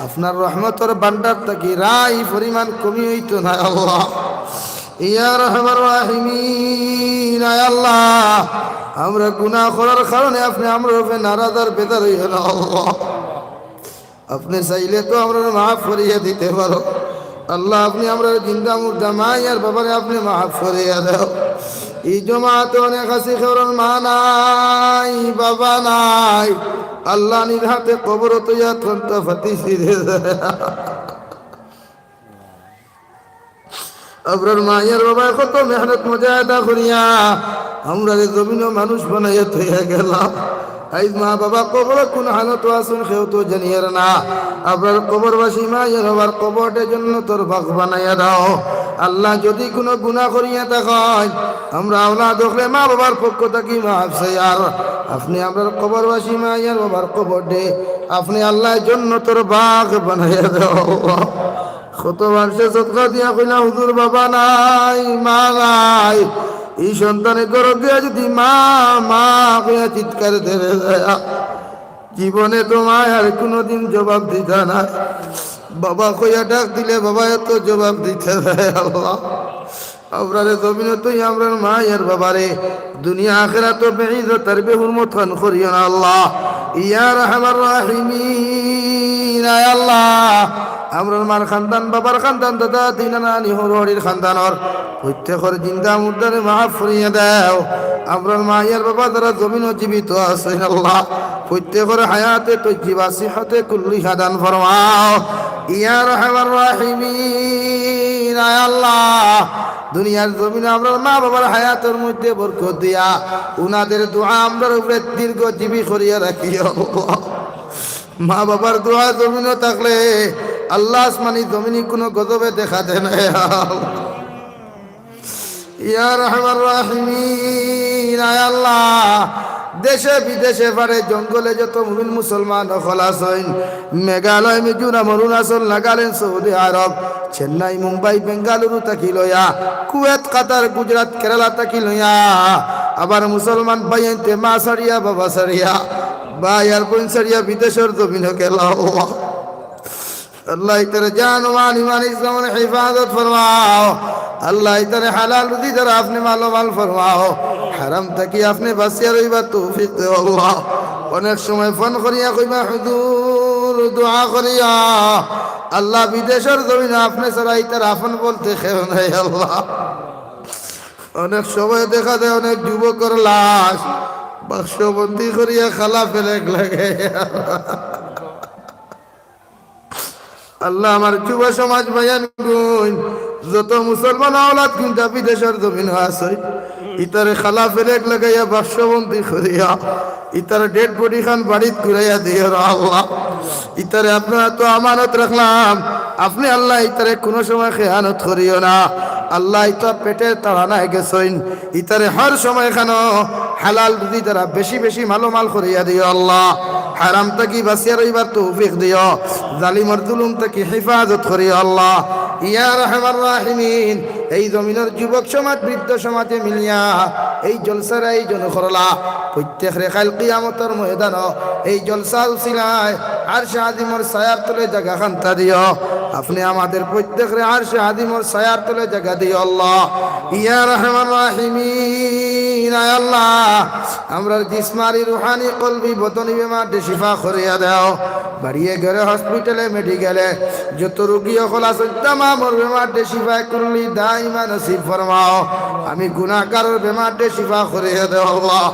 আপনার রহমতর ভান্ডার থাকি রাই পরিমাণ কমি অইতো না আল্লাহ। ইয়া আরহামার রাহিমিন, আয় আল্লাহ, আমরা গুনা করার কারণে আপনে আমরার উপরে নারাজ আর বেজার অইও না আল্লাহ। আপনে চাইলে তো আমরারে মাফ করিয়া দিতে পারো। আল্লাহ, আপনে আমরার জিন্দা মুর্দা মাই আর বাবারে আপনে মাফ করিয়া দেও। ই জমাতো অনেক আছি, কেউরর মা নাই, বাবা নাই। আল্লাহ, নিজ হাতে কবরো থইয়া তন্তা ফাতিছি রে। আমরার মাই আর বাবায় কত মেহনত মুজাহেদা করিয়া আমরারে জমিনো মানুষ বানাইয়া থইয়া গেলা। আইজ মা বাবা কবরো কুন হালতো আছইন কেউ তো জানিয়ার না। আমরার কবরবাসী মাই আর বাবার কবররে জন্নতর বাগ বানাইয়া দেও। আল্লাহ, যুদি কুনু গুনা করিয়া থাকি, আমরা আওলাদ অকলে মা বাবার পক্ষ থাকি মাফ চাইয়ার। আপনে আমরার কবরবাসী মাই আর বাবার কবররে আপনে আল্লাহ জন্নতর বাগ বানাইয়া দেও। কত মানষে সদকা দিয়া কইলা, "হুজুর, বাবা নাই, মা নাই।" ই সন্তানে ঘরো গিয়া যুদি মা, মা কইয়া চিৎকার দেয়, জীবনে তো মায় আর কুনুদিন জবাব দিতা নায়। বাবা কইয়া ডাক দিলে বাবায় তো জবাব দিতা নায়। আল্লাহ, আমরারে জমিনো থইয়া আমরার মাই আর বাবারে দুনিয়া আখেরাতো বেইজ্জত আর বেহুরমত খান করিও না আল্লাহ। ইয়া আরহামার রাহিমিন, আয় আল্লাহ, আমরার মার খান্দান, বাবার খান্দান, দাদা, দাদি, নানা, নানি, হউর হড়ির খান্দানর প্রত্যেকর জিন্দা মুর্দারে মাফ করিয়া দেও। আমরার মাই আর বাবা যারা জমিনো জীবিত আছইন আল্লাহ, প্রত্যেকর হায়াতে তৈয়্যিবা, সিহতে কুল্লিহা দান ফরমাও। ইয়া আরহামার রাহিমিন, আয় আল্লাহ, দুনিয়ার জমিনো আমরার মা বাবার হায়াতর মধ্যে বরকত দিয়া উনাদের দোয়া আমরার উপরে দীর্ঘজীবী করিয়া রাখিও আল্লাহ। মা বাবার দোয়া জমিনো থাকলে আল্লাহ আসমানি জমিনি কুনু গজবে দেখা দেয় না। ইয়া আরহামার রাহিমিন, আয় আল্লাহ, দেশে বিদেশে পারে জঙ্গলে যত মুমিন মুসলমান অকল আছইন, মেঘালয়, মিজোরাম, অরুণাচল, নাগাল্যান্ড, সৌদি আরব, চেন্নাই, মুম্বাই, বেঙ্গালুরু থাকি লইয়া, কুয়েত, কাতার, গুজরাট, কেরালা থাকি লইয়া, আবার মুসলমান ভাইয়াইন্তে মা ছাড়িয়া, বাবা ছাড়িয়া, ভাই আর বইন ছাড়িয়া বিদেশর জমিনো গেলা। আল্লাহ, আল্লাহ, ইতারে জান, মাল, ইমান, ইসলামর হেফাজত ফরমাও। আল্লাহ, ইতারে হালাল রুজি দ্বারা আপনে মালামাল ফরমাও। হারাম থাকি আপনে বাঁচিয়া রইবার তৌফিক দেও আল্লাহ। অনেক সময় ফোন করিয়া কইবা, "হুজুর, দোয়া করিয়া।" আল্লাহ, বিদেশর জমিনো আপনে ছাড়া ইতার আপন বলতে কেউ নাই আল্লাহ। অনেক সময় দেখা যায় অনেক যুবকর লাশ বাক্সবন্দি করিয়া খালা ফেলেক লাগাইয়া। আল্লাহ, আমার যুব সমাজ ভাইয়াইন বইন, যত মুসলমান আওলাদ কুনটা বিদেশর জমিনো আছে, ইতারে খালা ফেলেক লাগাইয়া বাক্সবন্দি করিয়া, ইতার ডেড বডি খান বাড়িত ঘুরাইয়া দিও রে আল্লাহ। ইতারে আপনার তো আমানত রাখলাম, আপনে আল্লাহ ইতারে কুনু সময় খেয়ানত করিও না। আল্লাহ, ইতা পেটের তাড়ানায় গেছইন, ইতারে হর সময় খানো হালাল রুজি দ্বারা বেশি বেশি মালামাল করিয়া দিও আল্লাহ। হারাম থাকি বাঁচিয়া রইবার তৌফিক দিও, জালিমর জুলুম থাকি হেফাজত করিও আল্লাহ। ইয়া আরহামার রাহিমিন, এই জমিনর যুবক সমাজ, বৃদ্ধ সমাজে মিলিয়া এই জলসার আয়োজন করলা। প্রত্যেকরে কাইল কিয়ামতর ময়দানো এই জলসা উছিলায় আরশে আজিমর ছায়ার তলে জাগা খান্তা দিও। আপনে আমাদের প্রত্যেকরে আরশে আজিমর ছায়ার তলে জাগা দিও আল্লাহ। ইয়া আরহামার রাহিমিন, আয় আল্লাহ, আমরার জিসমানি, রুহানি, কলবি, বদনি বেমাররে শিফা করিয়া দেও। বাড়িয়ে ঘরে, হসপিটালে, মেডিকেলে যত রোগী অকল আছইন, তামামর বেমাররে শিফায়ে কুল্লি দাইমা নসিব ফরমাও। আমি গুনাহগারর বেমাররে শিফা করিয়া দেও আল্লাহ।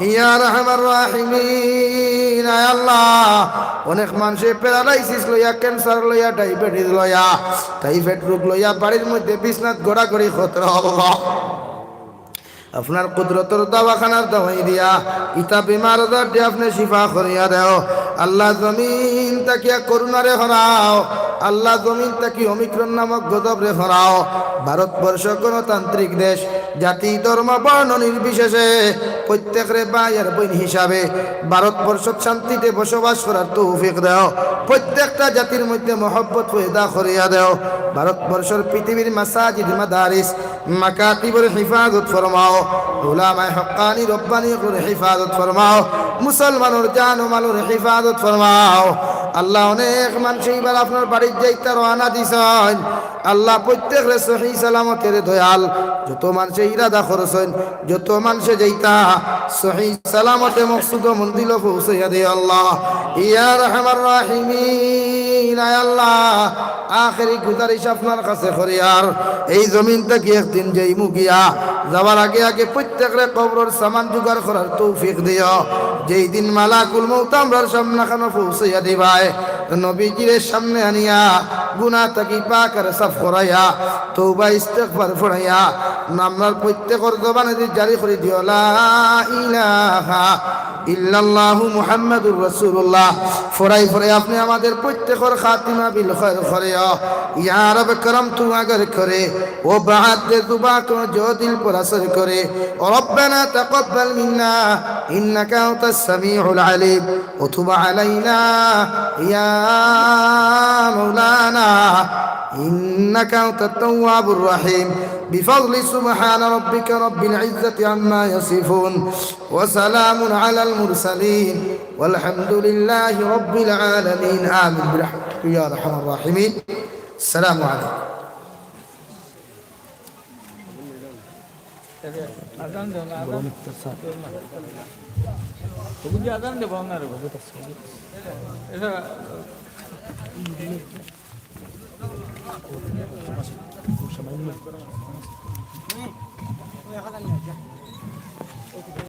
ইয়া আরহামার রাহিমিন, আয় আল্লাহ, অনেক মানষে প্যারালাইসিস লইয়া, ক্যান্সার লইয়া, ডায়াবেটিস লইয়া, টাইফয়েড রোগ লইয়া বাড়ির মধ্যে বিছনাত গড়াগড়ি কররা আল্লাহ। আপনার কুদরতর দাওয়াখানার দাওয়াই দিয়া ইতা বেমার আজাররে আপনে শিফা করিয়া দেও। আল্লাহ, জমিন থাকিয়া করুণারে হরাও। আল্লাহ, জমিন থাকি ওমিক্রন নামক গজবরে হরাও। ভারতবর্ষ গণতান্ত্রিক দেশ, জাতি, ধর্ম, বর্ণ নির্বিশেষে প্রত্যেকরে ভাই আর বইন হিসাবে ভারতবর্ষত শান্তিতে বসবাস করার তৌফিক দেও। প্রত্যেকটা জাতির মধ্যে মহব্বত পয়দা করিয়া দেও। ভারতবর্ষর পৃথিবীর মাসাজিদ, মাদারিস, মাকাতিবর হেফাজত ফরমাও, উলামায়ে হক্কানি রব্বানি অকলর হেফাজত ফরমাও, মুসলমানর জান ও মালর হেফাজত ফরমাও। আল্লাহ, অনেক মানষে ইবার আপনার বাড়িত যাইতা রওয়ানা দিছইন। আল্লাহ, প্রত্যেকরে সহি সালামতে রে দয়াল, যত মানষে ইরাদা করছইন, যত মানষে যাইতা, সহি সালামতে মকসুদ ও মঞ্জিলো পৌঁছাইয়া দে আল্লাহ। ইয়া আরহামার রাহিমিন, আয় আল্লাহ, আখেরি গুজারিশ আপনার কাছে করিয়ার, এই জমিন থাকি একদিন যাইমু গিয়া, যাওয়ার আগে আগে প্রত্যেকরে কবরর সামান জোগাড় করার তৌফিক দিও। যেই দিন মালাকুল মউত আমরার সামনে খানো পৌঁছাইয়া দিবায়, নবীজিরে সামনে আনিয়া, গুনাহ থাকি পাক আর সাফ করাইয়া, তওবা ইস্তেগফার পড়াইয়া, আমরার প্রত্যেকর জবানে দি জারি করি দিও, লা ইলাহা ইল্লাল্লাহু মুহাম্মাদুর রাসূলুল্লাহ। ফড়াই ফড়াই আপনে আমাদের প্রত্যেকর খাতিমা বিল খৈর করিও। ইয়া রব করম তু আগর করে, ও বাদ দে দুবা কো জো দিল পর আসর করে। রব্বানা তাকাব্বাল মিন্না ইন্নাকা আনতাস সামিউল আলিম। وتب علينا يا مولانا إنك أنت التواب الرحيم. بفضل سبحان ربك رب العزة عما يصفون وسلام على المرسلين والحمد لله رب العالمين. آمين برحمتك يا أرحم الراحمين. السلام عليكم. আজান দেও না, আজান। ওগুন যে আজান দেবো আপনার। এটা